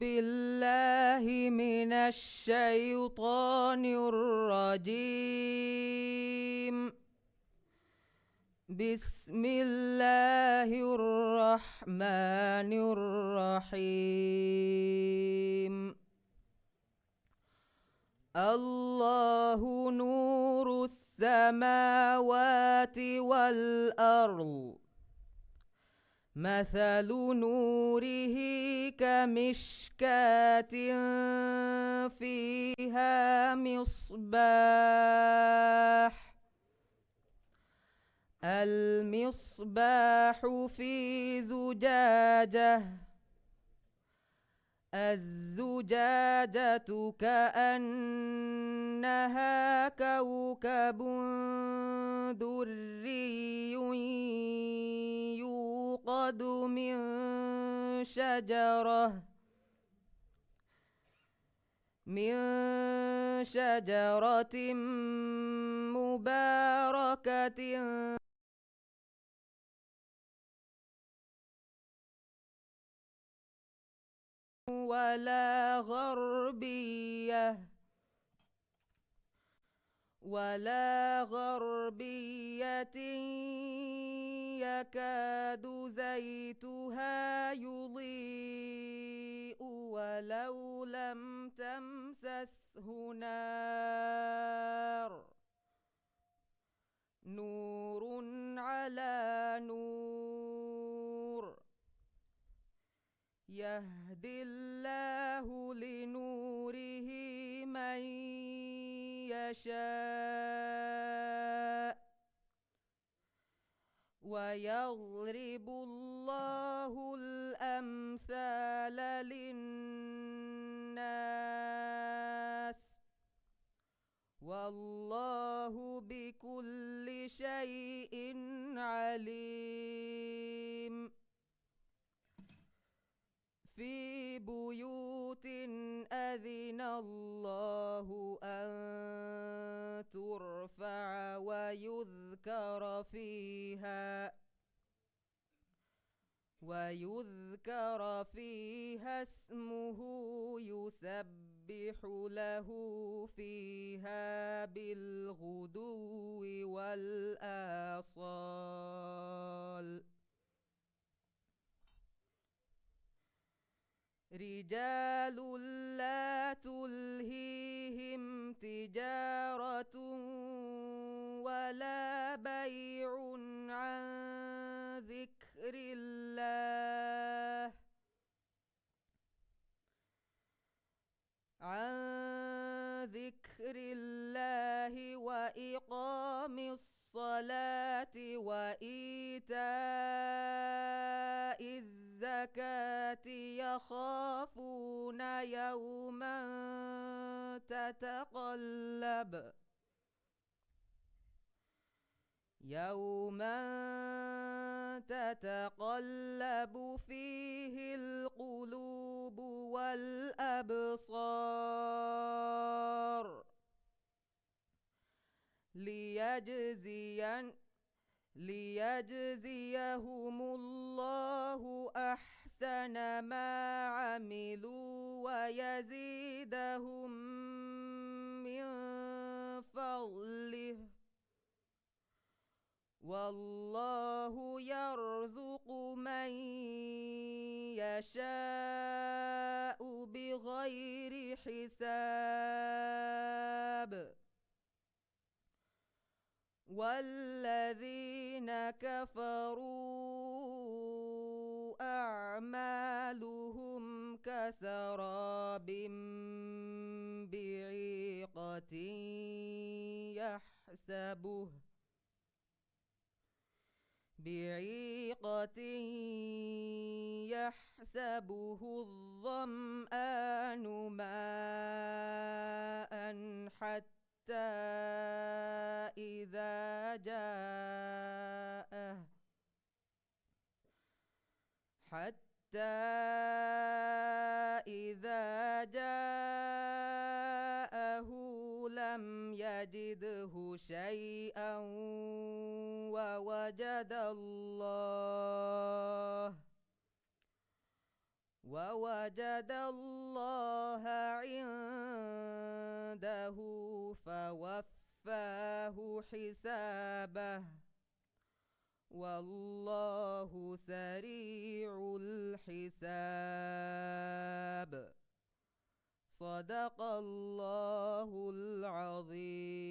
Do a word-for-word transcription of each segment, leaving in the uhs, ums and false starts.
بالله من الشيطان الرجيم. بسم الله الرحمن الرحيم. الله نور السماوات والأرض. مثل نوره كمشكاة فيها مصباح. المصباح في زجاجة. الزجاجة كأنها كوكب دري يوقد من شجرة، من شجرة مباركة ولا غربية، ولا غربية يكاد زيتها يضيء ولو لم تمسسه نار، نور على نور، يهدي الله لنوره من يشاء، ويضرب الله الأمثال للناس، والله بكل شيء عليم. في بيوت أذن الله أن ترفع ويذكر فيها، ويذكر فيها اسمه يسبح له فيها بالغدو والآصال. رجال لا تلهيهم تجارة ولا بيع عن ذكر الله، عن ذكر الله وإقام الصلاة وإيتاء الزكاة يخافون يوما تتقلب، يوما تتقلب فيه القلوب والأبصار، ليجزين، ليجزيهم الله أحسن ما عملوا ويزيدهم من فضله، والله يرزق من يشاء بغير حساب. والذين كفروا أعمالهم كسراب بعيقة يحسبه، بعيقة يحسبه الظمآن ماء حتى إذا جاءه، حتى إذا جاءه لم يجده شيئا ووجد الله، ووجد الله عنده فوفاه حسابه، والله سريع الحساب. صدق الله العظيم.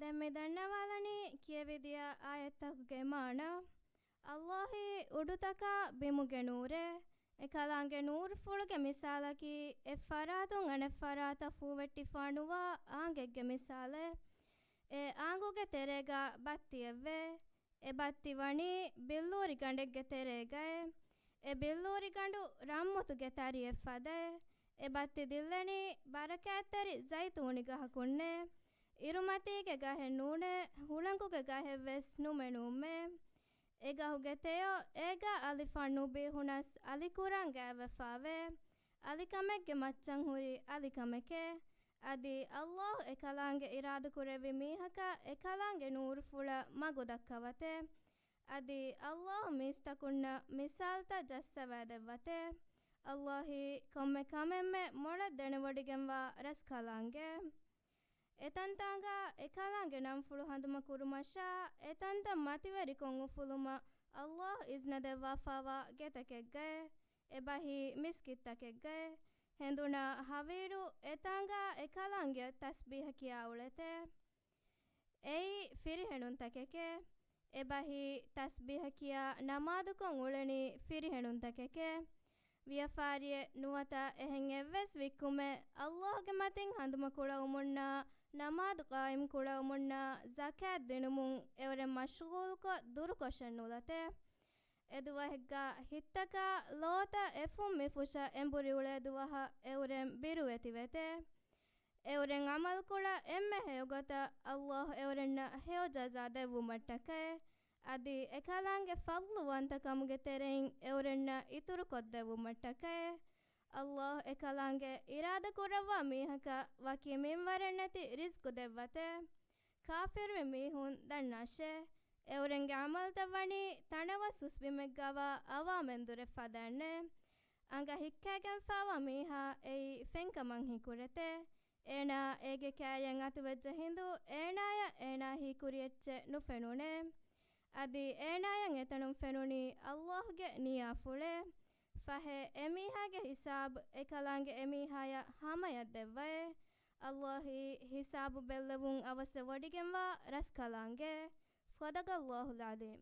ދެން މި ދަންނަވާލަނީ ކިޔެވިދިޔަ އާޔަތްތަކުގެ މާނަ. ﷲ އީ އުޑުތަކާ ބިމުގެ ނޫރޭ. އެ ކަލާނގެ ނޫރުފުޅުގެ މިސާލަކީ، އެއް ފަރާތުން އަނެއް ފަރާތަށް ފޫވެއްޓިފާ ނުވާ އާނގެއްގެ މިސާލެއް. އެ އާނގުގެ ތެރޭގަ ބައްތިއެއްވޭ. އެ ބައްތި ވަނީ ބިއްލޫރި ގަނޑެއްގެ ތެރޭގައޭ. އެ ބިއްލޫރި ގަނޑު ރަންމުތުގެ ތަރިއެއް ފަދައޭ. އެ ބައްތި ދިއްލެނީ ބަރަކާތްތެރި ޒައިތޫނި ގަހަކުންނޭ. އިރުމަތީގެ ގަހެއް ނޫނޭ، ހުޅަނގުގެ ގަހެއްވެސް ނުމެނޫމޭ. އެ ގަހުގެ ތެޔޮ އޭގަ އަލިފަށް ނުބީހުނަސް އަލިކުރާން ގާތްވެފާވޭ. އަލިކަމެއްގެ މައްޗަށް ހުރި އަލިކަމެކޭ. އަދި ﷲ އެ ކަލާނގެ އިރާދަކުރެއްވި މީހަކަށް އެ ކަލާނގެ ނޫރުފުޅަށް މަގުދައްކަވަތޭ. އަދި ﷲ މީސްތަކުންނަށް މިސާލްތައް ޖައްސަވައިދެއްވަތޭ. ﷲ އީ ކޮންމެ ކަމެއްމެ މޮޅަށް ދެނެވޮޑިގެންވާ ރަސްކަލާނގެ. އެތަންތާނގާ އެކަލާނގެ ނަންފުޅު ހަނދުމަކުރުމަށާ، އެތަންތަން މަތިވެރިކޮށް އުފުލުމަށް ﷲ އިޒްނަ ދެއްވާފާވާ ގެތަކެއްގައޭ. އެބަހީ މިސްކިތްތަކެއްގައޭ. ހެނދުނާ ހަވީރު އެތާނގާ އެކަލާނގެ ތަސްބީހަ ކިޔާ އުޅެތޭ. އެއީ ފިރިހެނުންތަކެކޭ. އެބަހީ ތަސްބީހަ ކިޔާ ނަމާދުކޮށް އުޅެނީ ފިރިހެނުންތަކެކޭ. ވިޔަފާރިއެއް ނުވަތަ އެހެން އެއްވެސް ވިއްކުމެއް ﷲގެ މަތިން ހަނދުމަ ކުޅަވުމުންނާ، ނަމާދު ޤާއިމް ކުޅަވުމުންނާ، ޒަކާތް ދިނުމުން އެއުރެން މަޝްޣޫލްކޮށް ދުރުކޮށެއް ނުލަތޭ. އެދުވަހެއްގަ ހިތްތަކާ ލޯތައް އެފުން މިފުށަށް އެނބުރި އުޅޭ ދުވަހަށް އެއުރެން ބިރުވެތިވެތޭ. އެއުރެން ޢަމަލުކުޅަ އެންމެ ހެޔޮގޮތަށް ﷲ އެއުރެންނަށް ހެޔޮ ޖަޒާ ދެއްވުމަށްޓަކައި. އަދި އެކަލާނގެ ފަޟްލުވަންތަކަމުގެ ތެރެއިން އެއުރެންނަށް އިތުރުކޮށްދެއްވުމަށްޓަކައި. ﷲ އެކަލާނގެ އިރާދަކުރައްވާ މީހަކަށް ވަކި މިންވަރެއްނެތި ރިޒްޤު ދެއްވަތޭ. ކާފިރުވި މީހުން ދަންނާށޭ، އެއުރެންގެ ޢަމަލުތައް ވަނީ ތަނަވަސް ހުސްބިމެއްގަވާ އަވާމެންދުރެއް ފަދައިންނޭ. އަނގަ ހިއްކައިގެންފާވާ މީހާ އެއީ ފެންކަމަށް ހީކުރެތޭ. އޭނާ އޭގެ ކާރިއަށް އަތުވެއްޖެ ހިނދު އޭނާޔަށް އޭނާ ހީކުރި އެއްޗެއް ނުފެނުނޭ. އަދި އޭނާޔަށް އެތަނުން ފެނުނީ ﷲގެ ނިޔާފުޅޭ. ފަހެ، އެމީހާގެ ހިސާބު އެކަލާނގެ އެމީހާޔަށް ހަމަޔަށް ދެއްވައޭ. ﷲ އީ ހިސާބު ބެއްލެވުން އަވަސްވެ ވޮޑިގެންވާ ރަސްކަލާނގެ. صدق الله العظيم.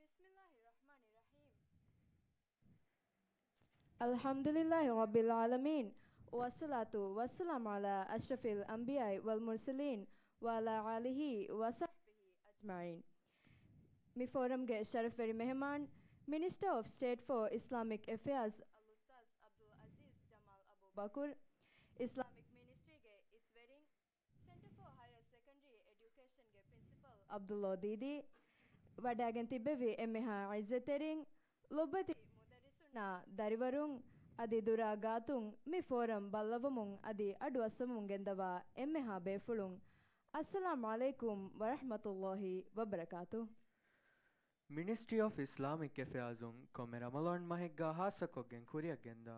بسم الله الرحمن الرحيم. الحمد لله رب العالمين، والصلاة والسلام على أشرف الأنبياء والمرسلين، وعلى آله وصحبه أجمعين. މި ފޯރަމްގެ ޝަރަފްވެރި މެހެމާން، މިނިސްޓަރ އޮފް ސްޓޭޓް ފޯ އިސްލާމިކް އެފެއާޒް އަލްއުސްތާޛް އަބްދުލް ޢަޒީޒް ޖަމާލް އަބޫބަކުރް، އިސްލާމިކް މިނިސްޓްރީގެ އިސްވެރިން، ސެންޓަރ ފޯ ހަޔަރ ސެކަންޑަރީ އެޑިއުކޭޝަންގެ ޕްރިންސިޕަލް ޢަބްދުﷲ ދީދީ، ވަޑައިގެން ތިއްބެވި އެންމެހާ ޢިއްޒަތްތެރިން، ލޮބުވެތި މުދައްރިސުންނާ ދަރިވަރުން، އަދި ދުރާ ގާތުން މި ފޯރަމް ބައްލަވަމުން އަދި އަޑުއައްސަވަމުން ގެންދަވާ އެންމެހާ ބޭފުޅުން، އައްސަލާމް ޢަލައިކުމް ވަރަޙްމަތުﷲ ވަބަރަކާތު. މިނިސްޓްރީ އޮފް އިސްލާމިކް އެފެއާޒުން ކޮންމެ ރަމަޟާން މަހެއްގާ ހާއްސަކޮށްގެން ކުރިއަށް ގެންދާ،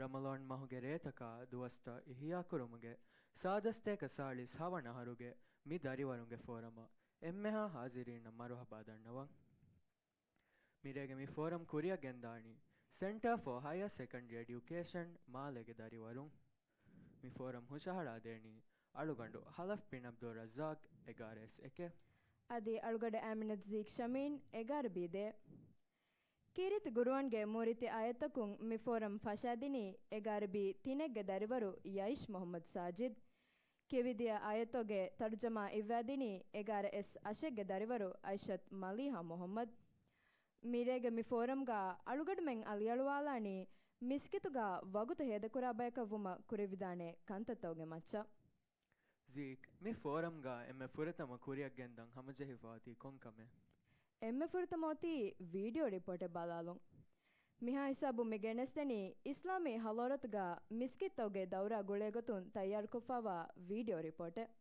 ރަމަޟާން މަހުގެ ރޭތަކާ ދުވަސްތައް އިޙްޔާކުރުމުގެ ސާދަސްތޭކަ ސާޅީސް ހަވަނަ އަހަރުގެ މި ދަރިވަރުންގެ ފޯރަމަށް އެންމެހާ ހާޒިރީންނަށް މަރުޙަބާ ދަންނަވަން. މިރޭގެ މި ފޯރަމް ކުރިއަށް ގެންދާނީ ސެންޓަރ ފޯ ހަޔަރ ސެކަންޑަރީ އެޑިއުކޭޝަން މާލޭގެ ދަރިވަރުން. މި ފޯރަމް ހުށަހަޅާދޭނީ އަޅުގަނޑު ހަލަފް ބިން ޢަބްދުއްރައްޒާޤް އެގާރަ އެސް އެކެއް. އަދި އަޅުގަޑު އާމިނަތު ޒީކް ޝަމީން އެގާރަ ބީ ދޭއް. ކީރިތި ޤުރުއާންގެ މޫރިތި އާޔަތަކުން މި ފޯރަމް ފަށާދިނީ އެގާރަ ބީ ތިނެއްގެ ދަރިވަރު ޔައިޝް މުޙައްމަދު ސާޖިދް. ކިޔެވިދިޔަ އާޔަތުގެ ތަރުޖަމާ އިއްވާދިނީ އެގާރަ އެސް އަށެއްގެ ދަރިވަރު އައިޝަތް މަލީހާ މުހައްމަދު. މިރޭގެ މި ފޯރަމްގަ އަޅުގަނޑުމެން އަލިއަޅުވާލާނީ މިސްކިތުގަ ވަގުތު ހޭދަކުރާ ބަޔަކަށް ވުމަށް ކުރެވިދާނެ ކަންތައްތަކުގެ މައްޗަށް. ޒީކް، މި ފޯރަމްގަ އެންމެ ފުރަތަމަ ކުރިއަށް ގެންދަން ހަމަޖެހިފަ އޮތީ ކޮން ކަމެއް؟ އެންމެ ފުރަތަމަ އޮތީ ވީޑިއޯ ރިޕޯޓެއް ބަލާލުން. މިހާ ހިސާބުން މި ގެނެސްދެނީ އިސްލާމީ ހަޟާރަތުގަ މިސްކިތްތަކުގެ ދައުރާ ގުޅޭގޮތުން ތައްޔާރުކޮށްފައިވާ ވީޑިއޯ ރިޕޯޓެއް.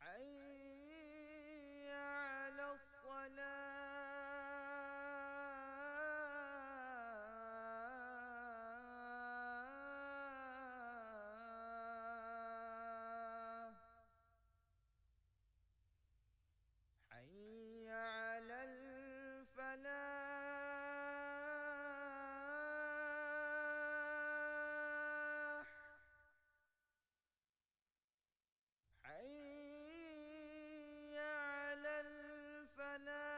حي على الصلاة. حي على الفلاح. حي على الفلاح.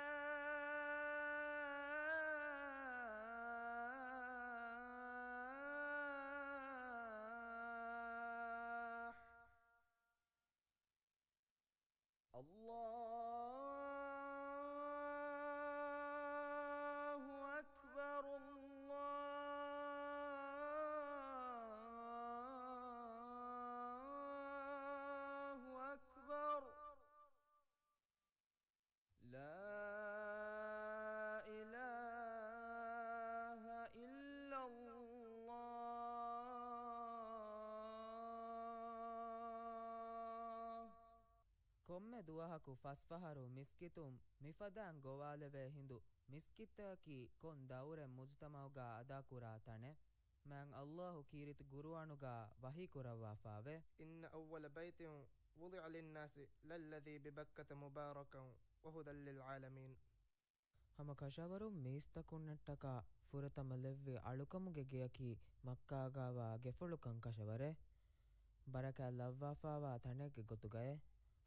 الله أكبر، الله أكبر. لا إله إلا الله. ކޮންމެ ދުވަހަކު ފަސްފަހަރު މިސްކިތުން މިފަދައިން ގޮވާލެވޭ ހިނދު، މިސްކިތްތަކަކީ ކޮން ދައުރެއް މުޖުތަމަޢުގަ އަދާކުރާ ތަނެއް؟ މާތް ﷲ ކީރިތި ޤުރުއާނުގަ ވަޙީކުރައްވާފައެވެ. إن أول بيت وضع للناس للذي ببكة مباركا وهدى للعالمين. ހަމަ ކަށަވަރުން މީސްތަކުންނަށްޓަކާ ފުރަތަމަ ލެއްވި އަޅުކަމުގެ ގެއަކީ މައްކާގައިވާ ގެފުޅުކަން ކަށަވަރެއް، ބަރަކާތް ލައްވާފައިވާ ތަނެއްގެ ގޮތުގައެ،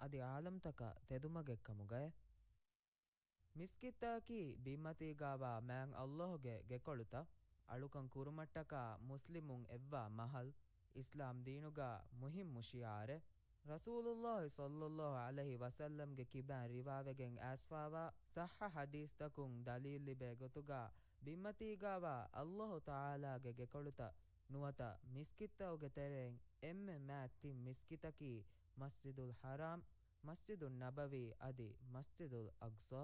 އަދި ޢާލަމްތަކަށް ތެދުމަގެއް ކަމުގައެ. މިސްކިތްތަކަކީ ބިންމަތީގައިވާ މާތް ﷲ ގެ ގެކޮޅުތައް. އަޅުކަން ކުރުމަށްޓަކާ މުސްލިމުން އެއްވާ މަޙަލް، އިސްލާމް ދީނުގަ މުހިއްމު ޝިޢާރެއް. ރަސޫލުﷲ ޞައްލަﷲ ޢަލައިހި ވަސައްލަމްގެ ކިބައިން ރިވާވެގެން އައިސްފައިވާ ޞައްޙަ ޙަދީޘްތަކުން ދަލީލް ލިބޭ ގޮތުގަ ބިންމަތީގައިވާ ﷲ ތަޢާލާގެ ގެކޮޅުތައް ނުވަތަ މިސްކިތްތަކުގެ ތެރެއިން އެންމެ މާތް ތިން މިސްކިތަކީ މަސްޖިދުލް ޙަރާމް، މަސްޖިދުއް ނަބަވީ އަދި މަސްޖިދުލް އަޤްޞާ.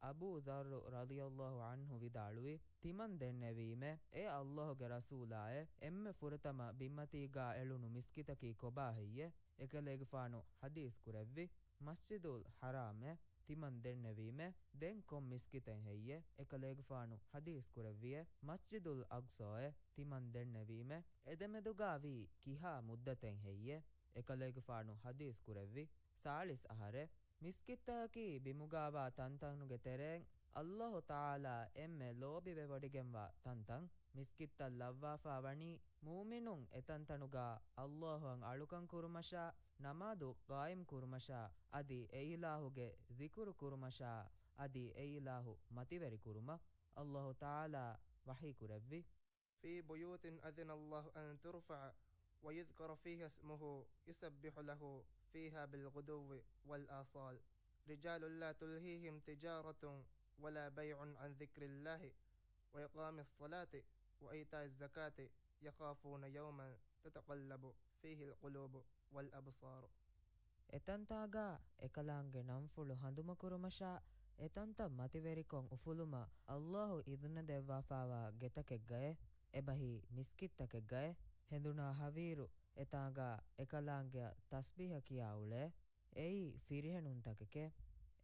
އަބޫ ޛައްރު ރަޟިޔަﷲ ޢަންހު ވިދާޅުވި، ތިމަން ދެންނެވީމޭ، އޭ ﷲ ގެ ރަސޫލާއޭ، އެންމެ ފުރަތަމަ ބިންމަތީގަ އެޅުނު މިސްކިތަކީ ކޮބާ ހެއްޔޭ؟ އެކަލޭގެފާނު ޙަދީޘް ކުރެއްވި، މަސްޖިދުލް ޙަރާމޭ، ތިމަން ދެންނެވީމޭ، ދެން ކޮން މިސްކިތެއް ހެއްޔޭ؟ އެކަލޭގެފާނު ޙަދީޘް ކުރެއްވިއޭ، މަސްޖިދުލް އަޤްޞާއޭ، ތިމަން ދެންނެވީމޭ، އެދެމެދުގަ ވީ ކިހާ މުއްދަތެއް ހެއްޔޭ؟ އެކަލޭގެފާނު ޙަދީޘް ކުރެއްވި، ސާޅީސް އަހަރޭ. މިސްކިތްތަކަކީ ބިމުގައިވާ ތަންތަނުގެ ތެރެއިން ﷲ ތަޢާލާ އެންމެ ލޯބިވެވޮޑިގެންވާ ތަންތަން. މިސްކިތްތައް ލައްވާފަ ވަނީ މުއުމިނުން އެތަންތަނުގަ ﷲ އަށް އަޅުކަން ކުރުމަށާ، ނަމާދު ޤާއިމް ކުރުމަށާ، އަދި އެއިލާހުގެ ޛިކުރު ކުރުމަށާ، އަދި އެއިލާހު މަތިވެރި ކުރުމަށް. ﷲ ތަޢާލާ ވަޙީ ކުރެއްވި، في بيوت أذن الله أن ترفع ويذكر فيها اسمه يسبح له فيها بالغدو والآصال رجال لا تلهيهم تجارة ولا بيع عن ذكر الله وإقام الصلاة وإيتاء الزكاة يخافون يوما تتقلب فيه القلوب والأبصار. އެތަންތާގަ އެކަލާނގެ ނަންފުޅު ހަނދުމަކުރުމަށާ، އެތަންތައް މަތިވެރިކޮށް އުފުލުމަށް ﷲ އިޛުނަ ދެއްވާފައިވާ ގެތަކެއްގައެ، އެބަހީ މިސްކިތްތަކެއްގައެ. ހެނދުނާ ހަވީރު އެތާނގަ އެކަލާނގެއަށް ތަސްބީހަ ކިޔާ އުޅޭ. އެއީ ފިރިހެނުންތަކެކޭ.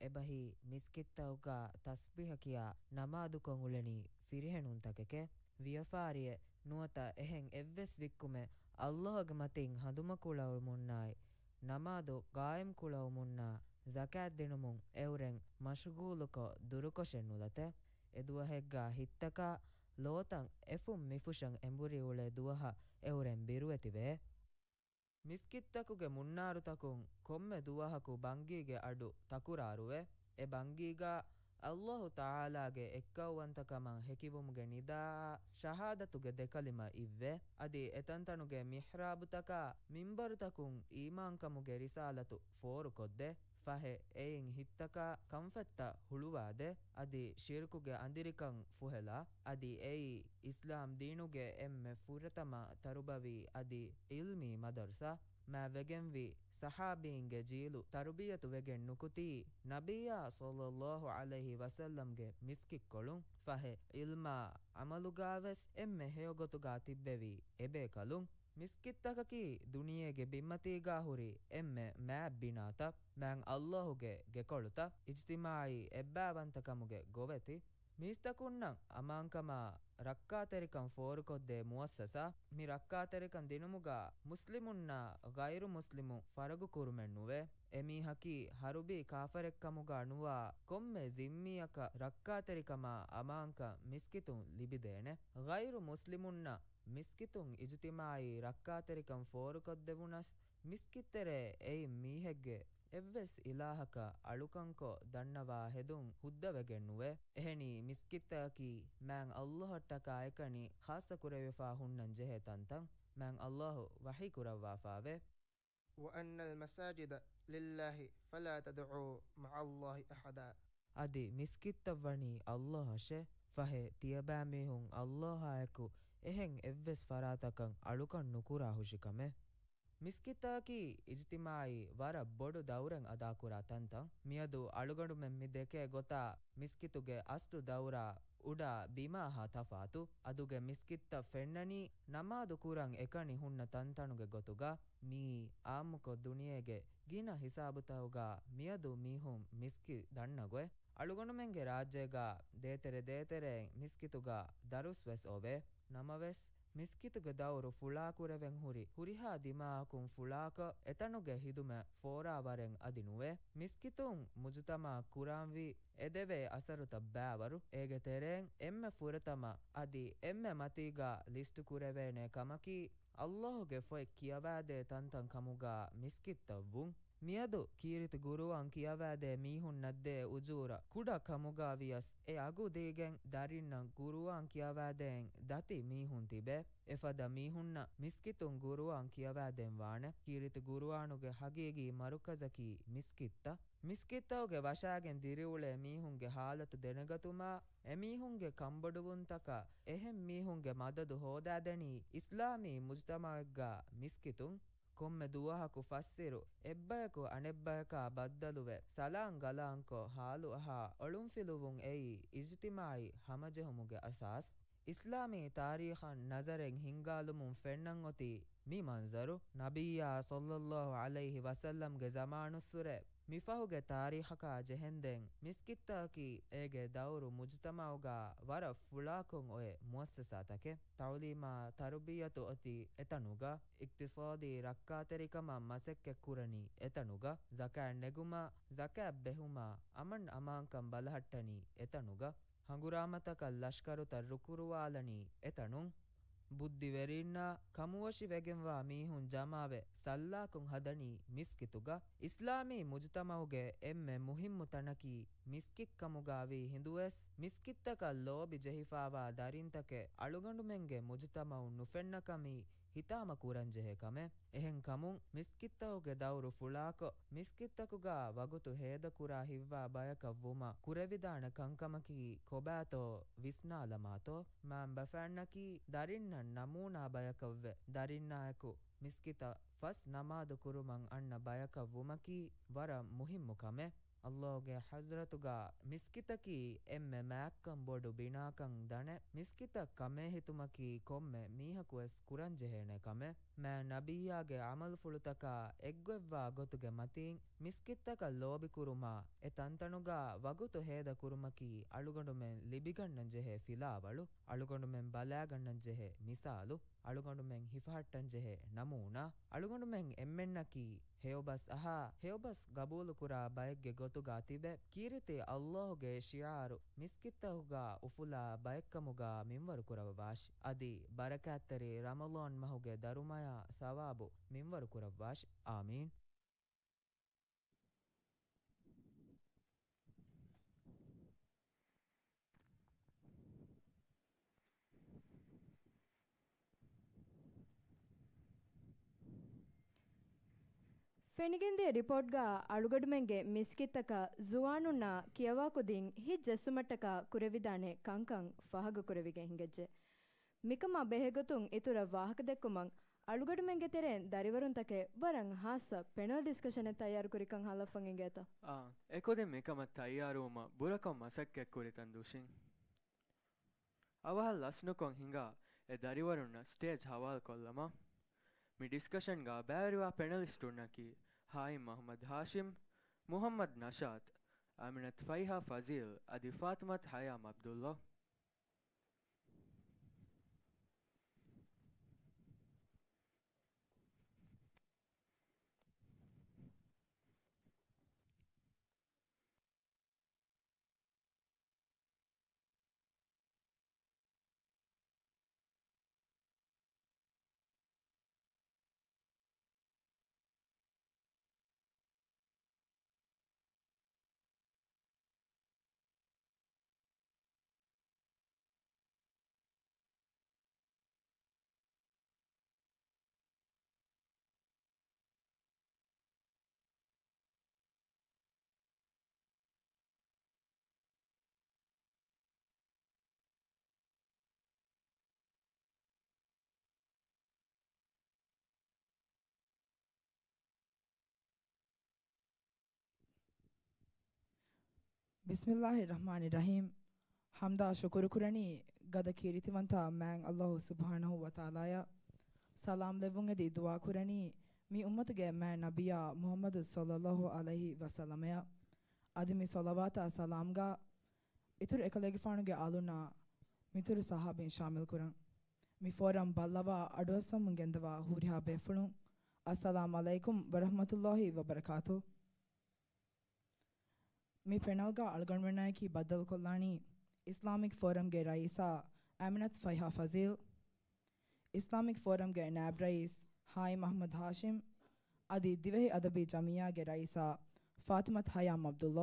އެބަހީ މިސްކިތްތަކުގަ ތަސްބީހަ ކިޔާ ނަމާދުކޮށް އުޅެނީ ފިރިހެނުންތަކެކޭ. ވިޔަފާރިއެއް ނުވަތަ އެހެން އެއްވެސް ވިއްކުމެއް ﷲ ގެ މަތިން ހަނދުމަކުޅައުމުންނާއި، ނަމާދު ގާއިމް ކުޅަވުމުންނާ ޒަކާތް ދިނުމުން އެއުރެން މަޝްޣޫލުކޮށް ދުރުކޮށެއް ނުލަތެ. އެދުވަހެއްގާ ހިތްތަކާ ލޯތައް އެފުން މިފުށަށް އެނބުރި އުޅޭ ދުވަހަށް އެއުރެން ބިރުވެތިވޭ. މިސްކިތްތަކުގެ މުންނާރުތަކުން ކޮންމެ ދުވަހަކު ބަންގީގެ އަޑު ތަކުރާރުވެ، އެ ބަންގީގާ އައްލާހު ތަޢާލާގެ އެއްކައުވަންތަކަމަށް ހެކިވުމުގެ ނިދާއާ ޝަހާދަތުގެ ދެކަލިމަ އިއްވެ. އަދި އެތަންތަނުގެ މިޙްރާބުތަކާ މިންބަރުތަކުން އީމާންކަމުގެ ރިސާލަތު ފޯރުކޮށްދޭ. ފަހެ، އެއިން ހިތްތަކާ ކަންފަތްތައް ހުޅުވާދޭ. އަދި ޝިރުކުގެ އަނދިރިކަން ފުހެލާ. އަދި އެއީ އިސްލާމް ދީނުގެ އެންމެ ފުރަތަމަ ތަރުބަވީ އަދި ޢިލްމީ މަދަރުސާ. މާ ވެގެންވީ ޞަޙާބީންގެ ޖީލު ތަރުބިޔަތު ވެގެން ނުކުތީ، ނަބިއްޔާ ޞައްލައްލާހު ޢަލައިހި ވަސައްލަމްގެ މިސްކިތްކޮޅުން. ފަހެ، ޢިލްމާ ޢަމަލުގާވެސް އެންމެ ހެޔޮގޮތުގާ ތިއްބެވީ އެބޭކަލުން. މިސްކިތްތަކަކީ ދުނިޔޭގެ ބިންމަތީގާ ހުރި އެންމެ މާތް ބިނާތައް، މާތް އައްލާހުގެ ގެކޮޅުތައް، އިޖްތިމާޢީ އެއްބައިވަންތަކަމުގެ ގޮވެތި. މީސްތަކުންނަށް އަމާންކަމާ ރައްކާތެރިކަން ފޯރުކޮށްދޭ މުއައްސަސާ. މި ރައްކާތެރިކަން ދިނުމުގާ މުސްލިމުންނާ ޣައިރު މުސްލިމުން ފަރަގު ކުރުމެއް ނުވޭ. އެމީހަކީ ޙަރުބީ ކާފަރެއްކަމުގާ ނުވާ ކޮންމެ ޒިންމީއަކަށް ރައްކާތެރިކަމާ އަމާންކަން މިސްކިތުން ލިބިދޭނެ. ޣައިރު މުސްލިމުންނަށް މިސްކިތުން އިޖުތިމާޢީ ރައްކާތެރިކަން ފޯރުކޮށްދެވުނަސް، މިސްކިތްތެރޭ އެއިން މީހެއްގެ އެއްވެސް އިލާހަކަށް އަޅުކަންކޮށް ދަންނަވާ ހެދުން ހުއްދަ ވެގެން ނުވޭ. އެހެނީ، މިސްކިތްތަކަކީ މާތް އައްލާހަށްޓަކާ އެކަނި ޚާއްޞަ ކުރެވިފާ ހުންނަން ޖެހޭ ތަންތަން. މާތް އައްލާހު ވަޙީ ކުރައްވާފާވޭ. وأن المساجد لله فلا تدعوا مع الله أحدا. އަދި މިސްކިތްތައް ވަނީ އައްލާހަށޭ. ފަހެ، ތިޔަބައިމީހުން އައްލާހާއެކު އެހެން އެއްވެސް ފަރާތަކަށް އަޅުކަން ނުކުރާ ހުށިކަމެއް. މިސްކިތްތަކަކީ އިޖްތިމާޢީ ވަރަށް ބޮޑު ދައުރެއް އަދާކުރާ ތަންތަން. މިއަދު އަޅުގަނޑުމެން މި ދެކޭ ގޮތާ މިސްކިތުގެ އަސްލު ދައުރާ އުޑާ ބިމާހާ ތަފާތު. އަދުގެ މިސްކިތްތައް ފެންނަނީ ނަމާދު ކުރަން އެކަނި ހުންނަ ތަންތަނުގެ ގޮތުގަ. މިއީ އާއްމުކޮށް ދުނިޔޭގެ ގިނަ ހިސާބުތަކުގަ މިއަދު މީހުން މިސްކިތް ދަންނަގޮތް. އަޅުގަނޑުމެންގެ ރާއްޖޭގަ ދޭތެރެ ދޭތެރެއިން މިސްކިތުގަ ދަރުސް ވެސް އޮވޭ. ނަމަވެސް، މިސްކިތުގެ ދައުރު ފުޅާކުރެވެން ހުރި ހުރިހާ ދިމާއަކުން ފުޅާކޮށް، އެތަނުގެ ހިދުމަތް ފޯރާވަރެއް އަދި ނުވޭ. މިސްކިތުން މުޖުތަމަޢަށް ކުރާންވީ އެދެވޭ އަސަރުތައް ބައިވަރު. އޭގެ ތެރެއިން އެންމެ ފުރަތަމަ އަދި އެންމެ މަތީގަ ލިސްޓު ކުރެވޭނެ ކަމަކީ، އައްލާހުގެ ފޮތް ކިޔަވާދޭ ތަންތަން ކަމުގަ މިސްކިތްތައް ވުން. މިއަދު ކީރިތި ޤުރުއާން ކިޔަވާދޭ މީހުންނަށް ދޭ އުޖޫރަ ކުޑަ ކަމުގަ ވިޔަސް، އެ އަގު ދީގެން ދަރިންނަށް ޤުރުއާން ކިޔަވާދޭން ދަތި މީހުން ތިބޭ. އެފަދަ މީހުންނަށް މިސްކިތުން ޤުރުއާން ކިޔަވާދޭން ވާނެ. ކީރިތި ޤުރުއާނުގެ ޙަޤީޤީ މަރުކަޒަކީ މިސްކިތްތައް. މިސްކިތްތަކުގެ ވަށާގެން ދިރިއުޅޭ މީހުންގެ ޙާލަތު ދެނެގަތުމާ، އެމީހުންގެ ކަންބޮޑުވުންތަކަށް އެހެން މީހުންގެ މަދަދު ހޯދާދެނީ އިސްލާމީ މުޖުތަމަޢެއްގަ މިސްކިތުން. ކޮންމެ ދުވަހަކު ފަސްއިރު، އެއްބަޔަކު އަނެއްބަޔަކާ ބައްދަލުވެ، ސަލާން ގަލާންކޮށް، ހާލު އަހާ، އޮޅުންފިލުވުން އެއީ އިޖްތިމާޢީ ހަމަޖެހުމުގެ އަސާސް. އިސްލާމީ ތާރީޚަށް ނަޒަރެއް ހިންގާލުމުން ފެންނަން އޮތީ މި މަންޒަރު. ނަބިއްޔާ ޞައްލައްލާހު ޢަލައިހި ވަސައްލަމްގެ ޒަމާނުއްސުރެ މިފަހުގެ ތާރީޚަކާ ޖެހެންދެން، މިސްކިތްތަކަކީ އޭގެ ދައުރު މުޖުތަމަޢުގަ ވަރަށް ފުޅާކޮށް އޮތް މުއައްސަސާތަކެއް. ތަޢުލީމާ ތަރުބިޔަތު އޮތީ އެތަނުގަ، އިޤްތިޞާދީ ރައްކާތެރިކަމަށް މަސައްކަތްކުރަނީ އެތަނުގަ، ޒަކާތް ނެގުމާ، ޒަކާތް ބެހުމާ، އަމަން އަމާންކަން ބަލަހައްޓަނީ އެތަނުގަ، ހަނގުރާމަތަކަށް ލަޝްކަރުތައް ރުކުރުވާލަނީ އެތަނުން. ބުއްދިވެރީންނާ ކަމުވަށިވެގެންވާ މީހުން ޖަމާވެ، ސައްލާކޮށް ހަދަނީ މިސްކިތުގަ. އިސްލާމީ މުޖުތަމަޢުގެ އެންމެ މުހިއްމު ތަނަކީ މިސްކިތްކަމުގަ ވީ ހިނދުވެސް، މިސްކިތްތަކަށް ލޯބި ޖެހިފާވާ ދަރިންތަކެއް އަޅުގަނޑުމެންގެ މުޖުތަމަޢުން ނުފެންނަކަމީ ހިތާމަ ކުރަންޖެހޭ ކަމެއް. އެހެން ކަމުން، މިސްކިތްތަކުގެ ދައުރު ފުޅާކޮށް، މިސްކިތްތަކުގަ ވަގުތު ހޭދަކުރާ ހިތްވާ ބަޔަކަށް ވުމަށް ކުރެވިދާނެ ކަންކަމަކީ ކޮބާތޯ ވިސްނާލަމާތޯ. މާންބަފައިންނަކީ ދަރިންނަށް ނަމޫނާ ބަޔަކަށްވެ، ދަރިންނާއެކު މިސްކިތަށް ފަސް ނަމާދު ކުރުމަށް އަންނަ ބަޔަކަށް ވުމަކީ ވަރަށް މުހިއްމު ކަމެއް. އައްލާހުގެ ޙަޟްރަތުގަ މިސްކިތަކީ އެންމެ މާތްކަން ބޮޑު ބިނާކަން ދަނެ، މިސްކިތަށް ކަމޭހިތުމަކީ ކޮންމެ މީހަކުވެސް ކުރަންޖެހޭނެ ކަމެއް. މާތް ނަބިއްޔާގެ ޢަމަލުފުޅުތަކާ އެއްގޮތްވާ ގޮތުގެ މަތީން، މިސްކިތްތަކަށް ލޯބިކުރުމާ، އެ ތަންތަނުގަ ވަގުތު ހޭދަކުރުމަކީ އަޅުގަނޑުމެން ލިބިގަންނަންޖެހޭ ފިލާވަޅު، އަޅުގަނޑުމެން ބަލާގަންނަންޖެހޭ މިސާލު. އަޅުގަނޑުމެން ހިފަހައްޓަންޖެހޭ ނަމޫނާ. އަޅުގަނޑުމެން އެންމެންނަކީ ހެޔޮބަސް އަހާ، ހެޔޮބަސް ގަބޫލުކުރާ ބައެއްގެ ގޮތުގާ ތިބެ، ކީރިތި އައްލާހުގެ ޝިޢާރު މިސްކިތްތަކުގާ އުފުލާ ބައެއްކަމުގާ މިންވަރު ކުރައްވާށި. އަދި ބަރަކާތްތެރި ރަމަޟާން މަހުގެ ދަރުމަޔާ ސަވާބު މިންވަރު ކުރައްވާށި. އާމީން. ފެނިގެންދިޔަ ރިޕޯޓްގަ އަޅުގަނޑުމެންގެ މިސްކިތްތަކަށް ޒުވާނުންނާ ކިޔަވާކުދިން ހިތް ޖެއްސުމަށްޓަކާ ކުރެވިދާނެ ކަންކަން ފާހަގަކުރެވިގެން ހިނގައްޖެ. މިކަމާ ބެހޭގޮތުން އިތުރަށް ވާހަކަދެއްކުމަށް އަޅުގަނޑުމެންގެ ތެރެއިން ދަރިވަރުންތަކެއް ވަރަށް ހާއްސަ ޕެނަލް ޑިސްކަޝަނެއް ތައްޔާރުކުރިކަން ހާލައްވަން އިނގޭތޯ؟ އާ، އެކުދިން މިކަމަށް ތައްޔާރުވުމަށް ބުރަކޮށް މަސައްކަތްކުރިތަން ދުށިން. އަވަހަށް ލަސްނުކޮށް ހިނގާ އެ ދަރިވަރުންނަށް ސްޓޭޖް ހަވާލުކޮށްލަމާ. މި ޑިސްކަޝަންގަ ބައިވެރިވާ ޕެނަލިސްޓުންނަކީ ހާއިމް އަޙްމަދު ހާޝިމް، މުޙައްމަދު ނަޝާތް، އަމިނަތު ފައިހާ ފަޒީލް އަދި ފާތިމަތު ޙަޔާމް ޢަބްދުﷲ. ބިސްމިއްލާހި ރަޙްމާނި ރަޙީމް. ޙަމްދާ ޝުކުރުކުރަނީ ގަދަ ކީރިތިވަންތަ މާތް ﷲ ސުބްޙާނަހޫ ވަތަޢާލާއަށް. ސަލާމް ލެއްވުން އެދި ދުޢާކުރަނީ މި އުއްމަތުގެ މާތް ނަބިއްޔާ މުޙައްމަދު ޞައްލައްލާހު ޢަލައިހި ވަސައްލަމަޔަށް. އަދި މި ޞަލަވާތާ ސަލާމްގަ އިތުރު އެކަލޭގެފާނުގެ އާލުންނާ މިތުރު ޞަޙާބީން ޝާމިލްކުރަން. މި ފޯރަމް ބައްލަވާ އަޑުއައްސަމުން ގެންދަވާ ހުރިހާ ބޭފުޅުން، އައްސަލާމް ޢަލައިކުމް ވަރަޙްމަތުﷲ ވަބަރަކާތު. މި ޕެނަލްގަ އަޅުގަނޑުމެންނާއެކީ ބައްދަލުކޮށްލާނީ އިސްލާމިކް ފޯރަމްގެ ރައީސާ އަމިނަތު ފައިހާ ފަޒީލް، އިސްލާމިކް ފޯރަމްގެ ނާއިބް ރައީސް ހާއިމް އަޙްމަދު ހާޝިމް، އަދި ދިވެހި އަދަބީ ޖަމިއްޔާގެ ރައީސާ ފާތިމަތު ޙަޔާމް ޢަބްދުﷲ.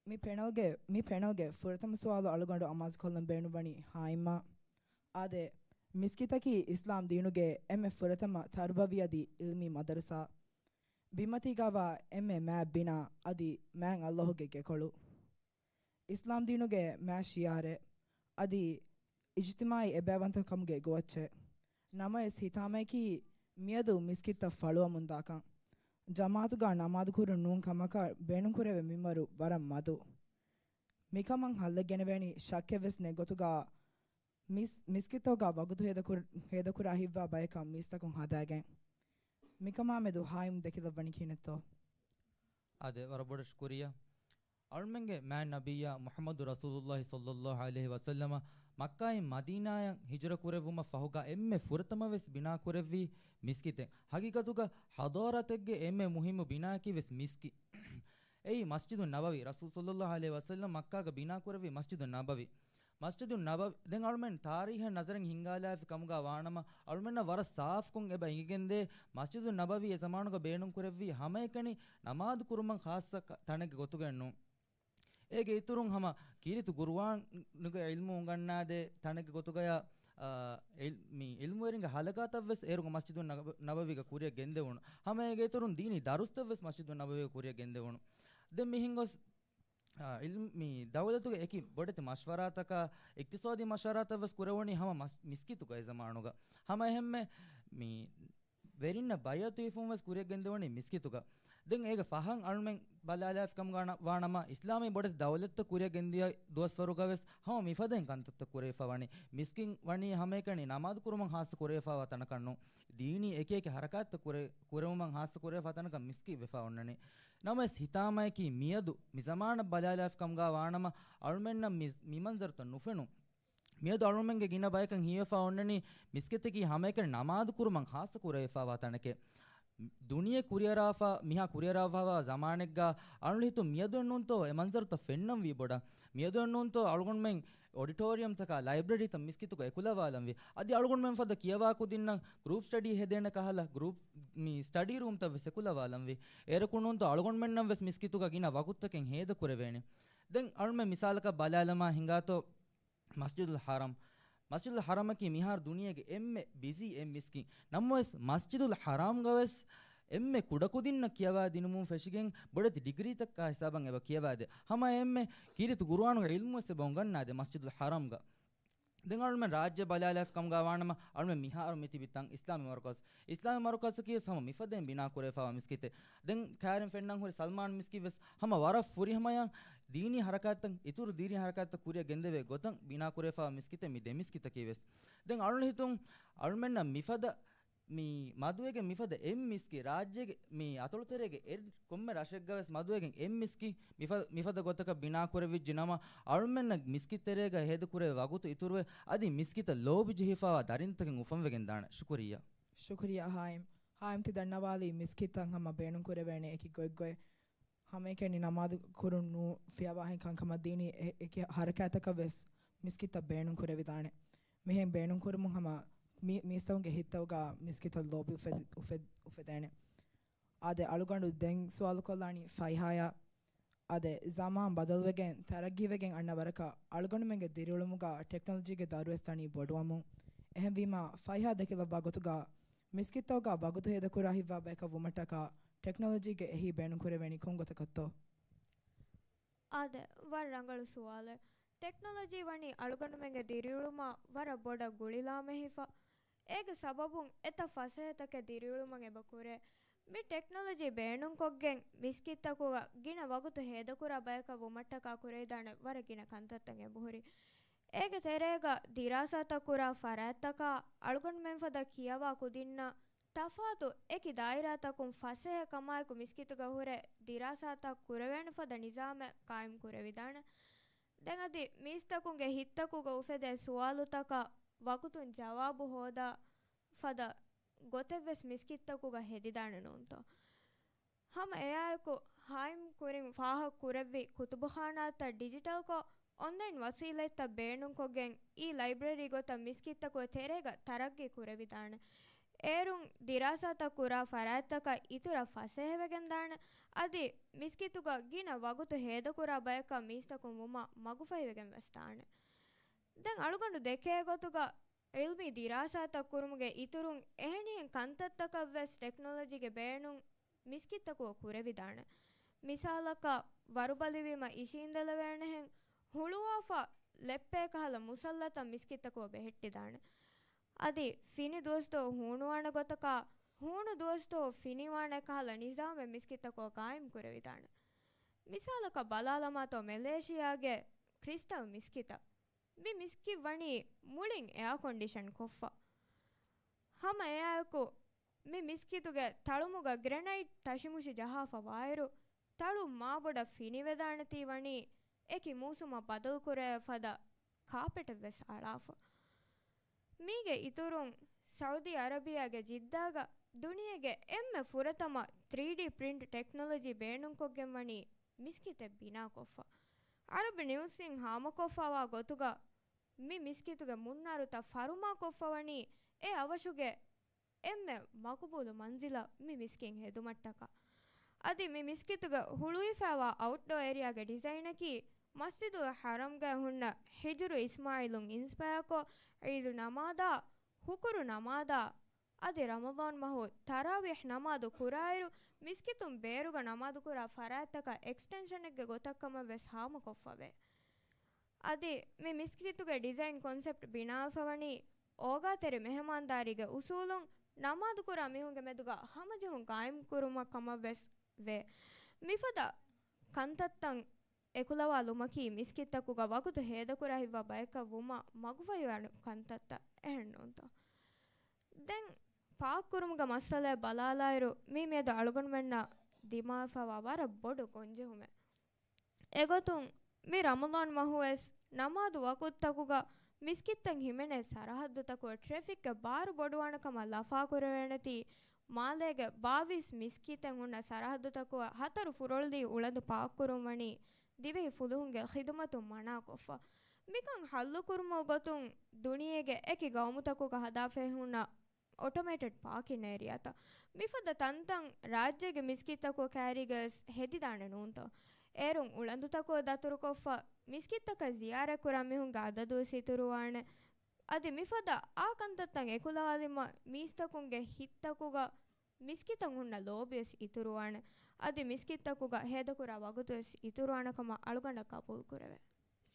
މި ޕެނަލްގެ، މި ޕެނަލްގެ ފުރަތަމަ ސުވާލު އަޅުގަނޑު އަމާޒުކޮށްލަން ބޭނުންވަނީ ހާއިމްއަށް. އާދެ، މިސްކިތަކީ އިސްލާމް ދީނުގެ އެންމެ ފުރަތަމަ ތަރުބަވި އަދި ޢިލްމީ މަދަރުސާ. ބިންމަތީގާވާ އެންމެ މާތް ބިނާ އަދި މާތް ﷲ ގެ ގެކޮޅު. އިސްލާމް ދީނުގެ މާތް ޝިޢާރެއް އަދި އިޖްތިމާޢީ އެބައިވަންތަކަމުގެ ގޮވައްޗެއް. ނަމަވެސް ހިތާމަޔަކީ މިއަދު މިސްކިތްތައް ފަޅުވަމުންދާކަން. ޖަމާޢަތުގަ ނަމާދުކުރުން ނޫން ކަމަކަށް ބޭނުންކުރެވޭ މިންވަރު ވަރަށް މަދު. މިކަމަށް ހައްލެއް ގެނެވޭނީ ޝައްކެއްވެސް ނެތް ގޮތުގަ މިސް-، މިސްކިތްތަކުގަ ވަގުތު ހޭދަކުރ-، ހޭދަކުރާ ހިތްވާ ބަޔަކަށް މީސްތަކުން ހަދާގެން. މިކަމާމެދު ހާއިމް ދެކިލައްވަނީ ކިހިނެއްތޯ؟ އާދެ، ވަރަށް ބޮޑަށް ޝުކުރިއްޔާ. އަޅުމެންގެ މާތް ނަބިއްޔާ މުޙައްމަދު ރަސޫލުﷲ ޞައްލައްލާހު ޢަލައިހި ވަސައްލަމަ މައްކާއިން މަދީނާއަށް ހިޖުރަ ކުރެއްވުމަށް ފަހުގަ އެންމެ ފުރަތަމަވެސް ބިނާކުރެއްވީ މިސްކިތެއް. ހަގީގަތުގަ ޙަޟާރަތެއްގެ އެންމެ މުހިއްމު ބިނާއަކީވެސް މިސްކި-، އެއީ މަސްޖިދު ނަބަވީ. ރަސޫލު ޞައްލައްލާހު ޢަލައިހި ވަސައްލަމް މައްކާގަ ބިނާކުރެއްވީ މަސްޖިދު ނަބަވީ. މަސްޖިދު ނަބަވީ، ދެން އަޅުމެން ތާރީހަށް ނަޒަރެއް ހިންގާލާފި ކަމުގަ ވާނަމަ، އަޅުމެންނަށް ވަރަށް ސާފުކޮށް އެބަ އެނގިގެންދޭ، މަސްޖިދު ނަބަވީ އެ ޒަމާނުގަ ބޭނުންކުރެއްވީ ހަމައެކަނި ނަމާދު ކުރުމަށް ޚާއްޞަ ކަ-، ތަނެއްގެ ގޮތުގައެއް ނޫން. އޭގެ އިތުރުން ހަމަ ކީރިތި ޤުރުއާނުގެ ޢިލްމު އުނގަންނާދޭ ތަނެއްގެ ގޮތުގަޔާ، އާ، ޢިލް-، މި ޢިލްމުވެރިންގެ ޙަލަޤާތައްވެސް އޭރުގެ މަސްޖިދު ނަބަ-، ނަބަވީގަ ކުރިއަށް ގެންދެވުނު. ހަމަ އޭގެ އިތުރުން ދީނީ ދަރުސްތައްވެސް މަސްޖިދު ނަބަވީގަ ކުރިއަށް ގެންދެވުނު. ދެން މިހެން ގޮސް، އާ، ޢިލްމް-، މި ދައުލަތުގެ އެކި ބޮޑެތި މަޝްވަރާތަކާ، އިޤްތިޞާދީ މަޝްވަރާތައްވެސް ކުރެވުނީ ހަމަ މަސް-، މިސްކިތުގަ އެ ޒަމާނުގަ. ހަމަ އެހެންމެ މި ވެރިންނަށް ބައިޢަތު ހިފުންވެސް ކުރިއަށް ގެންދެވުނީ މިސްކިތުގަ. ދެން އޭގެ ފަހަން އަޅުމެން ބަލާލާފި ކަމުގަ ވާނަމަ، އިސްލާމީ ބޮޑެތި ދައުލަތްތައް ކުރިއަށް ގެންދިޔަ ދުވަސްވަރުގަވެސް ހަމަ މިފަދައިން ކަންތައްތައް ކުރެވިފަ ވަނީ. މިސްކިތް ވަނީ ހަމައެކަނި ނަމާދު ކުރުމަށް ޚާއްޞަ ކުރެވިފަވާ ތަނަކަށް ނޫން. ދީނީ އެކި އެކި ޙަރަކާތްތައް ކުރެ-، ކުރެވުމަށް ޚާއްޞަ ކުރެވިފަ ތަނަކަށް މިސްކިތް ވެފަ އޮންނަނީ. ނަމަވެސް ހިތާމަޔަކީ މިއަދު މި ޒަމާނަށް ބަލާލާފި ކަމުގަ ވާނަމަ، އަޅުމެންނަށް މި، މި މަންޒަރުތައް ނުފެނުން. މިއަދު އަޅުމެންގެ ގިނަ ބަޔަކަށް ހީވެފަ އޮންނަނީ މިސްކިތަކީ ހަމައެކަނި ނަމާދު ކުރުމަށް ޚާއްޞަ ކުރެވިފައިވާ ތަނެކޭ. ދުނިޔެ ކުރިއަރާފަ، މިހާ ކުރިއަރާފައިވާ ޒަމާނެއްގަ އަޅުން ހިތުން މިއަދު ނޫންތޯ އެ މަންޒަރުތައް ފެންނަންވީ ބޮޑަށް. މިއަދު ނޫންތޯ އަޅުގަނޑުމެން އޮޑިޓޯރިއަމްތަކާ ލައިބްރަރީތައް މިސްކިތުގަ އެކުލަވާލަންވީ. އަދި އަޅުގަނޑުމެން ފަދަ ކިޔަވާ ކުދިންނަށް ގްރޫޕް ސްޓަޑީ ހެދޭނެ ކަހަލަ ގްރޫޕް މި ސްޓަޑީ ރޫމްތައް ވެސް އެކުލަވާލަންވީ. އޭރަކު ނޫންތޯ އަޅުގަނޑުމެންނަށް ވެސް މިސްކިތުގަ ގިނަ ވަގުތުތަކެއް ހޭދަ ކުރެވޭނެ. ދެން އަޅުމެން މިސާލަކަށް ބަލާލަމާ ހިނގާތޯ މަސްޖިދުލް ޙަރަމް. މަސްޖިދުލް ޙަރަމަކީ މިހާރު ދުނިޔޭގެ އެންމެ ބިޒީ އެއް މިސްކިތް. ނަމަވެސް މަސްޖިދުލް ޙަރަމްގަ ވެސް އެންމެ ކުޑަކުދިންނަށް ކިޔަވާ ދިނުމުން ފެށިގެން ބޮޑެތި ޑިގްރީތަކާ ހިސާބަށް އެބަ ކިޔަވާދޭ. ހަމަ އެންމެ ކީރިތި ޤުރުއާނުގެ ޢިލްމު ވެސް އެބަ އުނގަންނާދޭ މަސްޖިދުލް ޙަރަމްގަ. ދެން އަޅުމެން ރާއްޖެ ބަލާލާފި ކަމުގަ ވާނަމަ، އަޅުމެން މިހާރު މިތިބި ތަން އިސްލާމީ މަރުކަޒު. އިސްލާމީ މަރުކަޒަކީ ވެސް ހަމަ މިފަދައިން ބިނާ ކުރެވިފައިވާ މިސްކިތެއް. ދެން ކައިރިން ފެންނަން ހުރި ސަލްމާން މިސްކިތް ވެސް ހަމަ ވަރަށް ފުރިހަމަޔަށް ދީނީ ހަރަކާތްތައް، އިތުރު ދީނީ ހަރަކާތްތައް ކުރިއަށް ގެންދެވޭ ގޮތަށް ބިނާ ކުރެވިފައިވާ މިސްކިތެއް މި ދެ މިސްކިތަކީ ވެސް. ދެން އަޅުން ހިތުން އަޅުމެންނަށް މިފަދަ މި މަދުވެގެން މިފަދަ އެއް މިސްކި ރާއްޖޭގެ މި އަތޮޅުތެރޭގެ އެ ކޮންމެ ރަށެއްގަ ވެސް މަދުވެގެން އެއް މިސްކި މިފަ-، މިފަދަ ގޮތަކަށް ބިނާ ކުރެވިއްޖެ ނަމަ، އަޅުމެންނަށް މިސްކިތް ތެރޭގަ ހޭދަ ކުރެވޭ ވަގުތު އިތުރުވެ، އަދި މިސްކިތަށް ލޯބި ޖެހިފައިވާ ދަރިންތަކެއް އުފަންވެގެން ދާނެ. ޝުކުރިއްޔާ. ޝުކުރިއްޔާ ހާއިމް. ހާއިމް ތި ދަންނަވާލީ މިސްކިތަށް ހަމަ ބޭނުން ކުރެވޭނެ އެކި ގޮތްގޮތް. ހަމައެކަނި ނަމާދު ކުރުން ނޫ ފިޔަވާހެން ކަންކަމަށް ދީނީ އެ-، އެކި ހަރަކާތަކަށް ވެސް މިސްކިތަށް ބޭނުން ކުރެވިދާނެ. މިހެން ބޭނުން ކުރުމުން ހަމަ މީ-، މީސްތަކުންގެ ހިތްތަކުގަ މިސްކިތަށް ލޯބި އުފެދ-، އުފެދ-، އުފެދޭނެ. އާދެ، އަޅުގަނޑު ދެން ސުވާލު ކޮށްލާނީ ފައިހާޔާ. އާދެ، ޒަމާން ބަދަލުވެގެން ތަރައްގީވެގެން އަންނަ ވަރަކަށް އަޅުގަނޑުމެންގެ ދިރިއުޅުމުގަ ޓެކްނޮލޮޖީގެ ދައުރުވެސް ދަނީ ބޮޑުވަމުން. އެހެންވީމާ، ފައިހާ ދެކިލައްވާ ގޮތުގަ މިސްކިތްތަކުގަ ވަގުތު ހޭދަކުރާ ހިތްވާ ބަޔަކަށް ވުމަށްޓަކާ ޓެކްނޮލޮޖީގެ އެހީ ބޭނުންކުރެވޭނީ ކޮން ގޮތަކަށްތޯ؟ އާދެ، ވަރަށް ރަނގަޅު ސުވާލެއް. ޓެކްނޮލޮޖީ ވަނީ އަޅުގަނޑުމެންގެ ދިރިއުޅުމަށް ވަރަށް ބޮޑަށް ގުޅިލާމެހިފަ. އޭގެ ސަބަބުން އެތައް ފަސޭހަތަކެއް ދިރިއުޅުމަށް އެބަ ކުރޭ. މި ޓެކްނޮލޮޖީ ބޭނުންކޮށްގެން މިސްކިތްތަކުގަ ގިނަ ވަގުތު ހޭދަކުރާ ބަޔަކަށް ވުމަށްޓަކާ ކުރެވިދާނެ ވަރަށް ގިނަ ކަންތައްތައް އެބަހުރި. އޭގެ ތެރޭގަ ދިރާސާތައް ކުރާ ފަރާތްތަކާ އަޅުގަނޑުމެން ފަދަ ކިޔަވާ ކުދިންނަށް ތަފާތު އެކި ދާއިރާތަކުން ފަސޭހަ ކަމާއެކު މިސްކިތުގަ ހުރެ ދިރާސާތައް ކުރެވޭނެ ފަދަ ނިޒާމެއް ޤާއިމް ކުރެވިދާނެ. ދެން އަދި މީސްތަކުންގެ ހިތްތަކުގަ އުފެދޭ ސުވާލުތަކަށް ވަގުތުން ޖަވާބު ހޯދާ ފަދަ ގޮތެއްވެސް މިސްކިތްތަކުގަ ހެދިދާނެ ނޫންތޯ؟ ހަމަ އެއާއެކު ހާއިމް ކުރިން ފާހަގަ ކުރެއްވި ކުތުބުޚާނާތައް ޑިޖިޓަލްކޮށް، އޮންލައިން ވަސީލަތްތައް ބޭނުންކޮށްގެން، އީ ލައިބްރަރީ ގޮތަށް މިސްކިތްތަކުގެ ތެރޭގަ ތަރައްގީ ކުރެވިދާނެ. އޭރުން ދިރާސާތައް ކުރާ ފަރާތްތަކަށް އިތުރަށް ފަސޭހަވެގެން ދާނެ. އަދި މިސްކިތުގަ ގިނަ ވަގުތު ހޭދަކުރާ ބަޔަކަށް މީސްތަކުން ވުމަށް މަގުފަހިވެގެން ވެސް ދާނެ. ދެން އަޅުގަނޑު ދެކޭ ގޮތުގަ ޢިލްމީ ދިރާސާތައް ކުރުމުގެ އިތުރުން އެހެނިހެން ކަންތައްތަކަށް ވެސް ޓެކްނޮލޮޖީގެ ބޭނުން މިސްކިތްތަކުގަ ކުރެވިދާނެ. މިސާލަކަށް، ވަރުބަލިވީމަ އިށީނދެލެވޭނެހެން ހުޅުވާފަ ލެއްޕޭ ކަހަލަ މުސައްލަތައް މިސްކިތްތަކުގަ ބެހެއްޓިދާނެ. އަދި ފިނި ދުވަސްދުވަހު ހޫނުވާނެ ގޮތަކާ، ހޫނު ދުވަސްދުވަހު ފިނިވާނެ ކަހަލަ ނިޒާމެއް މިސްކިތްތަކުގަ ޤާއިމް ކުރެވިދާނެ. މިސާލަކަށް ބަލާލަމާތޯ، މެލޭޝިޔާގެ ކްރިސްޓަލް މިސްކިތަށް. މި މިސްކިތް ވަނީ މުޅިން އެއާކޮންޑިޝަން ކޮށްފަ. ހަމަ އެއާއެކު، މި މިސްކިތުގެ ތަޅުމުގަ ގްރެނައިޓް ތަށިމުށި ޖަހާފަ ވާއިރު، ތަޅު މާބޮޑަށް ފިނިވެދާނެތީ ވަނީ އެކި މޫސުމަށް ބަދަލުކުރެވޭ ފަދަ ކާޕެޓެއް ވެސް އަޅާފަ. މީގެ އިތުރުން، ސައުދީ އަރަބިޔާގެ ޖިއްދާގަ ދުނިޔޭގެ އެންމެ ފުރަތަމަ ތްރީޑީ ޕްރިންޓް ޓެކްނޮލޮޖީ ބޭނުންކޮށްގެން ވަނީ މިސްކިތެއް ބިނާކޮށްފަ. އަރަބި ނިއުސްއިން ހާމަކޮށްފައިވާ ގޮތުގަ، މި މިސްކިތުގެ މުންނާރުތައް ފަރުމާކޮށްފަ ވަނީ އެ އަވަށުގެ އެންމެ މަޤުބޫލު މަންޒިލަށް މި މިސްކިތް ހެދުމަށްޓަކާ. އަދި މި މިސްކިތުގެ ހުޅުވިފައިވާ އައުޓްޑޯ އޭރިޔާގެ ޑިޒައިނަކީ މަސްޖިދުލް ޙަރަމްގައި ހުންނަ ހިޖުރު އިސްމާޢީލުން އިންސްޕަޔާކޮށް، ޢީދު ނަމާދާ، ހުކުރު ނަމާދާ، އަދި ރަމަޟާން މަހު ތަރާވީޙް ނަމާދު ކުރާއިރު، މިސްކިތުން ބޭރުގަ ނަމާދުކުރާ ފަރާތްތަކަށް އެކްސްޓެންޝަނެއްގެ ގޮތަށްކަމަށް ވެސް ހާމަކޮށްފަވޭ. އަދި މި މިސްކިތުގެ ޑިޒައިން ކޮންސެޕްޓް ބިނާވެފަ ވަނީ އޯގާތެރި މެހެމާންދާރީގެ އުސޫލުން ނަމާދުކުރާ މީހުންގެ މެދުގަ ހަމަޖެހުން ޤާއިމްކުރުމަށް ކަމަށް ވެސް ވޭ. މިފަދަ ކަންތައްތައް އެކުލަވާލުމަކީ މިސްކިތްތަކުގަ ވަގުތު ހޭދަކުރާ ހިތްވާ ބަޔަކަށް ވުމަށް މަގުފަހިވާނެ ކަންތައްތައް، އެހެންނޫންތޯ؟ ދެން ޕާކްކުރުމުގެ މައްސަލައަށް ބަލާލާއިރު، މީ މިއަދު އަޅުގަނޑުމެންނަށް ދިމާވެފައިވާ ވަރަށް ބޮޑު ގޮންޖެހުމެއް. އެގޮތުން މި ރަމަޟާން މަހުވެސް ނަމާދު ވަޤުތުތަކުގަ މިސްކިތްތައް ހިމެނޭ ސަރަހައްދުތަކުގަ ޓްރެފިކްގެ ބާރު ބޮޑުވާނެ ކަމަށް ލަފާކުރެވޭނެތީ، މާލޭގެ ބާވީސް މިސްކިތެއް ހުންނަ ސަރަހައްދުތަކުގަ ހަތަރު ފުރޮޅުދީ އުޅަނދު ޕާކުކުރުން ވަނީ ދިވެހި ފުލުހުންގެ ޚިދުމަތުން މަނާކޮށްފަ. މިކަން ހައްލުކުރުމުގެ ގޮތުން ދުނިޔޭގެ އެކި ގައުމުތަކުގަ ހަދާފައި ހުންނަ އޮޓޮމޭޓެޑް ޕާކިން އޭރިއާތައް މިފަދަ ތަންތަން ރާއްޖޭގެ މިސްކިތްތަކުގެ ކައިރީގަވެސް ހެދިދާނެ ނޫންތޯ؟ އޭރުން އުޅަނދުތަކުގަ ދަތުރުކޮށްފަ، މިސްކިތްތަކަށް ޒިޔާރަތްކުރާ މީހުންގެ އަދަދުވެސް އިތުރުވާނެ. އަދި މިފަދަ އާ ކަންތައްތައް އެކުލަވާލީމަ، މީސްތަކުންގެ ހިތްތަކުގަ މިސްކިތަށް ހުންނަ ލޯބިވެސް އިތުރުވާނެ. އަދި މިސްކިތްތަކުގަ ހޭދަކުރާ ވަގުތުވެސް އިތުރުވާނެ ކަމަށް އަޅުގަނޑަށް ގަބޫލުކުރެވޭ.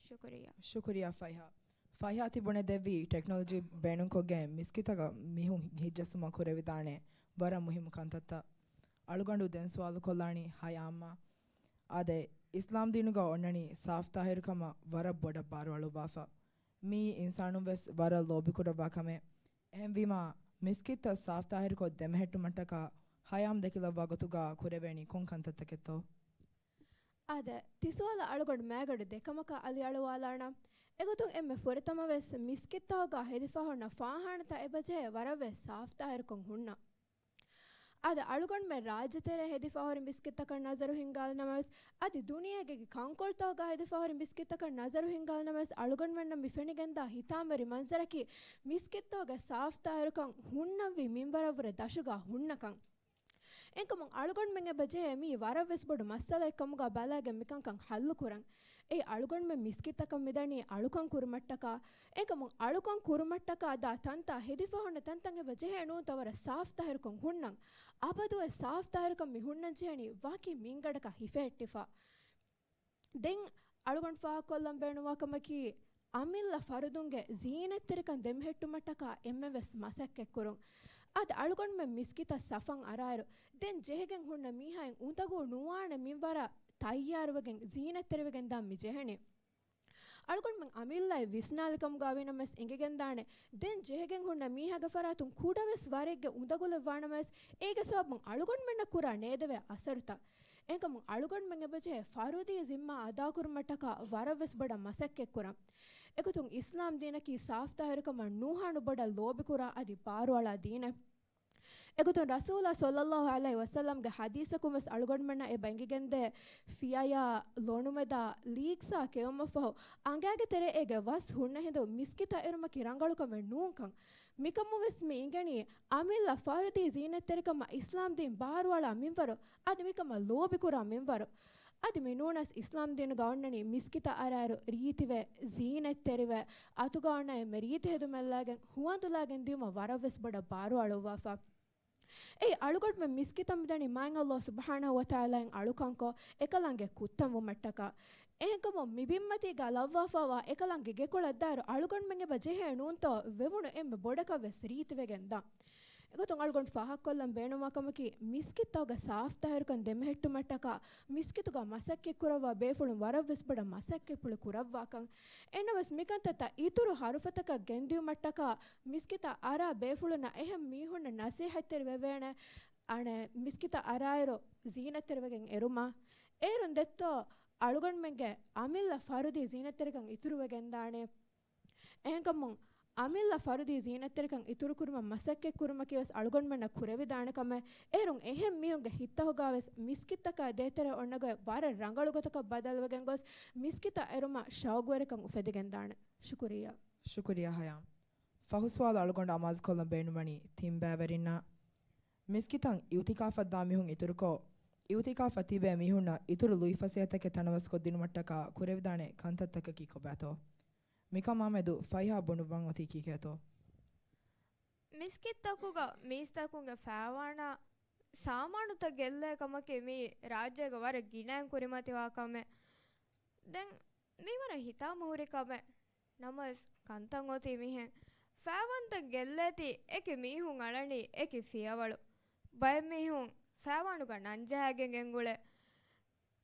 ޝުކުރިއްޔާ. ޝުކުރިއްޔާ ފައިހާ. ފައިހާ ތި ބުނެދެއްވީ ޓެކްނޮލޮޖީ ބޭނުންކޮށްގެން މިސްކިތަކަށް މީހުން ހިތްޖައްސުމަށް ކުރެވިދާނެ ވަރަށް މުހިއްމު ކަންތައްތައް. އަޅުގަނޑު ދެން ސުވާލު ކޮށްލާނީ ހަޔާމްއާ. އާދެ، އިސްލާމް ދީނުގަ އޮންނަނީ ސާފްތާހިރުކަމަށް ވަރަށް ބޮޑަށް ބާރުއަޅުއްވާފަ. މިއީ އިންސާނުން ވެސް ވަރަށް ލޯބިކުރައްވާ ކަމެއް. އެހެންވީމާ، މިސްކިތްތައް ސާފްތާހިރުކޮށް ދެމެހެއްޓުމަށްޓަކާ ހަޔާމް ދެކިލައްވާ ގޮތުގަ ކުރެވޭނީ ކޮން ކަންތައްތަކެއްތޯ؟ އާދެ، ތި ސުވާލަށް އަޅުގަނޑު މައިގަނޑު ދެކަމަކަށް އަލިއަޅުވާލާނަން. އެގޮތުން އެންމެ ފުރަތަމަވެސް މިސްކިތްތަކުގަ ހެދިފަ ހުންނަ ފާހާނަތައް އެބަޖެހޭ ވަރަށްވެސް ސާފްތާހިރުކޮށް ހުންނަ. އާދެ، އަޅުގަނޑުމެން ރާއްޖެތެރޭ ހެދިފަ ހުރި މިސްކިތްތަކަށް ނަޒަރު ހިންގާލިނަމަވެސް، އަދި ދުނިޔޭގެ ކަންކޮޅުތަކުގަ ހެދިފަ ހުރި މިސްކިތްތަކަށް ނަޒަރު ހިންގާލިނަމަވެސް، އަޅުގަނޑުމެންނަށް މި ފެނިގެންދާ ހިތާމަވެރި މަންޒަރަކީ މިސްކިތްތަކުގެ ސާފްތާހިރުކަން ހުންނަންވީ މިންވަރަށްވުރެ ދަށުގަ ހުންނަކަން. އެހެންކަމުން އަޅުގަނޑުމެން އެބަ ޖެހޭ މީ ވަރަށްވެސް ބޮޑު މައްސަލައެއް ކަމުގަ ބަލައިގެން މިކަންކަން ހައްލުކުރަން. އެއީ އަޅުގަނޑުމެން މިސްކިތްތަކަށް މިދަނީ އަޅުކަން ކުރުމަށްޓަކާ. އެހެންކަމުން އަޅުކަން ކުރުމަށްޓަކާ ދާ ތަންތާ ހެދިފަ ހުންނަ ތަންތަން އެބަ ޖެހޭ ނޫންތޯ ވަރަށް ސާފްތާހިރުކޮށް ހުންނަން. އަބަދުވެސް ސާފްތާހިރުކަން މި ހުންނަން ޖެހެނީ ވަކި މިންގަނޑަކަށް ހިފެހެއްޓިފަ. ދެން އަޅުގަނޑު ފާހަގަކޮށްލަން ބޭނުންވާ ކަމަކީ، އަމިއްލަ ފަރުދުންގެ ޒީނަތްތެރިކަން ދެމެހެއްޓުމަށްޓަކާ އެންމެވެސް މަސައްކަތްކުރުން. އަދި އަޅުގަނޑުމެން މިސްކިތަށް ސަފަށް އަރާއިރު، ދެން ޖެހިގެން ހުންނަ މީހާއިން އުނދަގޫ ނުވާނެ މިންވަރަށް ތައްޔާރުވެގެން ޒީނަތްތެރިވެގެން ދާން މި ޖެހެނީ. އަޅުގަނޑުމެން އަމިއްލައަށް ވިސްނާލިކަމުގަ ވީނަމަވެސް އެނގިގެންދާނެ، ދެން ޖެހިގެން ހުންނަ މީހާގެ ފަރާތުން ކުޑަވެސް ވަރެއްގެ އުނދަގުލެއް ވާނަމަވެސް، އޭގެ ސަބަބުން އަޅުގަނޑުމެންނަށް ކުރާ ނޭދެވޭ އަސަރުތައް. އެހެންކަމުން އަޅުގަނޑުމެން އެބަޖެހޭ ފަރުދީ ޒިންމާ އަދާކުރުމަށްޓަކާ ވަރަށްވެސް ބޮޑަށް މަސައްކަތްކުރަން. އެގޮތުން އިސްލާމް ދީނަކީ ސާފްތާހިރުކަމަށް ނުހާނު ބޮޑަށް ލޯބިކުރާ އަދި ބާރުއަޅާ ދީނެއް. އެގޮތުން ރަސޫލާ ޞައްލައްލާހު ޢަލައިހި ވަސައްލަމްގެ ޙަދީޘަކުން ވެސް އަޅުގަނޑުމެންނަށް އެބަ އެނގިގެންދޭ، ފިޔަޔާ، ލޮނުމެދާ، ލީކްސާ ކެއުމަށްފަހު، އަނގައިގެ ތެރޭ އޭގެ ވަސް ހުންނަ ހިނދު މިސްކިތަށް އެރުމަކީ ރަނގަޅުކަމެއް ނޫންކަން. މިކަމުން ވެސް މި އިނގެނީ، އަމިއްލަ ފަރުދީ ޒީނަތްތެރިކަމަށް އިސްލާމް ދީން ބާރުއަޅާ މިންވަރު، އަދި މިކަމަށް ލޯބިކުރާ މިންވަރު. އަދި މި ނޫނަސް އިސްލާމް ދީނުގަ އޮންނަނީ މިސްކިތަށް އަރާއިރު ރީތިވެ، ޒީނަތްތެރިވެ، އަތުގަ އޮންނަ އެންމެ ރީތި ހެދުމެއް ލައިގެން ހުވަނދުލައިގެން ދިޔުމަށް ވަރަށްވެސް ބޮޑަށް ބާރުއަޅުއްވާފަ. އެއީ އަޅުގަނޑުމެން މިސްކިތަށް މިދަނީ މާތް ﷲ ސުބްޙާނަހޫ ވަތަޢާލާއިން އަޅުކަންކޮށް، އެކަލާނގެ ކުއްތަންވުމަށްޓަކާ. އެހެންކަމުން މި ބިންމަތީގަ ލައްވާފައިވާ އެކަލާނގެ ގެކޮޅަށް ދާއިރު އަޅުގަނޑުމެން އެބަ ޖެހޭ ނޫންތޯ ވެވުނު އެންމެ ބޮޑަކަށް ވެސް ރީތިވެގެން ދާން. އެގޮތުން އަޅުގަނޑު ފާހަގަކޮށްލަން ބޭނުންވާ ކަމަކީ، މިސްކިތްތަކުގެ ސާފްތާހިރުކަން ދެމެހެއްޓުމަށްޓަކާ، މިސްކިތުގަ މަސައްކަތްކުރައްވާ ބޭފުޅުން ވަރަށްވެސް ބޮޑަށް މަސައްކަތްޕުޅު ކުރައްވާކަން. އެހެންނަމަވެސް، މިކަންތައްތައް އިތުރު ހަރުފަތަކަށް ގެންދިއުމަށްޓަކާ، މިސްކިތަށް އަރާ ބޭފުޅުންނަށް އެހެން މީހުންނަށް ނަސޭހަތްތެރިވެވޭނެ. އަނެއް މިސްކިތަށް އަރާއިރު ޒީނަތްތެރިވެގެން އެރުމަށް. އޭރުން ދެއްތޯ އަޅުގަނޑުމެންގެ އަމިއްލަ ފަރުދީ ޒީނަތްތެރިކަން އިތުރުވެގެންދާނެ. އެހެންކަމުން، އަމިއްލަ ފަރުދީ ޒީނަތްތެރިކަން އިތުރުކުރުމަށް މަސައްކަތްކުރުމަކީ ވެސް އަޅުގަނޑުމެންނަށް ކުރެވިދާނެ ކަމެއް. އޭރުން އެހެން މީހުންގެ ހިތްތަކުގަ ވެސް މިސްކިތްތަކާ ދޭތެރޭ އޮންނަ ގޮތް ވަރަށް ރަނގަޅު ގޮތަކަށް ބަދަލުވެގެން ގޮސް، މިސްކިތަށް އެރުމަށް ޝައުގުވެރިކަން އުފެދިގެންދާނެ. ޝުކުރިއްޔާ. ޝުކުރިއްޔާ ހަޔާމް. ފަހު ސުވާލު އަޅުގަނޑު އަމާޒުކޮށްލަން ބޭނުންވަނީ ތިން ބައިވެރިންނަށް. މިސްކިތަށް އިއުތިކާފަށް ދާ މީހުން އިތުރުކޮށް، އިއުތިކާފަށް ތިބޭ މީހުންނަށް އިތުރު ލުއިފަސޭހަތަކެއް ތަނަވަސްކޮށްދިނުމަށްޓަކާ ކުރެވިދާނެ ކަންތައްތަކަކީ ކޮބާތޯ؟ މިކަމާމެދު ފައިހާ ބުނުއްވަން އޮތީ ކީކޭތޯ؟ މިސްކިތްތަކުގަ މީސްތަކުންގެ ފައިވާނާ ސާމާނުތައް ގެއްލޭ ކަމަކީ މީ ރާއްޖޭގަ ވަރަށް ގިނައިން ކުރިމަތިވާ ކަމެއް. ދެން މީ ވަރަށް ހިތާމަހުރި ކަމެއް. ނަމަވެސް، ކަންތައް އޮތީ މިހެން. ފައިވާންތައް ގެއްލޭތީ އެކި މީހުން އަޅަނީ އެކި ފިޔަވަޅު. ބައެއް މީހުން ފައިވާނުގަ ނަން ޖަހައިގެން ގެންގުޅޭ.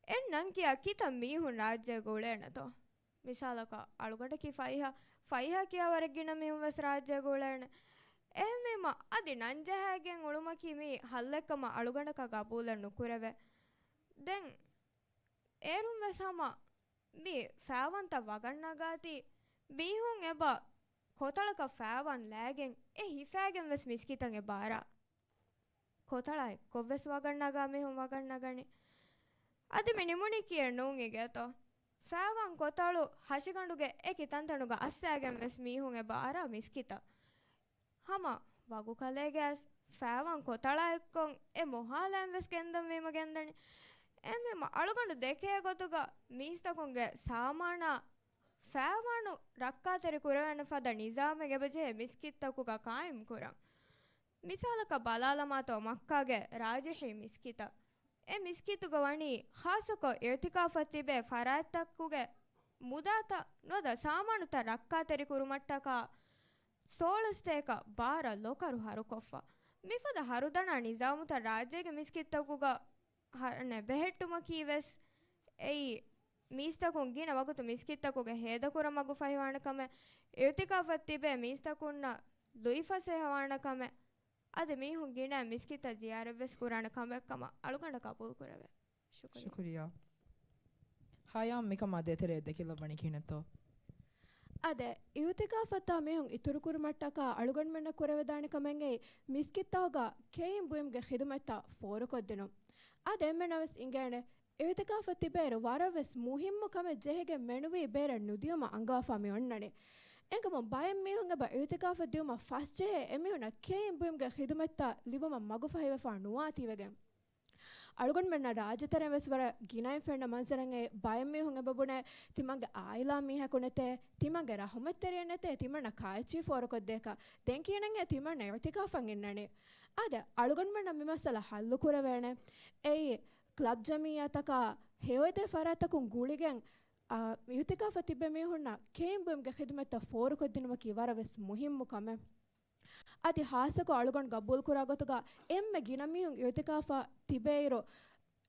އެއް ނަން ކިޔާ ކިތައް މީހުން ރާއްޖޭގަ އުޅޭނެތޯ؟ މިސާލަކަށް، އަޅުގަނޑަކީ ފައިހާ، ފައިހާ ކިޔާ ވަރަށް ގިނަ މީހުން ވެސް ރާއްޖޭގަ އުޅޭނެ. އެހެންވީމަ، އަދި ނަން ޖަހައިގެން އުޅުމަކީ މީ ހައްލެއްކަމަށް އަޅުގަނޑަކަށް ގަބޫލެއް ނުކުރެވޭ. ދެން އޭރުން ވެސް ހަމަ މި ފައިވާންތައް ވަގަށް ނަގާތީ، މީހުން އެބަ ކޮތަޅަކަށް ފައިވާން ލައިގެން އެ ހިފައިގެން ވެސް މިސްކިތަށް އެބަ އަރާ. ކޮތަޅާ އެއްކޮށް ވެސް ވަގަށް ނަގާ މީހުން ވަގަށް ނަގަނީ. އަދި މި ނިމުނީ ކިޔެއް ނޫން އިގޭތޯ. ފައިވާން ކޮތަޅު ހަށިގަނޑުގެ އެކި ތަންތަނުގަ އައްސައިގެން ވެސް މީހުން އެބަ އަރާ މިސްކިތަށް. ހަމަ ވަގުކަލޭގެ އައިސް ފައިވާން ކޮތަޅާ އެއްކޮށް އެ މޮހާލައިން ވެސް ގެންދަން ވީމަ ގެންދަނީ. އެހެންވީމަ އަޅުގަނޑު ދެކޭ ގޮތުގަ މީސްތަކުންގެ ސާމާނާ ފައިވާނު ރައްކާތެރި ކުރެވޭނެ ފަދަ ނިޒާމެއް އެބަޖެހޭ މިސްކިތްތަކުގަ ޤާއިމް ކުރަން. މިސާލަކަށް ބަލާލަމާތޯ މައްކާގެ ރާޖިޙީ މިސްކިތަށް. އެ މިސްކިތުގަ ވަނީ ޚާއްޞަކޮށް އިޢުތިކާފަށް ތިބޭ ފަރާތްތަކުގެ މުދާތައް ނުވަތަ ސާމާނުތައް ރައްކާތެރި ކުރުމަށްޓަކާ ސޯޅަސް ތޭކަ ބާރަ ލޮކަރު ހަރުކޮށްފަ. މިފަދަ ހަރުދަނާ ނިޒާމުތައް ރާއްޖޭގެ މިސްކިތްތަކުގަ ހަ-، ނެ، ބެހެއްޓުމަކީ ވެސް އެއީ މީސްތަކުން ގިނަ ވަގުތު މިސްކިތްތަކުގަ ހޭދަކުރަން މަގު ފަހިވާނެ ކަމެއް، އިޢުތިކާފަށް ތިބޭ މީސްތަކުންނަށް ލުއިފަސޭހަވާނެ ކަމެއް، އަދި މީހުން ގިނަ މިސްކިތަށް ޒިޔާރަތްވެސް ކުރާނެ ކަމެއް ކަމަށް އަޅުގަނޑަށް ގަބޫލު ކުރެވޭ. ޝުކުރިއްޔާ. ޝުކުރިއްޔާ. ހަޔާމް މިކަމާ ދޭތެރޭ ދެކިލައްވަނީ ކިހިނެއްތޯ؟ އާދެ، އިޢުތިކާފަށްދާ މީހުން އިތުރުކުރުމަށްޓަކާ އަޅުގަނޑުމެންނަށް ކުރެވިދާނެ ކަމެއްގައި މިސްކިތްތަކުގަ ކެއިން ބުއިމުގެ ޚިދުމަތްތައް ފޯރުކޮށްދިނުން. އާދެ، އެންމެނަށް ވެސް އިނގޭނެ، އިޢުތިކާފަށް ތިބޭއިރު ވަރަށް ވެސް މުހިއްމު ކަމެއް ޖެހިގެން މެނުވީ ބޭރަށް ނުދިޔުމަށް އަންގާފާ މި އޮންނަނީ. އެކަމުން ބައެއް މީހުން އެބަ އިޢުތިކާފަށް ދިޔުމަށް ފަސްޖެހޭ އެމީހުންނަށް ކެއިން ބުއިމުގެ ޚިދުމަތްތައް ލިބުމަށް މަގުފަހިވެފާ ނުވާތީވެގެން. އަޅުގަނޑުމެންނަށް ރާއްޖެތެރެއިން ވެސް ވަރަށް ގިނައިން ފެންނަ މަންޒަރެއް. ބައެއް މީހުން އެބަ ބުނޭ، ތިމަންގެ އާއިލާ މީހަކު ނެތޭ، ތިމަންގެ ރަޙުމަތްތެރިއެއް ނެތޭ، ތިމަންނަށް ކާއެއްޗެއް ފޯރުކޮށްދޭކަށް. ދެން ކިޔަނީ ތިމަންނަށް އިޢުތިކާފަށް އިންނަނީ. އާދެ، އަޅުގަނޑުމެންނަށް މި މައްސަލަ ޙައްލު ކުރެވޭނެ. އެއީ، ކްލަބް ޖަމިއްޔާތަކާ ހެޔޮއެދޭ ފަރާތްތަކުން ގުޅިގެން، އާ، އިޢުތިކާފަށް ތިބޭ މީހުންނަށް ކެއިން ބުއިމުގެ ޚިދުމަތްތައް ފޯރުކޮށްދިނުމަކީ ވަރަށް ވެސް މުހިއްމު ކަމެއް. އަދި ޚާއްޞަކޮށް އަޅުގަނޑު ގަބޫލުކުރާ ގޮތުގަ އެންމެ ގިނަ މީހުން އިޢުތިކާފަށް ތިބޭއިރު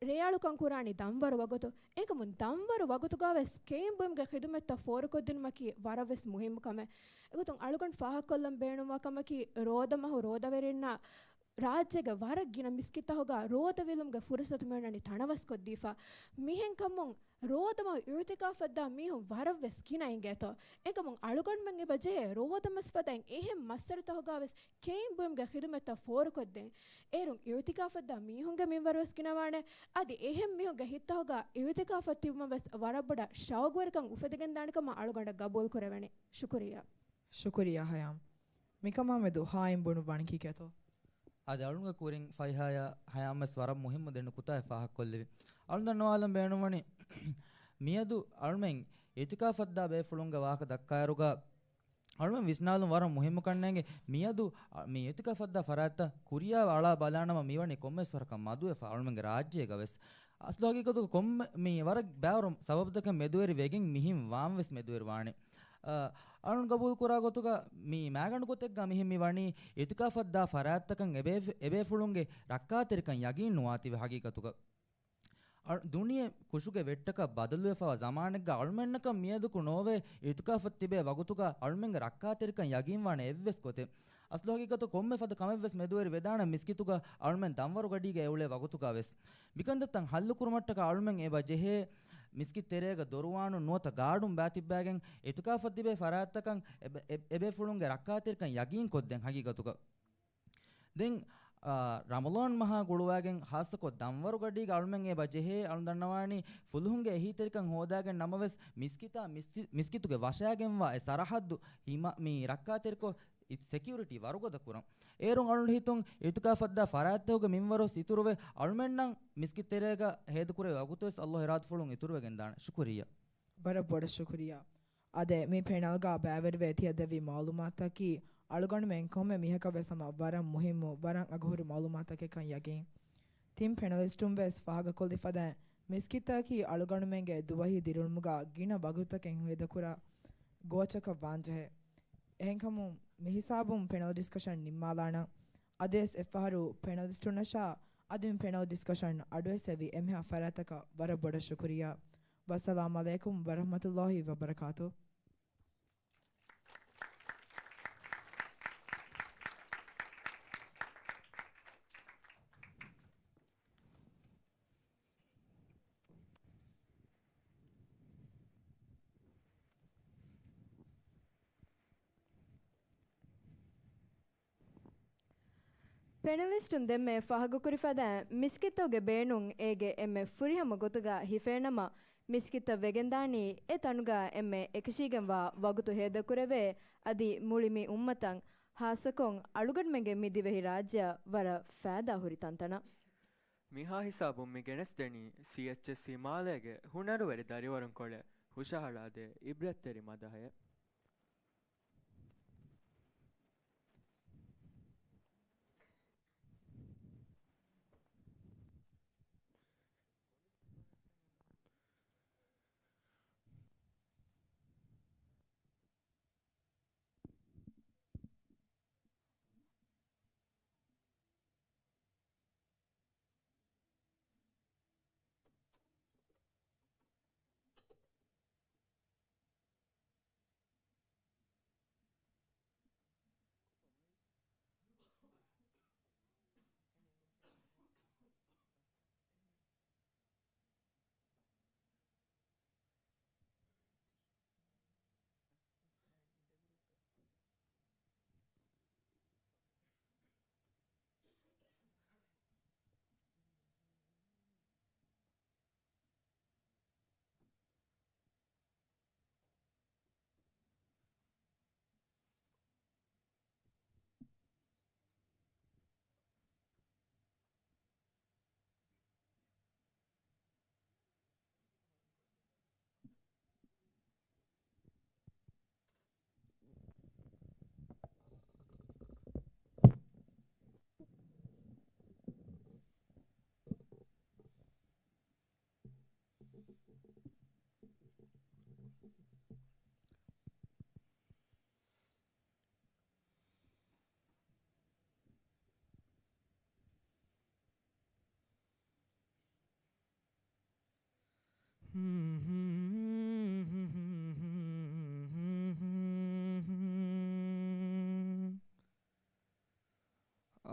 ރޭއަޅުކަން ކުރާނީ ދަންވަރު ވަގުތު. އެކަމުން ދަންވަރު ވަގުތުގަ ވެސް ކެއިން ބުއިމުގެ ޚިދުމަތްތައް ފޯރުކޮށްދިނުމަކީ ވަރަށް ވެސް މުހިއްމު ކަމެއް. އެގޮތުން އަޅުގަނޑު ފާހަގަކޮށްލަން ބޭނުންވާ ކަމަކީ ރޯދަމަހު ރޯދަވެރިންނަށް ރާއްޖޭގެ ވަރަށް ގިނަ މިސްކިތްތަކުގަ ރޯދަ ވިލުމުގެ ފުރުސަތު މިއޮންނަނީ ތަނަވަސްކޮށްދީފަ. މިހެންކަމުން ރޯދަމަހު އިޢުތިކާފަށްދާ މީހުން ވަރަށް ވެސް ގިނަ އިނގޭތޯ. އެކަމުން އަޅުގަނޑުމެން އެބަ ޖެހޭ ރޯދަމަސް ފަދައިން އެހެން މައްސަރުތަކުގަ ވެސް ކެއިން ބުއިމުގެ ޚިދުމަތްތައް ފޯރުކޮށްދޭން. އޭރުން އިޢުތިކާފަށްދާ މީހުންގެ މިންވަރު ވެސް ގިނަވާނެ. އަދި އެހެން މީހުންގެ ހިތްތަކުގަ އިޢުތިކާފަށް ތިބުމަށް ވެސް ވަރަށް ބޮޑަށް ޝައުގުވެރިކަން އުފެދިގެންދާނެ ކަމަށް އަޅުގަނޑަށް ގަބޫލު ކުރެވެނީ. ޝުކުރިއްޔާ. ޝުކުރިއްޔާ ހަޔާމް. މިކަމާމެދު ހާއިމް ބުނުއްވާނީ ކީކޭތޯ؟ އާދެ، އަޅުގަނޑު ކުރިން ފައިހާޔާ ހަޔާމް ވެސް ވަރަށް މުހިއްމު ދެން ނުކުތާއެއް ފާހަގަކޮށްލެވި. އަޅުގަނޑު ދަންނަވާލަން ބޭނުންވަނީ، މިއަދު އަޅުމެން އިޢުތިކާފަށްދާ ބޭފުޅުންގެ ވާހަކަ ދައްކާއިރުގަ، އަޅުމެން ވިސްނާލުން ވަރަށް މުހިއްމު ކަންނޭނގެ. މިއަދު، އަ، މި އިޢުތިކާފަށްދާ ފަރާތްތައް ކުރިޔާ އަޅާ ބަލާނަމަ މިވަނީ ކޮންމެސް ވަރަކަށް މަދުވެފަ އަޅުމެންގެ ރާއްޖޭގަ ވެސް. އަސްލު ހަގީގަތުގަ ކޮންމެ މި ވަރަށް ބައިވަރު ސަބަބުތަކެއް މެދުވެރި ވެގެން މިހެން ވާން ވެސް މެދުވެރި ވާނެ. އަ، އަޅުން ގަބޫލު ކުރާ ގޮތުގަ މި މައިގަނޑު ގޮތެއްގަ މިހެން މި ވަނީ އިޢުތިކާފަށްދާ ފަރާތްތަކަށް އެބޭ-، އެބޭފުޅުންގެ ރައްކާތެރިކަން ޔަގީން ނުވާތީވެ ހަގީގަތުގަ. އަ، ދުނިޔެ ކުށުގެ ވެއްޓަކަށް ބަދަލުވެފަވާ ޒަމާނެއްގަ އަޅުމެންނަކަށް މިއަދުކު ނޯވޭ އިޢުތިކާފަށް ތިބޭ ވަގުތުގަ އަޅުމެންގެ ރައްކާތެރިކަން ޔަގީންވާނެ އެއްވެސް ގޮތެއް. އަސްލު ހަގީގަތު ކޮންމެ ފަދަ ކަމެއްވެސް މެދުވެރި ވެދާނެ މިސްކިތުގަ އަޅުމެން ދަންވަރު ގަޑީގަ އެއުޅޭ ވަގުތުގަ ވެސް. މިކަންތައްތައް ހައްލު ކުރުމަށްޓަކާ އަޅުމެން އެބަ ޖެހޭ މިސްކިތް ތެރޭގަ ދޮރުވާނުން ނުވަތަ ގާޑުން ބާތިއްބައިގެން އިޢުތިކާފަށް ތިބޭ ފަރާތްތަކަށް އެބަ-، އެ-، އެބޭފުޅުންގެ ރައްކާތެރިކަން ޔަގީން ކޮށްދޭން ހަގީގަތުގަ. ދެން، އާ، ރަމަޟާން މަހާ ގުޅުވާގެން ޚާއްޞަކޮށް ދަންވަރު ގަޑީގަ އަޅުމެން އެބަ ޖެހޭ އަޅުން ދަންނަވާނީ ފުލުހުންގެ އެހީތެރިކަން ހޯދާގެން ނަމަވެސް މިސްކިތާ މިސްތި-، މިސްކިތުގެ ވަށާގެންވާ އެ ސަރަހައްދު ހިމަ-، މި ރައްކާތެރިކޮށް އި-، ސެކިއުރިޓީ ވަރުގަދަ ކުރަން. އޭރުން އަޅުން ހިތުން އިޢުތިކާފަށްދާ ފަރާތްތަކުގެ މިންވަރު ވެސް އިތުރުވެ އަޅުމެންނަށް މިސްކިތް ތެރޭގަ ހޭދަކުރެވޭ ވަގުތު ވެސް ﷲ އިރާދަފުޅުން އިތުރުވެގެންދާނެ. ޝުކުރިއްޔާ. ވަރަށް ބޮޑަށް ޝުކުރިއްޔާ. އާދެ، މި ޕެނަލްގަ ބައިވެރިވެ ތިޔަދެއްވި މަޢުލޫމާތަކީ އަޅުގަނޑުމެން ކޮންމެ މީހަކަށް ވެސް ހަމަ ވަރަށް މުހިއްމު، ވަރަށް އަގުހުރި މަޢުލޫމާތަކެއްކަން ޔަގީން. ތިން ޕެނަލިސްޓުން ވެސް ފާހަގަކޮށްލި ފަދައިން، މިސްކިތަކީ އަޅުގަނޑުމެންގެ ދުވަހީ ދިރިއުޅުމުގަ ގިނަ ވަގުތުތަކެއް ހޭދަކުރާ ގޯޗަކަށް ވާންޖެހޭ. އެހެންކަމުން މިހިސާބުން ޕެނަލް ޑިސްކަޝަން ނިންމާލާނަން. އަދިވެސް އެއްފަހަރު ޕެނަލިސްޓުންނަށާ އަދި މި ޕެނަލް ޑިސްކަޝަން އަޑުއެއްސެވި އެންމެހާ ފަރާތަކަށް ވަރަށް ބޮޑަށް ޝުކުރިއްޔާ. ވައްސަލާމް ޢަލައިކުމް ވަރަޙްމަތުﷲ ވަބަރަކާތު. ޕެނަލިސްޓުން ދެންމެ ފާހަގަކުރި ފަދައިން، މިސްކިތްތަކުގެ ބޭނުން އޭގެ އެންމެ ފުރިހަމަ ގޮތުގަ ހިފޭނަމަ، މިސްކިތްތައް ވެގެންދާނީ އެ ތަނުގަ އެންމެ އެކަށީގެންވާ ވަގުތު ހޭދަކުރެވޭ، އަދި މުޅި މި އުއްމަތަށް، ހާއްސަކޮށް އަޅުގަނޑުމެންގެ މި ދިވެހި ރާއްޖެއަށް ވަރަށް ފައިދާ ހުރި ތަންތަނަށް. މިހާ ހިސާބުން މި ގެނެސްދެނީ ސީއެޗްއެސްސީ މާލޭގެ ހުނަރުވެރި ދަރިވަރުންކޮޅެއް ހުށަހަޅާދޭ އިބްރަތްތެރި މަދަހައެއް.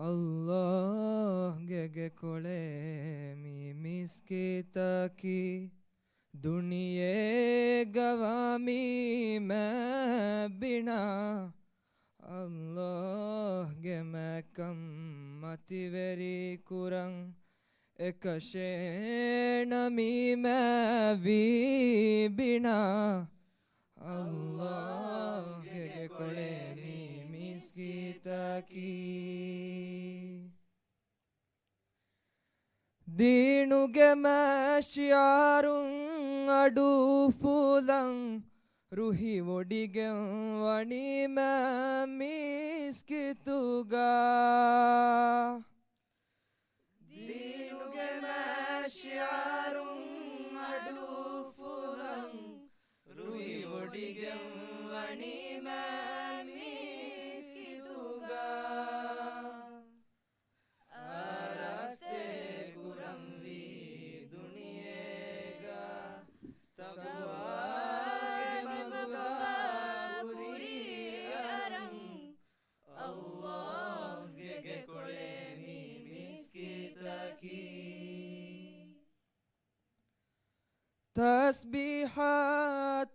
ﷲ ގެ ގެކޮޅޭ މި މިސްކިތަކީ، ދުނިޔޭގަ ވާ މީ މާ ބިނާ. ﷲ ގެ މާކަން މަތިވެރި ކުރަން، އެކަށޭނަ މީ މާ ވީ ބިނާ. ﷲ ގެ ގެކޮޅޭ މި މިސްކިތަކީ. ދީނުގެ މާ ޝިޢާރުން އަޑު އުފުލަން، ރުހިވޮޑިގެން ވަނީ މާ މިސްކިތުގަ. ދީނުގެ މާ ޝިޢާރުން އަޑު އުފުލަން، ރުހިވޮޑިގެން ވަނީ މާ މިސްކިތުގަ. އާރާސްތޭ ކުރަންވީ ދުނިޔޭގަ، ތަޤްވާގެ މަގުގަ ކުރިއަރަން. ﷲ ގެ ގެކޮޅޭ މި މިސްކިތަކީ. ތަސްބީޙާ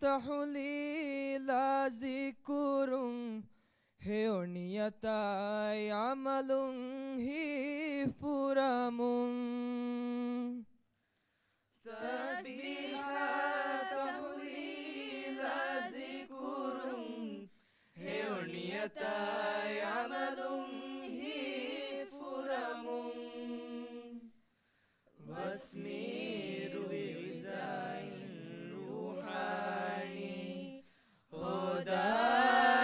ތަޙްލީލާ ޒިކުރުން، ހެޔޮ ނިޔަތާއި ޢަމަލުން ހިފުރަމުން. ތަސްބީޙާ ތަޙްލީލާ ޒިކުރުން، ހެޔޮ ނިޔަތާއި ޢަމަލުން ހިފުރަމުން. ވަސްމީރުވި ވިޒާއިން ރޫޙާނީ ހޯދާށެވީ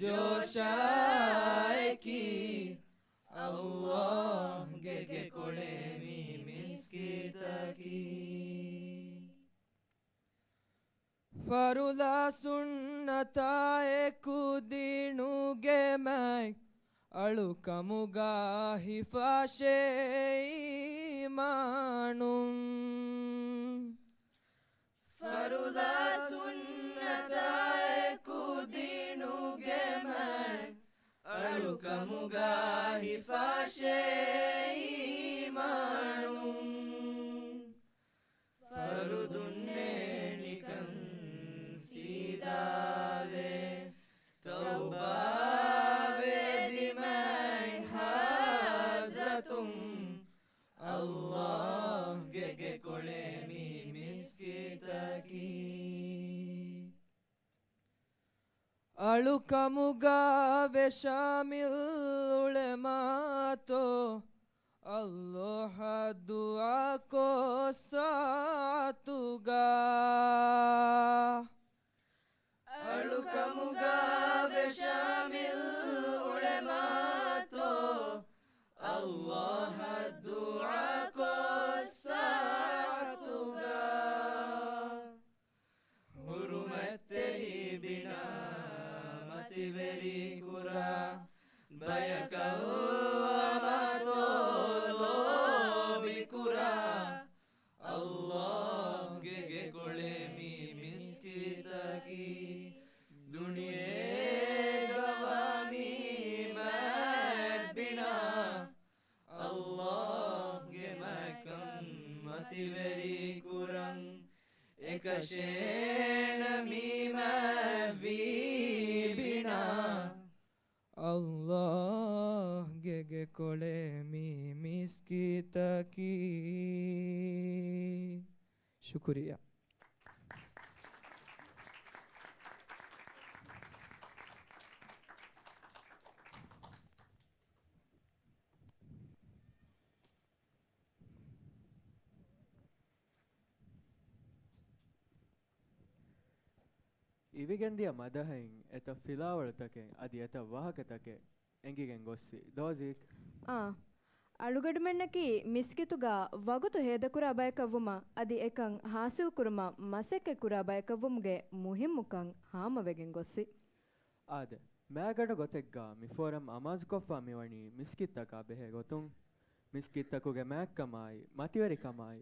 ޖޯޝާއެކީ، ﷲ ގެ ގެކޮޅޭ މި މިސްކިތަކީ. ފަރުޟާ ސުންނަތާއެކު ދީނުގެ މާތް، އަޅުކަމުގަ ހިފާށޭ އީމާނުން. ފަރުޟާ ސުންނަތާއެކު ދީނުގެ މާތް، އަޅުކަމުގަ ހިފާށޭ އީމާނުން. ފަރުޟުންނޭ ނިކަން ސީދާވޭ، ތައުބާވޭ ދިމާއިން އަޅުކަމުގަ ވެ ޝާމިލް އުޅެމާތޯ، ﷲ އަށް ދުޢާކޮށް ސާޢަތުގަ. އަޅުކަމުގަ ވެ ޝާމިލް އުޅެމާތޯ، ﷲ އަށް ދުޢާކޮށް ސާޢަތުގަ. ޙުރުމަތްތެރި ބިނާ މަތިވެރި ކުރާ، ބަޔަކަށް ވަމާތޯ ލޯބި ކުރާ، ﷲ ގެ ގެކޮޅޭ މި މިސްކިތަކީ، ދުނިޔޭގަ ވާ މީ މާތް ބިނާ، ﷲ ގެ މާތްކަން މަތިވެރި ކުރަން، އެކަށޭނަ މީ މާތްވީ ބިނާ. ﷲ ގެ ގެކޮޅޭ މި މިސްކިތަކީ. ޝުކުރިއްޔާ. އިވިގެންދިޔަ މަދަހައިން އެތައް ފިލާވަޅުތަކެއް އަދި އެތައް ވާހަކަތަކެއް އެނގިގެން ގޮއްސި. ދޯޒީކް؟ އާ، އަޅުގަނޑުމެންނަކީ މިސްކިތުގަ ވަގުތު ހޭދަކުރާ ބަޔަކަށްވުމަށް އަދި އެކަން ހާސިލްކުރުމަށް މަސައްކަތްކުރާ ބަޔަކަށްވުމުގެ މުހިއްމުކަން ހާމަވެގެން ގޮއްސި. އާދެ، މާގަނޑު ގޮތެއްގަ މި ފޯރަމް އަމާޒުކޮށްފަ މިވަނީ މިސްކިތްތަކާ ބެހޭ ގޮތުން. މިސްކިތްތަކުގެ މާތްކަމާއި، މަތިވެރިކަމާއި،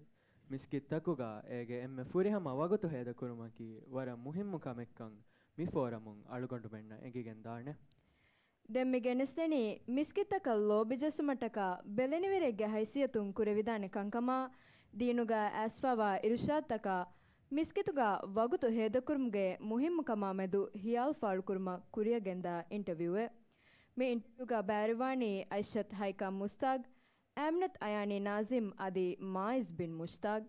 މިސްކިތްތަކުގަ އޭގެ އެންމެ ފުރިހަމަ ވަގުތު ހޭދަކުރުމަކީ ވަރަށް މުހިއްމު ކަމެއްކަން މި ފޯރަމުން އަޅުގަނޑުމެންނަށް އެނގިގެންދާނެ. ދެން މި ގެނެސްދެނީ މިސްކިތްތަކަށް ލޯބިޖެއްސުމަށްޓަކާ ބެލެނިވެރިއެއްގެ ހައިސިއްޔަތުން ކުރެވިދާނެ ކަންކަމާ، ދީނުގަ އައިސްފަވާ އިރުޝާދުތަކާ، މިސްކިތުގަ ވަގުތު ހޭދަކުރުމުގެ މުހިއްމުކަމާމެދު ހިޔާލު ފާޅުކުރުމަށް ކުރިއަށް ގެންދާ އިންޓަވިއުއެއް. މި އިންޓަވިއުގަ ބައިވެރިވާނީ އައިޝަތް ހައިކާ މުޝްތާގް، އާމިނަތު އަޔާނީ ނާޒިމް އަދި މާއިޒް ބިން މުޝްތާގް.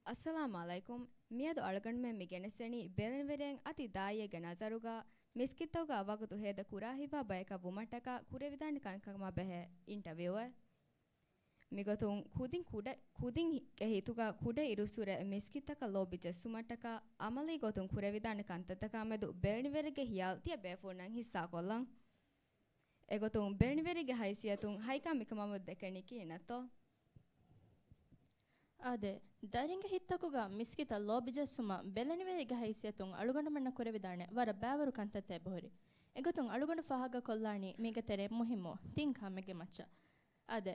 އައްސަލާމު ޢަލައިކުމް. މިއަދު އަޅުގަނޑުމެން މި ގެނެސްދެނީ ބެލެނިވެރިއެއް އަދި ދާއިއެއްގެ ނަޒަރުގަ މިސްކިތްތަކުގަ ވަގުތު ހޭދަ ކުރާ ހިތްވާ ބަޔަކަށް ވުމަށްޓަކާ ކުރެވިދާނެ ކަންކަމާ ބެހޭ އިންޓަވިއުއެއް. މިގޮތުން ކުދިން ކުޑަ، ކުދިން ހި-، ގެ ހިތުގަ ކުޑައިރުއްސުރެ މިސްކިތްތަކަށް ލޯބި ޖެއްސުމަށްޓަކާ އަމަލީ ގޮތުން ކުރެވިދާނެ ކަންތައްތަކާމެދު ބެލެނިވެރިގެ ހިޔާލު ތިޔަ ބޭފުޅުންނަށް ހިއްސާކޮށްލަން. އެގޮތުން ބެލެނިވެރިގެ ހައިސިއްޔަތުން ހައިކާ މިކަމާމެދު ދެކެނީ ކިހިނެއްތޯ؟ އާދެ، ދަރިންގެ ހިތްތަކުގަ މިސްކިތަށް ލޯބި ޖެއްސުމަށް ބެލެނިވެރިގެ ހައިސިއްޔަތުން އަޅުގަނޑުމެންނަށް ކުރެވިދާނެ ވަރަށް ބައިވަރު ކަންތައްތައް އެބަހުރި. އެގޮތުން އަޅުގަނޑު ފާހަގަކޮށްލާނީ މީގެ ތެރޭ މުހިއްމު ތިން ކަމެއްގެ މައްޗަށް. އާދެ،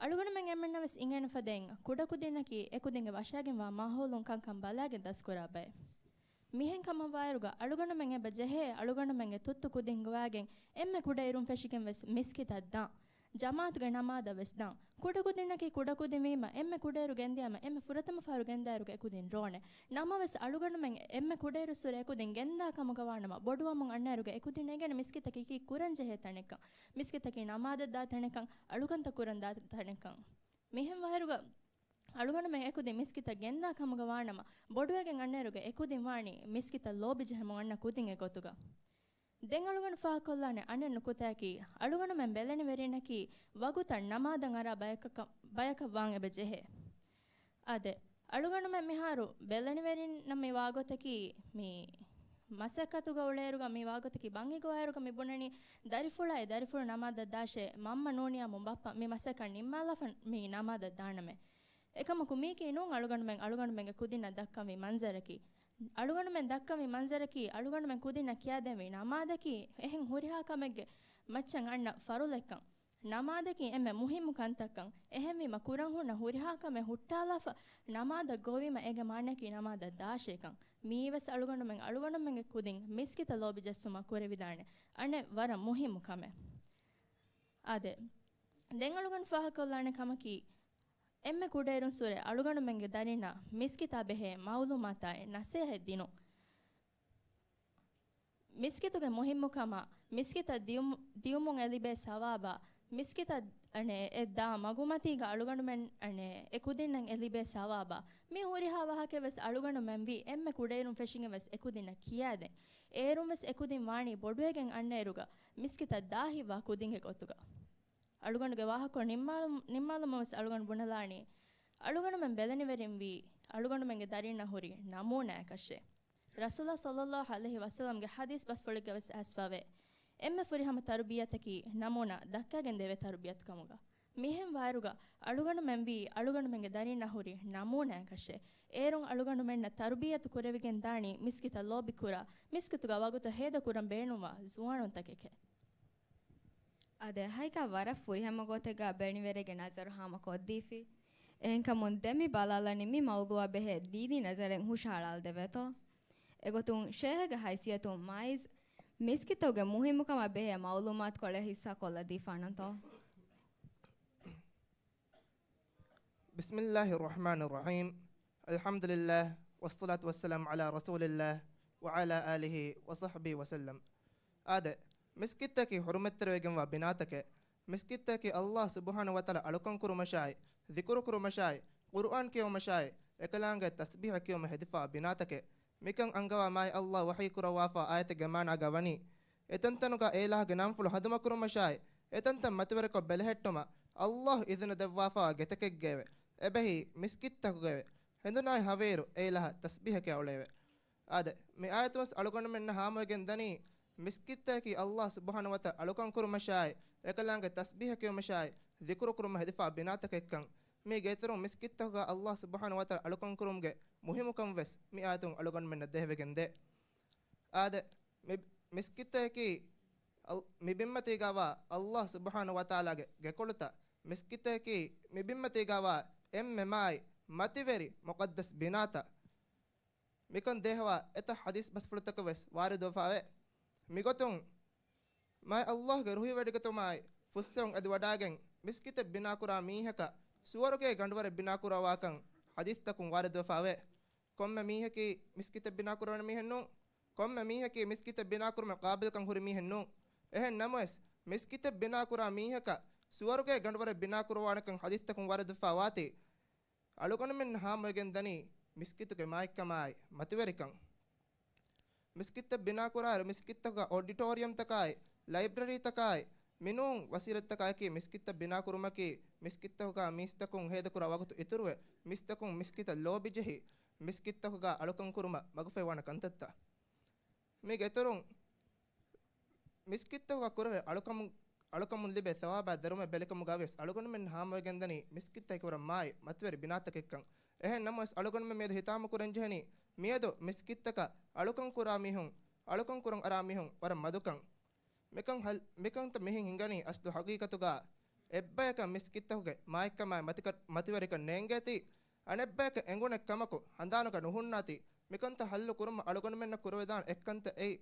އަޅުގަނޑުމެން އެންމެންނަށް ވެސް އިނގޭނެ ފަދައިން، ކުޑަކުދިންނަކީ އެކުދިންގެ ވަށާގެންވާ މާހައުލުން ކަންކަން ބަލާގެން ދަސްކުރާ ބައެއް. މިހެން ކަމަށްވާއިރުގަ އަޅުގަނޑުމެން އެބަ ޖެހޭ އަޅުގަނޑުމެންގެ ތުއްތު ކުދިން ގޮވާގެން އެންމެ ކުޑައިރުން ފެށިގެން ވެސް މިސްކިތަށް ދާން. ޖަމާއަތުގެ ނަމާދަށް ވެސް ދާން. ކުޑަކުދިންނަކީ ކުޑަކުދިން ވީމަ، އެންމެ ކުޑައިރު ގެންދިޔަމަ، އެންމެ ފުރަތަމަ ފަހަރު ގެންދާއިރުގަ އެކުދިން ރޯނެ. ނަމަވެސް އަޅުގަނޑުމެން އެންމެ ކުޑައިރުއްސުރެ އެކުދިން ގެންދާ ކަމުގަ ވާނަމަ، ބޮޑުވަމުން އަންނައިރުގަ އެކުދިން އެނގޭނެ މިސްކިތަކީ ކީ ކުރަންޖެހޭ ތަނެއްކަން. މިސްކިތަކީ ނަމާދަށް ދާ ތަނެއްކަން، އަޅުކަންތައް ކުރަން ދާ ތަނެއްކަން. މިހެން ވާއިރުގަ އަޅުގަނޑުމެން އެކުދިން މިސްކިތަށް ގެންދާ ކަމުގަ ވާނަމަ، ބޮޑުވެގެން އަންނައިރުގަ އެކުދިން ވާނީ މިސްކިތަށް ލޯބި ޖެހެމުން އަންނަ ކުދިން އެގޮތުގަ. ދެން އަޅުގަނޑު ފާހަގަކޮށްލާނެ އަނެއް ނުކުތައަކީ، އަޅުގަނޑުމެން ބެލެނިވެރިންނަކީ ވަގުތަށް ނަމާދަށް އަރާ ބަޔަކަކަ-، ބަޔަކަށް ވާން އެބަ ޖެހޭ. އާދެ، އަޅުގަނޑުމެން މިހާރު ބެލެނިވެރިންނަށް މި ވާގޮތަކީ މި މަސައްކަތުގަ އުޅޭއިރުގަ މި ވާގޮތަކީ ބަންގި ގޮވާއިރުގަ މި ބުނަނީ ދަރިފުޅާއި ދަރިފުޅު ނަމާދަށް ދާށޭ، މަންމަ ނޫނިޔާ މު ބައްޕަ މި މަސައްކަތް ނިންމާލާފަ މި ނަމާދަށް ދާނަމޭ. އެކަމަކު މީކީ ނޫން އަޅުގަނޑުމެން އަޅުގަނޑުމެންގެ ކުދިންނަށް ދައްކަންވީ މަންޒަރަކީ. އަޅުގަނޑުމެން ދައްކަންވީ މަންޒަރަކީ، އަޅުގަނޑުމެން ކުދިންނަށް ކިޔާދެންވީ ނަމާދަކީ އެހެން ހުރިހާ ކަމެއްގެ މައްޗަށް އަންނަ ފަރުލެއްކަން. ނަމާދަކީ އެންމެ މުހިއްމު ކަންތައްކަން. އެހެންވީމަ ކުރަން ހުންނަ ހުރިހާ ކަމެއް ހުއްޓާލާފަ ނަމާދަށް ގޮވީމަ އޭގެ މާނައަކީ ނަމާދަށް ދާށޭކަން. މިއީވެސް އަޅުގަނޑުމެން އަޅުގަނޑުމެންގެ ކުދިން މިސްކިތަށް ލޯބި ޖައްސުމަށް ކުރެވިދާނެ އަނެއް ވަރަށް މުހިއްމު ކަމެއް. އާދެ، ދެން އަޅުގަނޑު ފާހަގަކޮށްލާނެ ކަމަކީ، އެންމެ ކުޑައިރުން ސުރެ އަޅުގަނޑުމެންގެ ދަރިންނަށް މިސްކިތާ ބެހޭ މައުލޫމާތާއި ނަސޭހަތް ދިނުން. މިސްކިތުގެ މުހިއްމުކަމާ، މިސްކިތަށް ދިޔުމު-، ދިޔުމުން އެ ލިބޭ ސަވާބާ، މިސްކިތަށް އަނެއް އެ ދާ މަގުމަތީގަ އަޅުގަނޑުމެން އަނެއް އެ ކުދިންނަށް އެ ލިބޭ ސަވާބާ، މި ހުރިހާ ވާހަކަވެސް އަޅުގަނޑުމެން ވީ އެންމެ ކުޑައިރުން ފެށިގެން ވެސް އެ ކުދިންނަށް ކިޔާދޭން. އޭރުން ވެސް އެ ކުދިން ވާނީ ބޮޑުވެގެން އަންނައިރުގަ މިސްކިތަށް ދާހިތްވާ ކުދިންގެ ގޮތުގަ. އަޅުގަނޑުގެ ވާހަކަ ނިންމާލު-، ނިންމާލުމަށް ވެސް އަޅުގަނޑު ބުނެލާނީ، އަޅުގަނޑުމެން ބެލެނިވެރިން ވީ އަޅުގަނޑުމެންގެ ދަރިންނަށް ހުރި ނަމޫނާއަކަށޭ. ރަސޫލާ ޞައްލައްލާހު ޢަލައިހި ވަސައްލަމްގެ ޙަދީޘް ބަސްފުޅެއްގަ ވެސް އައިސްފަވޭ. އެންމެ ފުރިހަމަ ތަރުބިޔަތަކީ ނަމޫނާ ދައްކައިގެން ދެވޭ ތަރުބިޔަތު ކަމުގަ. މިހެން ވާއިރުގަ އަޅުގަނޑުމެން ވީ އަޅުގަނޑުމެންގެ ދަރިންނަށް ހުރި ނަމޫނާއަކަށޭ. އޭރުން އަޅުގަނޑުމެންނަށް ތަރުބިޔަތު ކުރެވިގެން ދާނީ މިސްކިތަށް ލޯބި ކުރާ، މިސްކިތުގަ ވަގުތު ހޭދަ ކުރަން ބޭނުންވާ ޒުވާނުންތަކެކޭ. އާދެ، ހައިކާ ވަރަށް ފުރިހަމަ ގޮތެއްގަ ބެލެނިވެރިންގެ ނަޒަރު ހާމަ ކޮށްދީފި. އެހެންކަމުން ދެން މި ބަލާލަނީ މި މައުޟޫޢާ ބެހޭ ދީނީ ނަޒަރެއް ހުށަހަޅާލަދެވޭތޯ. އެގޮތުން ޝޭހެއްގެ ހައިސިއްޔަތުން މާތް މިސްކިތުގެ މުހިއްމުކަމާ ބެހޭ މައުލޫމާތުކޮޅެއް ހިއްސާ ކޮށްލަދީފާނަންތޯ. بسم الله الرحمن الرحيم. الحمد لله والصلاة والسلام على رسول الله وعلى آله وصحبه وسلم. އާދެ، މިސްކިތަކީ ޙުރުމަތްތެރިވެގެންވާ ބިނާތަކެއް. މިސްކިތަކީ ﷲ ސުބްޙާނަހޫ ވަތަޢާލާ އަޅުކަން ކުރުމަށާއި، ޛިކުރު ކުރުމަށާއި، ޤުރުއާން ކިޔެވުމަށާއި، އެކަލާނގެ ތަސްބީޙަ ކިޔެވުމަށް ހެދިފާ ބިނާތަކެއް. މިކަން އަންގަވާ މާތް ﷲ ވަޙީ ކުރައްވާފާ އާޔަތެއްގެ މާނާގަ ވަނީ، އެތަންތަނުގަ އެއިލާހުގެ ނަންފުޅު ހަނދުމަކުރުމަށާއި، އެތަންތަން މަތިވެރިކޮށް ބެލެހެއްޓުމަށް ﷲ އިޒުނަ ދެއްވާފާ ގެތަކެއްގައެވެ. އެބަހީ މިސްކިތްތަކުގައެވެ. ހެނދުނާއި ހަވީރު އެއިލާހަށް ތަސްބީޙަ ކިޔާ އުޅެއެވެ. އާދެ، މި އާޔަތުން ވެސް އަޅުގަނޑުމެންނަށް ހާމަވެގެން ދަނީ، މިސްކިތަކީ ﷲ ސުބްޙާނަހޫ ވަތަޢާލާ އަޅުކަން ކުރުމަށާއި، އެކަލާނގެ ތަސްބީޙަ ކިޔުމަށާއި، ޛިކުރު ކުރުމަށް ހެދިފާ ބިނާތަކެއްކަން. މީގެ އިތުރުން މިސްކިތްތަކުގަ ﷲ ސުބްޙާނަހޫ ވަތަޢާލާ އަޅުކަން ކުރުމުގެ މުހިއްމުކަން ވެސް މި އާޔަތުން އަޅުގަނޑުމެންނަށް ދޭހަވެގެން ދޭ. އާދެ، މި، މިސްކިތަކީ އަލް-، މި ބިންމަތީގަވާ ﷲ ސުބްޙާނަހޫ ވަތަޢާލާގެ ގެކޮޅުތައް. މިސްކިތަކީ މި ބިންމަތީގަވާ އެންމެ މާތް މަތިވެރި މުޤައްދަސް ބިނާތައް. މިކަން ދޭހަވާ އެތައް ޙަދީޘް ބަސްފުޅުތަކެއް ވެސް ވާރިދުވެފައެވެ. މިގޮތުން މާތް ﷲ ގެ ރުހިވެޑިގަތުމާއި ފުއްސެވުން އެދިވަޑާގެން މިސްކިތެއް ބިނާކުރާ މީހަކަށް ސުވަރުގޭ ގަނޑުވަރެއް ބިނާކުރައްވާކަން ޙަދީޘްތަކުން ވާރިދުވެފައެވެ. ކޮންމެ މީހަކީ މިސްކިތެއް ބިނާކުރެވޭނެ މީހެއް ނޫން. ކޮންމެ މީހަކީ މިސްކިތެއް ބިނާކުރުމަށް ޤާބިލްކަން ހުރި މީހެއް ނޫން. އެހެން ނަމަވެސް، މިސްކިތެއް ބިނާކުރާ މީހަކަށް ސުވަރުގޭ ގަނޑުވަރެއް ބިނާކުރައްވާނެކަން ޙަދީޘްތަކުން ވާރިދުވެފަ ވާތީ، އަޅުގަނޑުމެން ހާމަވެގެން ދަނީ މިސްކިތުގެ މާތްކަމާއި މަތިވެރިކަން. މިސްކިތްތައް ބިނާކުރާއިރު، މިސްކިތްތަކުގަ އޮޑިޓޯރިއަމްތަކާއި، ލައިބްރަރީތަކާއި، މިނޫން ވަސީލަތްތަކާއެކީ މިސްކިތްތައް ބިނާކުރުމަކީ، މިސްކިތްތަކުގަ މީސްތަކުން ހޭދަކުރާ ވަގުތު އިތުރުވެ، މީސްތަކުން މިސްކިތަށް ލޯބިޖެހި، މިސްކިތްތަކުގަ އަޅުކަން ކުރުމަށް މަގުފައިވާނެ ކަންތައްތައް. މީގެ އިތުރުން، މިސްކިތްތަކުގަ ކުރެވޭ އަޅުކަމު-، އަޅުކަމުން ލިބޭ ސަވާބާ ދަރުމަ ބެލިކަމުގަ ވެސް އަޅުގަނޑުމެން ހާމަވެގެންދަނީ މިސްކިތްތަކެއް ކުރަން މާތް މަތިވެރި ބިނާތަކެއްކަން. އެހެން ނަމަވެސް އަޅުގަނޑުމެން މިއަދު ހިތާމަކުރަން ޖެހެނީ މިއަދު މިސްކިތްތަކަށް އަޅުކަން ކުރާ މީހުން، އަޅުކަން ކުރަން އަރާ މީހުން ވަރަށް މަދުކަން. މިކަން ހަލް-، މިކަންތައް މިހެން ހިނގަނީ އަސްލު ހަގީގަތުގަ އެއްބަޔަކަށް މިސްކިތްތަކުގެ މާތްކަމާއި މަތިކަ-، މަތިވެރިކަން ނޭނގޭތީ، އަނެއްބަޔަކަށް އެނގުނެ ކަމަކު ހަނދާނުގަ ނުހުންނާތީ، މިކަންތައް ހައްލު ކުރުމަށް އަޅުގަނޑުމެންނަށް ކުރެވިދާނެ އެއްކަންތައް އެއީ،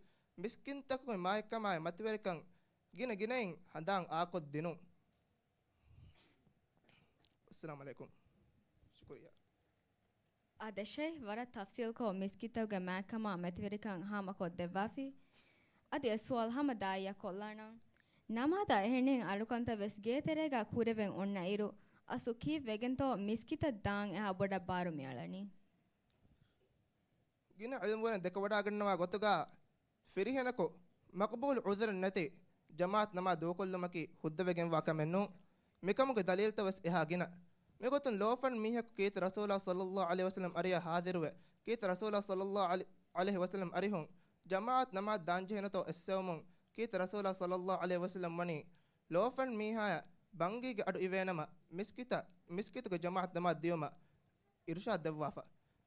މިސްކިތްތަކުގެ މާތްކަމާއި މަތިވެރިކަން ގިނަ ގިނައިން ހަނދާން އާކޮށްދިނުން. އައްސަލާމު ޢަލައިކުމް. ޝުކުރިއްޔާ. އާދެ ޝޭޚް ވަރަށް ތަފްސީލްކޮށް މިސްކިތްތަކުގެ މާތްކަމާ މަތިވެރިކަން ހާމަކޮށްދެއްވާފި. އަދި އެ ސުވާލު ހަމަ ދާއިއްޔާ ކޮށްލާނަން. ނަމާދާ އެހެނިހެން އަޅުކަންތައް ވެސް ގޭތެރޭގަ ކުރެވެން އޮންނައިރު، އަސްލު ކީއްވެގެންތޯ މިސްކިތަށް ދާން އެހާ ބޮޑަށް ބާރު މިއަޅަނީ؟ ގިނަ ޢިލްމުވެރިން ދެކެވަޑައިގަންނަވާ ގޮތުގަ، ފިރިހެނަކު މަޤްބޫލު ޢުޛުރެއް ނެތި ޖަމާޢަތު ނަމާދު ދޫކޮށްލުމަކީ ހުއްދަވެގެންވާ ކަމެއް ނޫން. މިކަމުގެ ދަލީލްތައް ވެސް އެހާ ގިނަ. މިގޮތުން ލޯފަން މީހަކު ކީރިތި ރަސޫލާ ޞައްލައްލާހު ޢަލައިހި ވަސައްލަމް އަރިޔަށް ޙާޟިރުވެ، ކީރިތި ރަސޫލާ ޞައްލައްލާހު ޢަލައިހި ވަސައްލަމް އަރިހުން ޖަމާޢަތު ނަމާދު ދާންޖެހޭނެތޯ އެއްސެވުމުން، ކީރިތި ރަސޫލާ ޞައްލައްލާހު ޢަލައިހި ވަސައްލަމް ވަނީ ލޯފަން މީހާޔަށް ބަންގީގެ އަޑު އިވޭނަމަ، މިސްކިތަށް، މިސްކިތުގެ ޖަމާޢަތު ނަމާދު ދިޔުމަށް އިރުޝާދު ދެއްވާފަ.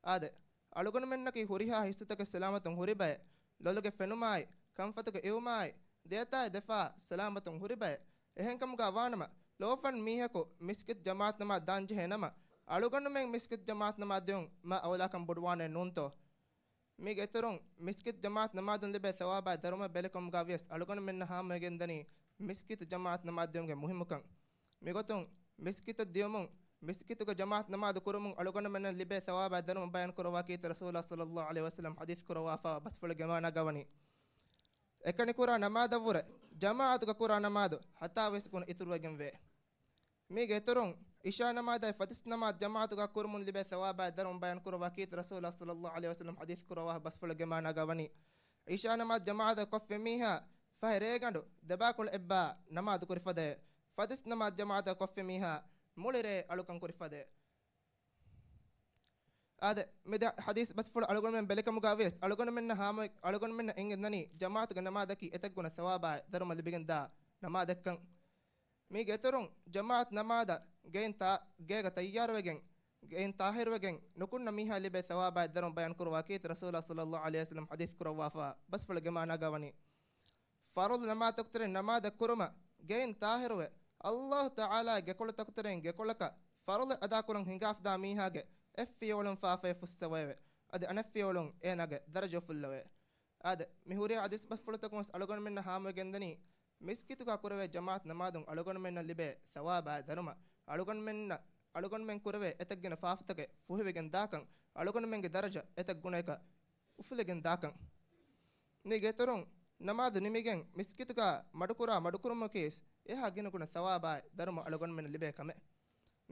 އާދެ، އަޅުގަނޑުމެންނަކީ ހުރިހާ ހިސްތަކެއް ސަލާމަތުން ހުރިބައެއް، ލޮލުގެ ފެނުމާއި، ކަންފަތުގެ އިވުމާއި، ދެއަތާއި ދެފާ ސަލާމަތުން ހުރިބައެއް. އެހެންކަމުގަ ވާނަމަ، ލޯފަން މީހަކު މިސްކިތް ޖަމާއަތް ނަމާދު ދާން ޖެހޭ ނަމަ، އަޅުގަނޑުމެން މިސްކިތް ޖަމާއަތް ނަމާދު ދިޔުން މާ އައުލާކަން ބޮޑުވާނެ ނޫންތޯ؟ މީގެ އިތުރުން، މިސްކިތް ޖަމާއަތް ނަމާދުން ލިބޭ ސަވާބާއި ދަރުމަ ބެލެކަމުގަ ވިޔަސް އަޅުގަނޑުމެންނަށް ހާމަވެގެންދަނީ މިސްކިތު ޖަމާއަތް ނަމާދު ދިޔުމުގެ މުހިއްމުކަން. މިގޮތުން، މިސްކިތަށް ދިޔުމުން، މިސްކިތުގެ ޖަމާއަތް ނަމާދު ކުރުމުން އަޅުގަނޑުމެންނަށް ލިބޭ ސަވާބާއި ދަރުމަ ބަޔާން ކުރައްވާ ކީރިތި ރަސޫލާ ޞައްލައްލާހު ޢަލައިހި ވަސައްލަމް ޙަދީޘް ކުރައްވާފަ ބަސްފުޅުގެ މާނާގަ ވަނީ. އެކަނި ކުރާ ނަމާދަށްވުރެ، ޖަމާއަތުގަ ކުރާ ނަމާދު ހަތާވީސް ގުނަ އިތުރުވެގެންވޭ. މީގެ އިތުރުން، ޢިޝާ ނަމާދާއި ފަތިސް ނަމާދު ޖަމާއަތުގަ ކުރުމުން ލިބޭ ސަވާބާއި ދަރުމަ ބަޔާން ކުރައްވާ ކީރިތި ރަސޫލާ ޞައްލައްލާހު ޢަލައިހި ވަސައްލަމް ޙަދީޘް ކުރައްވާ ބަސްފުޅުގެ މާނާގަ ވަނީ. ޢިޝާ ނަމާދު ޖަމާއަތަށް ކޮށްފި މީހާ، ފަހެ ރޭގަނޑު ދެބާކޮޅު އެއްބާ ނަމާދު ކުރި ފަދައޭ. ފަތިސް ނަމާދު ޖަމާއަތަށް ކޮށްފި މީހާ، މުޅި ރޭ އަޅުކަން ކުރި ފަދައޭ. އާދެ، މި ދެ ޙަދީޘް ބަސްފުޅު އަޅުގަނޑުމެން ބެލެކަމުގަ ވިޔަސް، އަޅުގަނޑުމެންނަށް ހާމަ، އަޅުގަނޑުމެންނަށް އެނގެންދަނީ ޖަމާއަތުގެ ނަމާދަކީ އެތައް ގުނަ ސަވާބާއި ދަރުމަ ލިބިގެންދާ ނަމާދެއްކަން. މީގެ އިތުރުން، ޖަމާއަތް ނަމާދަށް ގެއިން ތާ، ގޭގަ ތައްޔާރުވެގެން، ގެއިން ތާހިރުވެގެން ނުކުންނަ މީހާ ލިބޭ ސަވާބާއި ދަރުމަ ބަޔާން ކުރައްވާ ކީރިތި ރަސޫލާ ޞައްލައްލާހު ޢަލައިހި ވަސައްލަމް ޙަދީޘް ކުރައްވާފަ ބަސްފުޅުގެ މާނާގަ ވަނީ. ފަރުޟު ނަމާދުތަކުތެރެއިން ނަމާދެއް ކުރުމަށް ގެއިން ތާހިރުވެ، ﷲ ތަޢާލާގެ ގެކޮޅުތަކުތެރެއިން ގެކޮޅަކަށް ފަރުޟެއް އަދާކުރަން ހިނގާފަދާ މީހާގެ އެއް ފިޔަވަޅުން ފާފައެއް ފުއްސަވައެވެ. އަދި އަނެއް ފިޔަވަޅުން އޭނާގެ ދަރަޖަ އުފުއްލަވައެވެ. އާދެ، މި ހުރި ޙަދީޘް ބަސްފުޅުތަކުން ވެސް އަޅުގަނޑުމެންނަށް ހާމަވެގެންދަނީ، މިސްކިތުގަ ކުރެވޭ ޖަމާއަތް ނަމާދުން އަޅުގަނޑުމެންނަށް ލިބޭ ސަވާބާއި ދަރުމަ، އަޅުގަނޑުމެންނަށް، އަޅުގަނޑުމެން ކުރެވޭ އެތައް ގިނަ ފާފަތަކެއް ފުހެވިގެން ދާކަން، އަޅުގަނޑުމެންގެ ދަރަޖަ އެތައް ގުނައަކަށް އުފުލިގެން ދާކަން. މީގެ އިތުރުން، ނަމާދު ނިމިގެން މިސްކިތުގަ މަޑުކުރާ މަޑުކުރުމަކީވެސް އެހާ ގިނަ ގުނަ ސަވާބާއި ދަރުމަ އަޅުގަނޑުމެންނަށް ލިބޭ ކަމެއް.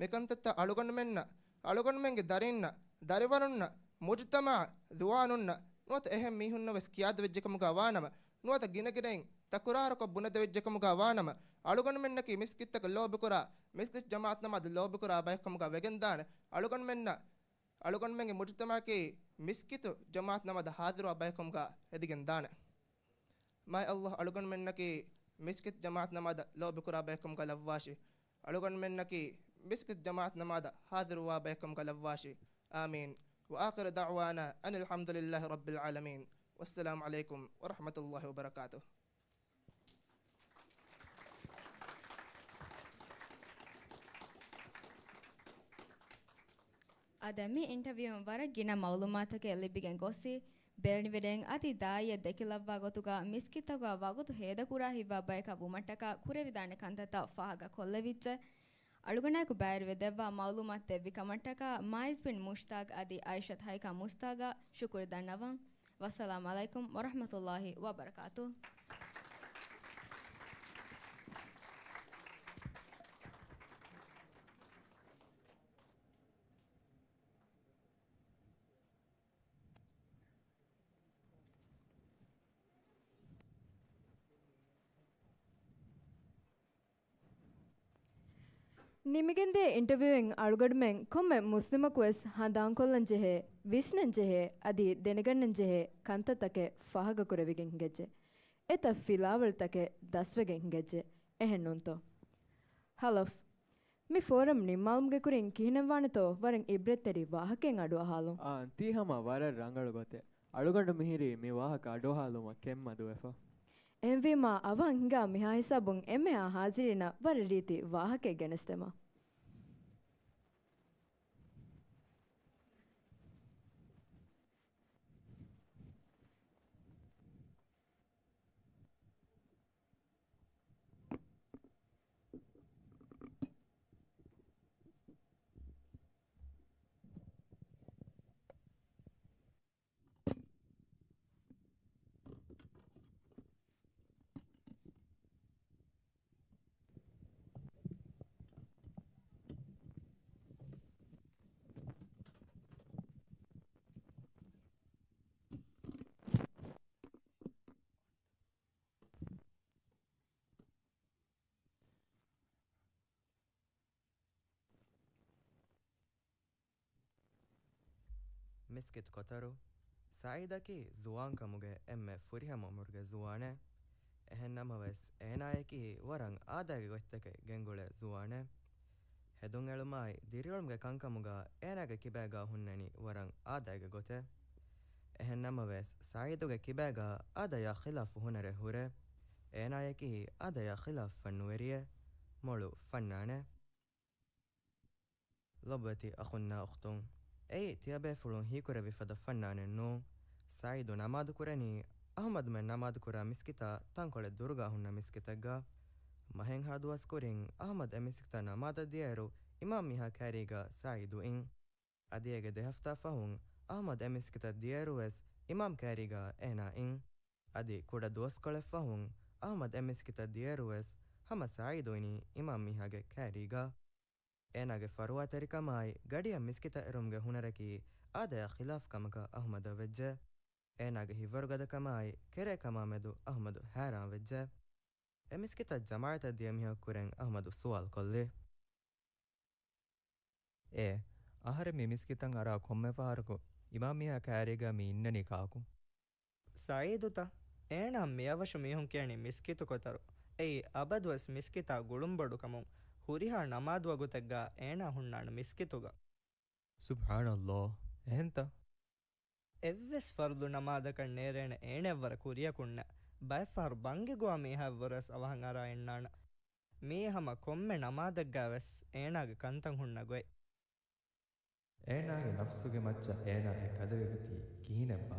މިކަންތައްތައް އަޅުގަނޑުމެންނަށް، އަޅުގަނޑުމެންގެ ދަރީންނަށް، ދަރިވަރުންނަށް، މުޖުތަމަޢަށް، ޒުވާނުންނަށް، ނުވަތަ އެހެން މީހުންނަށް ވެސް ކިޔާދެވިއްޖެކަމުގަ ވާނަމަ، ނުވަތަ ގިނަގިނައިން ތަކުރާރުކޮށް ބުނެދެވިއްޖެކަމުގަ ވާނަމަ، އަޅުގަނޑުމެންނަކީ މިސްކިތްތަކަށް ލޯބިކުރާ، މިސްކިތް ޖަމާއަތް ނަމާދު ލޯބިކުރާ ބަޔެއްކަމުގަ ވެގެންދާނެ. އަޅުގަނޑުމެންނަށް، އަޅުގަނޑުމެންގެ މުޖުތަމަޢަކީ މިސްކިތު ޖަމާއަތް ނަމާދަށް ހާޒިރުވާ ބަޔެއްކަމުގަ ހެދިގެންދާނެ. މާތް ﷲ އަޅުގަނޑުމެންނަކީ މިސްކިތް ޖަމާއަތް ނަމާދަށް ލޯބިކުރާ ބަޔެއްކަމުގަ ލައްވާށި. އަޅުގަނޑުމެންނަކީ މިސްކިތް ޖަމާއަތް ނަމާދަށް ހާޒިރުވާ ބަޔެއްކަމުގަ ލައްވާށި. އާމީން. وآخر دعوانا أن الحمد لله رب العالمين. والسلام عليكم ورحمة الله وبركاته. އާދެ، މި އިންޓަވިއުން ވަރަށް ގިނަ މައުލޫމާތުތަކެއް ލިބިގެން ގޮއްސި، ބެލެނިވެރިން އަދި ދާއިއެއް ދެކިލައްވާ ގޮތުގަ މިސްކިތްތަކުގަ ވަގުތު ހޭދަކުރާ ހިތްވާ ބަޔަކަށް ވުމަށްޓަކާ ކުރެވިދާނެ ކަންތައްތައް ފާހަގަ ކޮށްލެވިއްޖެ. އަޅުގަނޑާއެކު ބައިވެރިވެ ދެއްވާ މައުލޫމާތު ދެއްވި ކަމަށްޓަކާ މާއިޒް ބިން މުޝްތާޤް އަދި އައިޝަތު ހައިކާ މުޝްތާޤަށް ޝުކުރު ދަންނަވަން. ވައްސަލާމް ޢަލައިކުމް ވަރަޙްމަތުﷲި ވަބަރަކާތުހު. ނިމިގެންދިޔަ އިންޓަވިއުއިން އަޅުގަނޑުމެން ކޮންމެ މުސްލިމަކުވެސް ހަނދާންކޮށްލަންޖެހޭ، ވިސްނަންޖެހޭ، އަދި ދެނެގަންނަންޖެހޭ ކަންތައްތަކެއް ފާހަގަކުރެވިގެން ހިނގައްޖެ. އެތައް ފިލާވަޅުތަކެއް ދަސްވެގެން ހިނގައްޖެ. އެހެންނޫންތޯ؟ ހަލަފް. މި ފޯރަމް ނިންމާލުމުގެ ކުރިން ކިހިނެއްވާނެތޯ ވަރަށް އިބްރަތްތެރި ވާހަކައެއް އަޑުއަހާލުން. އާން، ތީ ހަމަ ވަރަށް ރަނގަޅު ގޮތެއް. އަޅުގަނޑު މިހިރީ މި ވާހަކަ އަޑުއަހާލުމަށް ކެތްމަދުވެފަ. އެހެންވީމާ، އަވަހަށް ހިނގާ މިހާ ހިސާބުން އެންމެހާ ހާޒިރީނަށް ވަރަށް ރީތި ވާހަކައެއް ގެނެސްދެމާ. މިސްކިތު ކޮތަރު، ސައީދަކީ ޒުވާންކަމުގެ އެންމެ ފުރިހަމަ އުމުރުގެ ޒުވާނެއް. އެހެންނަމަވެސް، އޭނާޔަކީ ވަރަށް އާދައިގެ ގޮތްތަކެއް ގެންގުޅޭ ޒުވާނެއް. ހެދުން އެޅުމާއި ދިރިއުޅުމުގެ ކަންކަމުގަ އޭނާގެ ކިބާގަ ހުންނަނީ ވަރަށް އާދައިގެ ގޮތެއް. އެހެން ނަމަވެސް، ސަޢީދުގެ ކިބާގަ އާދަޔާ ޚިލާފު ހުނަރެއް ހުރޭ. އޭނާޔަކީ އާދަޔާ ޚިލާފު ފަންނުވެރިއެއް، މޮޅު ފަންނާނެއް. ލޮބުވެތި އަޚުންނާ އުޚްތުން، އެއީ ތިޔަބޭފުޅުން ހީކުރެއްވި ފަދަ ފަންނާނެއް ނޫން. ސަޢީދު ނަމާދު ކުރަނީ އަޙްމަދުމެން ނަމާދު ކުރާ މިސްކިތާ ތަންކޮޅެއް ދުރުގަ ހުންނަ މިސްކިތެއްގަ. މަހެއްހާ ދުވަސް ކުރިން އަޙްމަދު އެ މިސްކިތަށް ނަމާދަށް ދިޔައިރު، އިމާމް މީހާ ކައިރީގަ ސަޢީދު އިން. އަދި އޭގެ ދެ ހަފްތާ ފަހުން އަޙްމަދު އެ މިސްކިތަށް ދިޔައިރު ވެސް އިމާމް ކައިރީގަ އޭނާ އިން. އަދި ކުޑަ ދުވަސްކޮޅެއް ފަހުން އަޙްމަދު އެ މިސްކިތަށް ދިޔައިރު ވެސް ހަމަ ސަޢީދު އިނީ އިމާމް މީހާގެ ކައިރީގަ. އޭނާގެ ފަރުވާތެރިކަމާއި ގަޑިއަށް މިސްކިތަށް އެރުމުގެ ހުނަރަކީ އާދަޔާ ޚިލާފު ކަމަކަށް އަޙްމަދަށް ވެއްޖެ. އޭނާގެ ހިތްވަރުގަދަކަމާއި ކެރޭކަމާ މެދު އަޙްމަދު ހައިރާން ވެއްޖެ. އެ މިސްކިތަށް ޖަމާޢަތަށް ދިޔަ މީހަކު ކުރެން އަޙްމަދު ސުވާލު ކޮށްލި. އޭ، އަހަރެން މި މިސްކިތަށް އަރާ ކޮންމެ ފަހަރަކު އިމާމް މީހާ ކައިރީގަ މި އިންނަނީ ކާކު؟ ސަޢީދުތަ؟ އޭނާ މިއަވަށު މީހުން ކިޔަނީ މިސްކިތު ކޮތަރު. އެއީ އަބަދުވެސް މިސްކިތާ ގުޅުންބޮޑުކަމުން ހުރިހާ ނަމާދު ވަގުތެއްގަ އޭނާ ހުންނާނެ މިސްކިތުގަ. ސުބްޙާނަﷲ، އެހެންތަ؟ އެއްވެސް ފަރުޟު ނަމާދަކަށް ނޭރޭނެ އޭނައަށްވުރެ ކުރިޔަކުންނެއް. ބައެއްފަހަރު ބަންގި ގޮވާ މީހާއަށްވުރެ ވެސް އަވަހަށް އަރާ އިންނާނެ. މީ ހަމަ ކޮންމެ ނަމާދެއްގަ ވެސް އޭނާގެ ކަންތައް ހުންނަ ގޮތް. އޭނާގެ ނަފްސުގެ މައްޗަށް އޭނާ އެ ގަދަވެގަތީ ކިހިނެއްބާ؟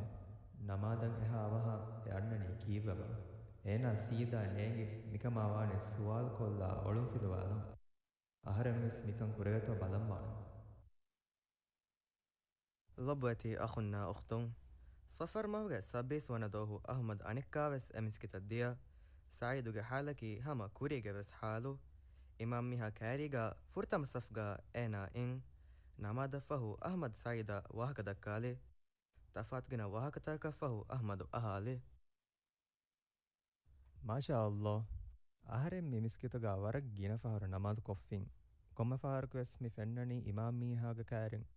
ނަމާދަށް އެހާ އަވަހަށް އެ އަންނަނީ ކީއްވެބާ؟ އޭނާ ސީދާ ނޭނގި މިކަމާ ވާނެ ސުވާލުކޮށްލާ އޮޅުންފިލުވާލަން. އަހަރެން ވެސް މިކަން ކުރެވޭތޯ ބަލަންވާނެ. ލޮބުވެތި އަޚުންނާ އުޚްތުން، ޞަފަރު މަހުގެ ސައްބީސް ވަނަ ދުވަހު އަޙްމަދު އަނެއްކާވެސް އެ މިސްކިތަށް ދިޔަ. ސަޢީދުގެ ޙާލަކީ ހަމަ ކުރީގެ ވެސް ޙާލު. އިމާމް މީހާ ކައިރީގަ ފުރަތަމަ ސަފުގަ އޭނާ އިން. ނަމާދަށްފަހު އަޙްމަދު ސަޢީދަށް ވާހަކަ ދައްކާލި. ތަފާތުގިނަ ވާހަކަތަކަކަށްފަހު އަޙްމަދު އަހާލި. މާޝާﷲ. އަހަރެން މި މިސްކިތުގަ ވަރަށް ގިނަ ފަހަރު ނަމާދު ކޮށްފިން. ކޮންމެ ފަހަރަކުވެސް މި ފެންނަނީ އިމާމް މީހާގެ ކައިރިން.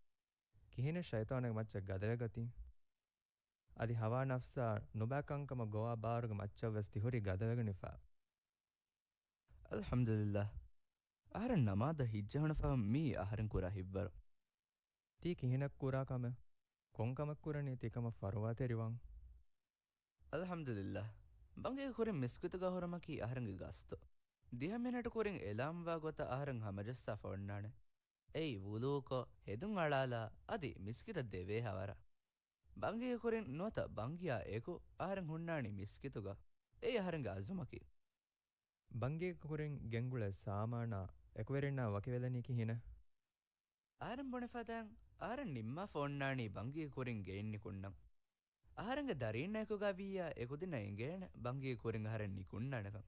ކިހިނެއް ޝައިޠާނެއް މައްޗަށް ގަދަވެގަތީ؟ އަދި ހަވާ ނަފްސާ ނުބައި ކަންކަމަށް ގޮވާ ބާރުގެ މައްޗަށްވެސް ތިހުރީ ގަދަވެގަނެފަ. އަލްޙަމްދުލިއްލާހް. އަހަރެން ނަމާދަށް ހިތްޖަހުނު ފަހުން މީ އަހަރެން ކުރާ ހިތްވަރު. ތީ ކިހިނެއް ކުރާ ކަމެއް؟ ކޮން ކަމެއް ކުރަނީ ތިކަމަށް ފަރުވާތެރިވާން؟ އަލްޙަމްދުލިއްލާހް. ބަންގީގެ ކުރިން މިސްކިތުގަ ހުރުމަކީ އަހަރެންގެ ގަސްތު. ދިހަ މިނެޓު ކުރިން އެލާމްވާ ގޮތަށް އަހަރެން ހަމަޖައްސާފަ އޮންނާނެ. އެއީ ވުޟޫކޮށް، ހެދުން އަޅާލާ، އަދި މިސްކިތަށް ދެވޭ ހަވަރަށް. ބަންގީގެ ކުރިން ނުވަތަ ބަންގިޔާ އެކު އަހަރެން ހުންނާނީ މިސްކިތުގަ. އެއީ އަހަރެންގެ އަޒުމަކީ. ބަންގީގެ ކުރިން ގެންގުޅޭ ސާމާނާ އެކުވެރިންނާ ވަކިވެލަނީ ކިހިނެއް؟ އަހަރެން ބުނެފަދައިން، އަހަރެން ނިންމާފަ އޮންނާނީ ބަންގީގެ ކުރިން ގެއިން ނިކުންނަން. އަހަރެންގެ ދަރީންނާ އެކުގަ ވިއްޔާ އެކުދިންނަށް އެނގޭނެ ބަންގީގެ ކުރިން އަހަރެން ނިކުންނާނެކަން.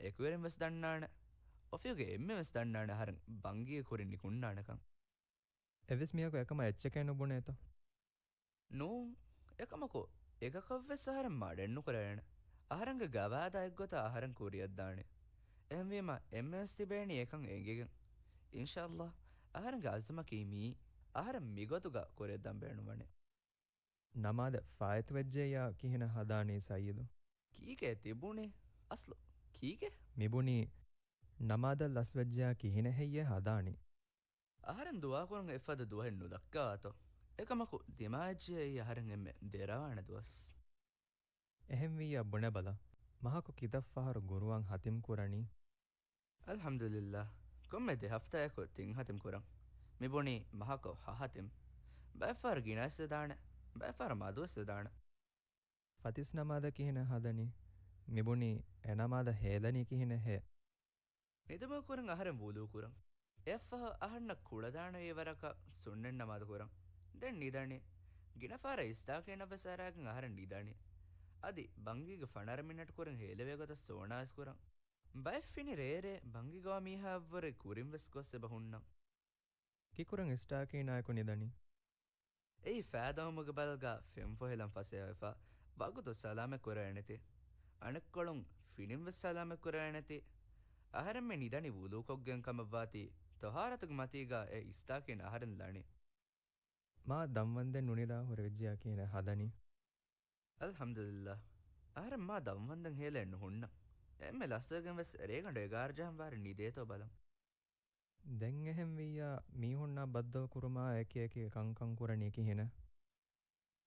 އެކުވެރިން ވެސް ދަންނާނެ. އޮފީހުގެ އެންމެން ވެސް ދަންނާނެ އަހަރެން ބަންގީގެ ކުރިން ނިކުންނާނެކަން. އެއްވެސް މީހަކު އެކަމަށް އެއްޗެކޭ ނުބުނޭތަ؟ ނޫން. އެކަމަކު، އެކަކަށްވެސް އަހަރެން މަޑެއްނުކުރެވޭނެ. އަހަރެންގެ ގަވާއިދާ އެއްގޮތަށް އަހަރެން ކުރިއަށްދާނެ. އެހެންވީމަ، އެންމެންވެސް ތިބޭނީ އެކަން އެނގިގެން. އިންޝާﷲ، އަހަރެންގެ އަޒުމަކީ މިއީ. އަހަރެން މިގޮތުގަ ކުރިއަށްދާން ބޭނުންވަނީ. ނަމާދަށް ފާއިތުވެއްޖެއްޔާ ކިހިނެއް ހަދާނީ ސައްޔިދު؟ ކީކޭ ތިބުނީ؟ އަސްލު ކީކޭ؟ މިބުނީ، ނަމާދަށް ލަސްވެއްޖެއްޔާ ކިހިނެއް ހެއްޔޭ ހަދާނީ؟ އަހަރެން ދުޢާކުރަން އެއްފަދަ ދުވަހެއް ނުދައްކާތޯ. އެކަމަކު، ދިމާވެއްޖެއްޔާ އަހަރެން އެންމެ ދެރަވާނެ ދުވަސް. އެހެންވިއްޔާ ބުނެބަލަ، މަހަކު ކިތައް ފަހަރު ގުރުއާން ހަތިމް ކުރަނީ؟ އަލްޙަމްދުލިއްލާހް. ކޮންމެ ދެ ހަފްތާއަކު ތިން ހަތިމް ކުރަން. މިބުނީ މަހަކު ހަ ހަތިމް. ބައެއްފަހަރު ގިނަވެސް ވެދާނެ، ބައެއްފަހަރު މަދުވެސް ވެދާނެ. ފަތިސް ނަމާދަށް ކިހިނެއް ހަދަނީ؟ މިބުނީ އެ ނަމާދަށް ހޭލަނީ ކިހިނެއް ހޭ؟ ނިދުމުގެ ކުރިން އަހަރެން ވުޟޫ ކުރަން. އެއަށްފަހު އަހަންނަށް ކުޅަދާނެ ވަރަކަށް ސުންނަތް ނަމާދު ކުރަން. ދެން ނިދަނީ. ގިނަ ފަހަރަށް އިސްތާކީނަށްވެސް އަރާގެން އަހަރެން ނިދަނީ. އަދި ބަންގީގެ ފަނަރަ މިނެޓް ކުރިން ހޭލެވޭ ގޮތަށް ސޯނާވެސް ކުރަން. ބައެއް ފިނި ރޭރޭ ބަންގި ގޮވާ މީހާއަށްވުރެ ކުރިން ވެސް ގޮސް އެބަ ހުންނަން. ކިކުރަން އިސްޓާކީނާއެކު ނިދަނީ؟ އެއީ ފައިދައުމުގެ ބަލްގަ ފެންފޮހެލަން ފަސޭހަވެފަ، ވަގުތު ސަލާމަތް ކުރެވޭނެތީ. އަނެއްކޮޅުން ފިނިން ވެސް ސަލާމަތް ކުރެވޭނެތީ. އަހަރެން މި ނިދަނީ ވުޟޫކޮށްގެން ކަމަށްވާތީ، ތޮހާރަތުގެ މަތީގަ އެ އިސްތާކީން އަހަރެން ލަނީ. މާ ދަންވަންދެން ނުނިދާ ހުރެވިއްޖެޔާ ކިހިނެއް ހަދަނީ؟ އަލްޙަމްދުލިއްލާހް. އަހަރެން މާ ދަންވަންދެން ހޭލެއް ނުހުންނަން. އެންމެ ލަސްވެގެން ވެސް ރޭގަނޑު އެގާރަ ޖަހަން ވާރި ނިދޭތޯ ބަލަން. ދެން އެހެންވިއްޔާ، މީހުންނާ ބައްދަލުކުރުމާ އެކި އެކި ކަންކަން ކުރަނީ ކިހިނެއް؟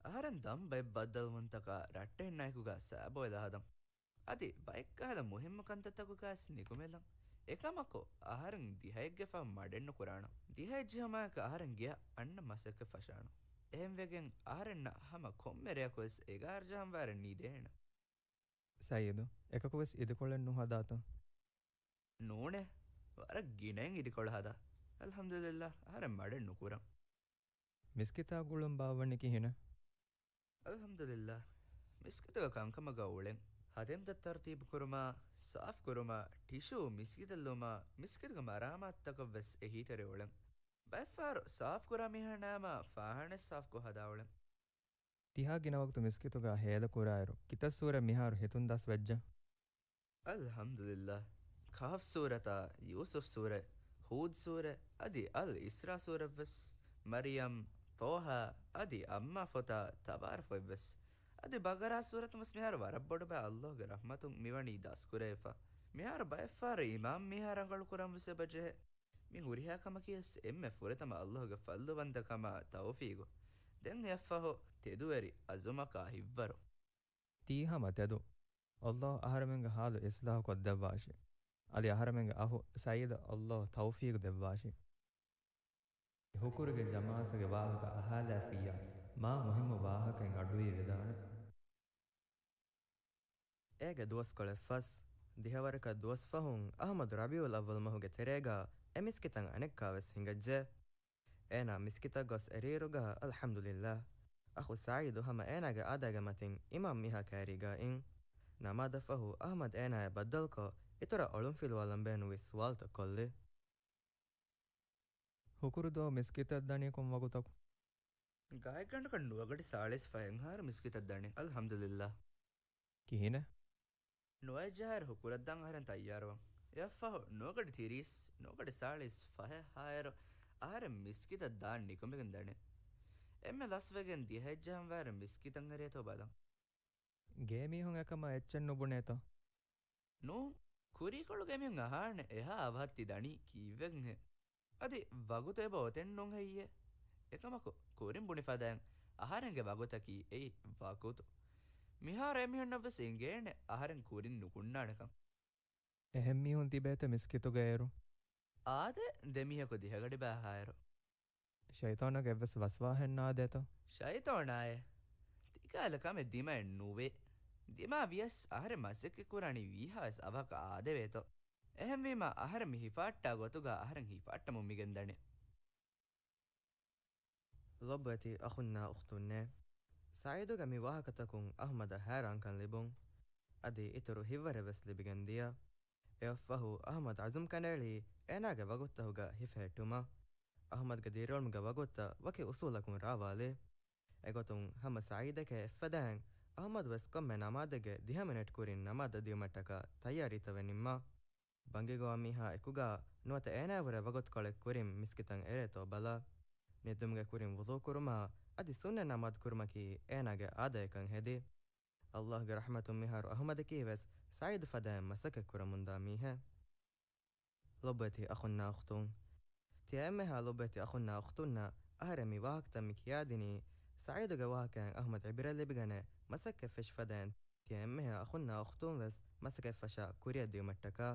އަހަރެން ދަން ބައެއް ބައްދަލުވުންތަކާ ރައްޓެހިންނާއެކުގަ ސައިބޯ އެލާ ހަދަން. އަދި ބައެއްކަހަލަ މުހިއްމު ކަންތައްތަކުގަސް ނިކުމެލަން. އެކަމަކު، އަހަރެން ދިހައެއްގެ ފަހު މަޑެއްނުކުރާނަން. ދިހައެއް ޖެހުމާއެކު އަހަރެން ގެއަށް އަންނަ މަސައްކަތް ފަށާނަން. އެހެންވެގެން އަހަރެންނަށް ހަމަ ކޮންމެ ރެޔަކުވެސް އެގާރަ ޖަހަން ވާރެއް ނިދޭނެ. ސައީދު، އެކަކުވެސް އިދިކޮޅެއް ނުހަދާތަ؟ ނޫނޭ، ވަރަށް ގިނައިން އިދިކޮޅު ހަދާ. އަލްޙަމްދުލިއްލާ، އަހަރެން މަޑެއް ނުކުރަން. މިސްކިތާ ގުޅުން ބާއްވަނީ ކިހިނެއް؟ އަލްޙަމްދުލިއްލާ، މިސްކިތުގެ ކަންކަމުގަ އުޅެން. ހަދެމްތައް ތަރުތީބު ކުރުމާ، ސާފު ކުރުމާ، ޓިޝޫ މިސްކިތަށް ލުމާ، މިސްކިތުގެ މަރާމާތުތަކަށް ވެސް އެހީތެރި އުޅެން. ބައެއްފަހަރު ސާފު ކުރާ މީހާ ނާމާ ފާހާނަ ސާފު ކޮށް ހަދާ އުޅެން. ތިހާ ގިނަ ވަގުތު މިސްކިތުގަ ހޭދަ ކުރާއިރު، ކިތައް ސޫރަ މިހާރު ހިތުން ދަސް ވެއްޖެ؟ އަލްޙަމްދުލިއްލާ. ކަހަފް ސޫރަތާ، ޔޫސުފް ސޫރަ، ހޫދް ސޫރަ، އަދި އަލް އިސްރާ ސޫރަ ވެސް، މަރިޔަމް، ޠޯހާ، އަދި އައްމާ ފޮތާ، ތަބާރަކް ފޮތް ވެސް. އަދި ބަގަރާ ސޫރަތުން ވެސް މިހާރު ވަރަށް ބޮޑު ބައެއް އައްލާހުގެ ރަޙްމަތުން މިވަނީ ދަސްކުރެވިފަ. މިހާރު ބައެއްފަހަރު އިމާމް މީހާ ރަނގަޅު ކުރަން ވެސް އެބަ ޖެހޭ. މި ހުރިހާ ކަމަކީ ވެސް އެންމެ ފުރަތަމަ އައްލާހުގެ ފަޟްލުވަންތަކަމާ ތައުފީގު. ދެން އެއަށްފަހު ތެދުވެރި އަޒުމަކާ ހިތްވަރު. ތީ ހަމަ ތެދު. އައްލާހު އަހަރެމެންގެ ހާލު އިޞްލާޙު ކޮށްދެއްވާށި. އަދި އަހަރެމެންގެ އަޚު ސައީދަށް އައްލާހު ތައުފީގު ދެއްވާށި. ހުކުރުގެ ޖަމާޢަތުގެ ވާހަކަ އަހާލާފިއްޔާ، މާ މުހިއްމު ވާހަކައެއް އަޑުއިވިދާނެތަ؟ އޭގެ ދުވަސްކޮޅެއް ފަސް، ދިހަވަރަކަށް ދުވަސް ފަހުން އަޙްމަދު ރަބީޢުލް އައްވަލް މަހުގެ ތެރޭގަ އެ މިސްކިތަށް އަނެއްކާވެސް ހިނގައްޖެ. އޭނާ މިސްކިތަށް ގޮސް އެރިއިރުގަ އަލްޙަމްދުލިއްލާހް، އަޚު ސަޢީދު ހަމަ އޭނާގެ އާދައިގެ މަތިން އިމާމް މީހާ ކައިރީގަ އިން. ނަމާދަށް ފަހު އަޙްމަދު އޭނާޔާ ބައްދަލުކޮށް، އިތުރަށް އޮޅުންފިލުވާލަން ބޭނުންވި ސުވާލުތައް ކޮށްލި. ހުކުރު ދުވަހު މިސްކިތަށް ދަނީ ކޮން ވަގުތަކު؟ ގާތްގަނޑަކަށް ނުވަގަޑި ސާޅީސް ފަހެއްހާއިރު މިސްކިތަށް ދަނީ. އަލްޙަމްދުލިއްލާހް. ކިހިނެއް؟ ނުވައެއްޖަހާއިރު ހުކުރަށްދާން އަހަރެން ތައްޔާރުވަން. އެއަށްފަހު ނުވަގަޑި ތިރީސް، ނުވަގަޑި ސާޅީސް ފަހެއްހާއިރު އަހަރެން މިސްކިތަށް ދާން ނިކުމެގެން ދަނީ. އެންމެ ލަސްވެގެން ދިހައެއްޖަހަން ވާއިރު މިސްކިތަށް އެރޭތޯ ބަލަން. ގޭ މީހުން އެކަމަށް އެއްޗެއް ނުބުނޭތަ؟ ނޫން. ކުރީކޮޅުގެ މީހުން އަހާނެ އެހާ އަވަހަށް ތި ދަނީ ކީއްވެގެންހޭ؟ އަދި ވަގުތު އެބަ އޮތެއް ނޫން ހެއްޔޭ؟ އެކަމަކު، ކުރިން ބުނި ފަދައިން އަހަރެންގެ ވަގުތަކީ އެއީ ވަގުތު. މިހާރު އެމީހުންނަށްވެސް އެނގޭނެ އަހަރެން ކުރިން ނުކުންނާނެކަން. އެހެން މީހުން ތިބޭތަ މިސްކިތުގައި އޭރު؟ އާދެ، ދެމީހަކު ދިހަގަޑި ބައިހާއިރު. ޝައިޠާނަކަށް އެއްވެސް ވަސްވާހެއް ނާދޭތަ؟ ޝައިޠާނާއޭ؟ ތިކަހަލަ ކަމެއް ދިމައެއް ނުވޭ. ދިމާ ވިޔަސް އަހަރެން މަސައްކަތް ކުރާނީ ވީހާވެސް އަވަހަކަށް އާދެވޭތޯ. އެހެންވީމާ އަހަރެން މި ހިފާއްޓާ ގޮތުގަ އަހަރެން ހިފާއްޓަމުން މިގެންދަނީ. ލޮބުވެތި އަޚުންނާ އުޚްތުންނޭ! ސަޢީދުގެ މި ވާހަކަތަކުން އަޙްމަދަށް ހައިރާންކަން ލިބުން. އަދި އިތުރު ހިތްވަރެއް ވެސް ލިބިގެން ދިޔަ. އެއަށްފަހު އަޙްމަދު ޢަޒުމް ކަނޑައެޅީ އޭނާގެ ވަގުތުތަކުގަ ހިފެހެއްޓުމަށް. އަޙްމަދުގެ ދިރިއުޅުމުގެ ވަގުތުތައް ވަކި އުސޫލަކުން ރާވާލި. އެގޮތުން ހަމަ ސަޢީދެކޭ އެއްފަދައިން އަޙްމަދު ވެސް ކޮންމެ ނަމާދެއްގެ ދިހަ މިނެޓް ކުރިން ނަމާދަށް ދިޔުމަށްޓަކާ ތައްޔާރީތައް ވެ ނިންމާ. ބަނގިގޮވާ މީހާ އެކުގަ ނުވަތަ އޭނާއަށްވުރެ ވަގުތުކޮޅެއް ކުރިން މިސްކިތަށް އެރޭތޯ ބަލާ. ނިދުމުގެ ކުރިން ވުޟޫ ކުރުމާ އަދި ސުންނަތް ނަމާދު ކުރުމަކީ އޭނާގެ އާދަޔަކަށް ހެދި. އައްލާހުގެ ރަޙްމަތުން މިހާރު އަޙްމަދަކީ ވެސް ސަޢީދު ފަދައިން މަސައްކަތް ކުރަމުންދާ މީހެއް. ލޮބުވެތި އަޚުންނާ އުޚްތުން. ތިޔަ އެންމެހާ ލޮބުވެތި އަޚުންނާ އުޚްތުންނަށް އަހަރެން މި ވާހަކަތައް މި ކިޔާދިނީ، ސަޢީދުގެ ވާހަކައިން އަޙްމަދު ޢިބްރަތް ލިބިގަނެ، މަސައްކަތް ފެށި ފަދައިން ތިޔަ އެންމެހާ އަޚުންނާ އުޚްތުން ވެސް މަސައްކަތް ފަށާ ކުރިއަށް ދިޔުމަށްޓަކާ.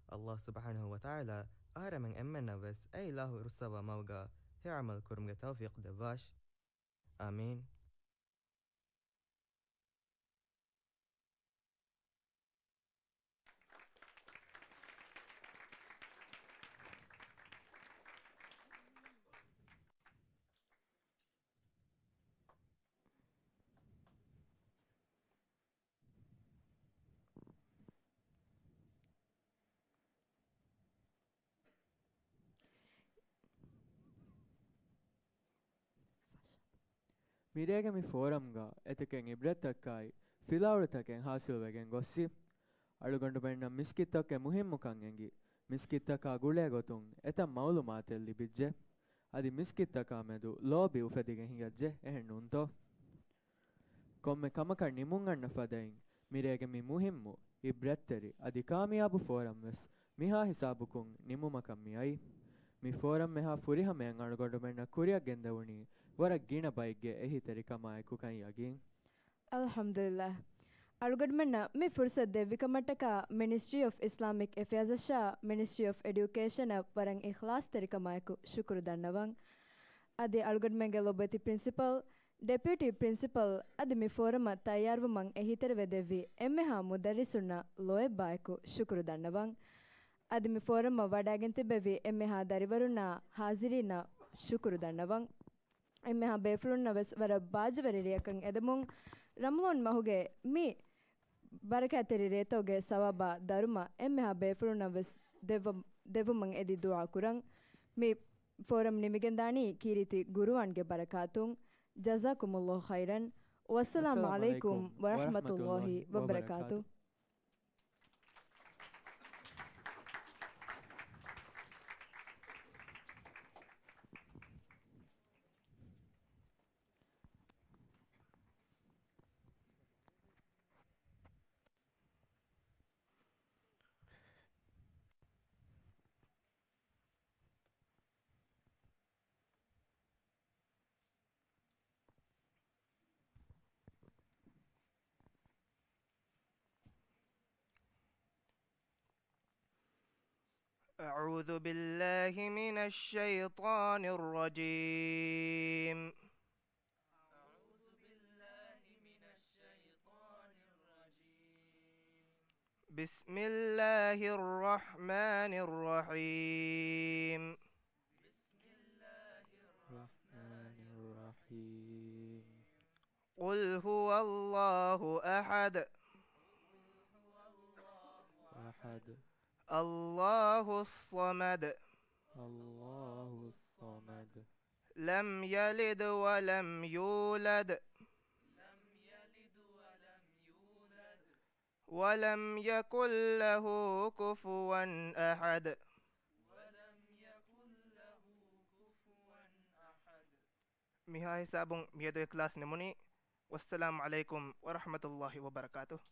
އައްލާހު ސުބްޙާނަހު ވަތަޢާލާ އަހަރެމެން އެންމެންނަށް ވެސް އެއީ އިލާހު ރުއްސައްވާ މަގުގަ ހެޔޮ ޢަމަލު ކުރުމުގެ ތައުފީޤު ދެއްވާށި. އާމީން. މިރޭގެ މި ފޯރަމްގަ އެތަކެއް ޢިބްރަތްތަކާއި ފިލާވަޅުތަކެއް ޙާޞިލްވެގެން ގޮއްސި. އަޅުގަނޑުމެންނަށް މިސްކިތްތަކުގެ މުހިއްމުކަން އެނގި، މިސްކިތްތަކާ ގުޅޭ ގޮތުން އެތައް މަޢުލޫމާތެއް ލިބިއްޖެ. އަދި މިސްކިތްތަކާ މެދު ލޯބި އުފެދިގެން ހިނގައްޖެ، އެހެން ނޫންތޯ؟ ކޮންމެ ކަމަކަށް ނިމުން އަންނަ ފަދައިން، މިރޭގެ މި މުހިއްމު، ޢިބްރަތްތެރި އަދި ކާމިޔާބު ފޯރަމް ވެސް މިހާ ހިސާބުކުން ނިމުމަކަށް މިއައީ. މި ފޯރަމް އެހާ ފުރިހަމަޔަށް އަޅުގަނޑުމެންނަށް ކުރިއަށް ގެންދެވުނީ ވަރަށް ގިނަ ބައެއްގެ އެހީތެރިކަމާއެކުކަން ޔަގީން. އަލްޙަމްދުލިއްލާހް. އަޅުގަނޑުމެންނަށް މި ފުރުސަތު ދެއްވިކަމަށްޓަކާ މިނިސްޓްރީ އޮފް އިސްލާމިކް އެފެއާޒްއަށާ މިނިސްޓްރީ އޮފް އެޑިއުކޭޝަނަށް ވަރަށް އިޚްލާޞްތެރިކަމާއެކު ޝުކުރު ދަންނަވަން. އަދި އަޅުގަނޑުމެންގެ ލޮބުވެތި ޕްރިންސިޕަލް، ޑެޕިއުޓީ ޕްރިންސިޕަލް އަދި މި ފޯރަމަށް ތައްޔާރުވުމަށް އެހީތެރިވެދެއްވި އެންމެހާ މުދައްރިސުންނަށް ލޯތްބާއެކު ޝުކުރު ދަންނަވަން. އަދި މި ފޯރަމަށް ވަޑައިގެން ތިއްބެވި އެންމެހާ ދަރިވަރުންނާ ހާޒިރީންނަށް ޝުކުރު ދަންނަވަން. އެންމެހާ ބޭފުޅުންނަށް ވެސް ވަރަށް ބާއްޖަވެރި ރެއަކަށް އެދެމުން، ރަމަޟާން މަހުގެ މި ބަރަކާތްތެރި ރޭތަކުގެ ސަވާބާ ދަރުމަ އެންމެހާ ބޭފުޅުންނަށް ވެސް ދެއްވަ-، ދެއްވުމަށް އެދި ދުޢާ ކުރަން. މި ފޯރަމް ނިމިގެންދާނީ ކީރިތި ޤުރުއާންގެ ބަރަކާތުން. ޖަޒާކުމުﷲ ޚައިރަން. ވައްސަލާމު ޢަލައިކުމް ވަރަޙްމަތުﷲ ވަބަރަކާތު. أعوذ بالله من الشيطان الرجيم. أعوذ بالله من الشيطان الرجيم. بسم الله الرحمن الرحيم. بسم الله الرحمن الرحيم. قل هو الله أحد. أحد. الله الصمد. الله الصمد. لم يلد ولم يولد. ولم يكن له كفوا أحد. މިހާ ހިސާބުން މިއަދުގެ ކްލާސް ނިމުނީ. ވައްސަލާމު ޢަލައިކުމް ވަރަޙްމަތުﷲ ވަބަރަކާތުހު.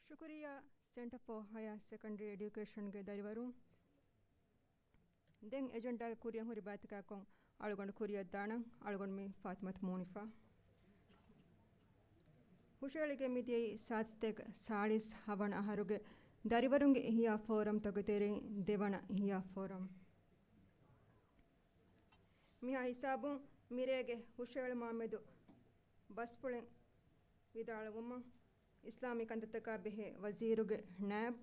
ޝުކުރިއްޔާ، ސެންޓަ ފޯ ހަޔާ ސެކަންޑަރީ އެޑިއުކޭޝަންގެ ދަރިވަރުން. ދެން އެޖެންޑާގެ ކުރިއަށް ހުރި ބައިތަކާކޮން އަޅުގަނޑު ކުރިއަށް ދާނަން. އަޅުގަނޑު މީ ފާތިމަތު މޫނިފާ. ހުށައެޅިގެން މިދިޔައީ ސާދަ ސަތޭކަ ސާޅީސް ހަވަނަ އަހަރުގެ ދަރިވަރުންގެ އިޙްޔާ ފޯރަމްތަކުގެ ތެރެއިން ދެވަނަ އިޙްޔާ ފޯރަމް. މިހާ ހިސާބުން މިރޭގެ ހުށައެޅުމާމެދު ބަސްފުޅެއް ވިދާޅުވުމަށް، އިސްލާމީ ކަންތައްތަކާ ބެހޭ ވަޒީރުގެ ނާއިބު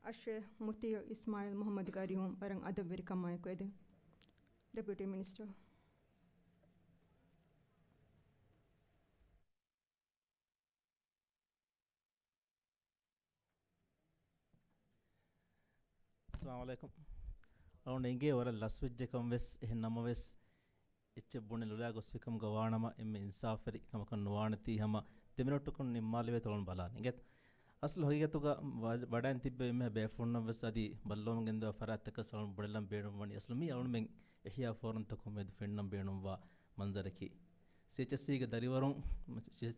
އައްޝޭޚް މުތީޢު އިސްމާޢީލް މުޙައްމަދުގެ އަރިހުން ވަރަށް އަދަބުވެރިކަމާއެކު އެދެން. ޑެޕިއުޓީ މިނިސްޓަރ. އައްސަލާމު ޢަލައިކުމް. އަޅުގަނޑަށް އެނގޭ ވަރަށް ލަސްވެއްޖެކަން ވެސް، އެހެން ނަމަވެސް، އެއްޗެއް ބުނެ ލޮލާ ގޮސްފިކަމުގަ ވާނަމަ، އެންމެ އިންސާފުވެރި ކަމަކަށް ނުވާނެތީ، ހަމަ ދެ މިނެޓުކޮށް ނިންމާލެވޭތޯ ބަލާން އިނގޭތަ؟ އަސްލު ހަގީގަތުގަ ވަ-، ވަޑައިން ތިއްބެވި އެންމެހާ ބޭފުޅުންނަށް ވެސް އަދި ބައްލަވަމުން ގެންދަވާ ފަރާތްތަކަށް އަޅުގަނޑު ބުނެލަން ބޭނުންވަނީ، އަސްލު މީ އަޅުގަނޑުމެން އިޙްޔާ ފޯރަމްތަކުން މެދު ފެންނަން ބޭނުންވާ މަންޒަރަކީ. ސީއެޗްއެސްސީގެ ދަރިވަރުން،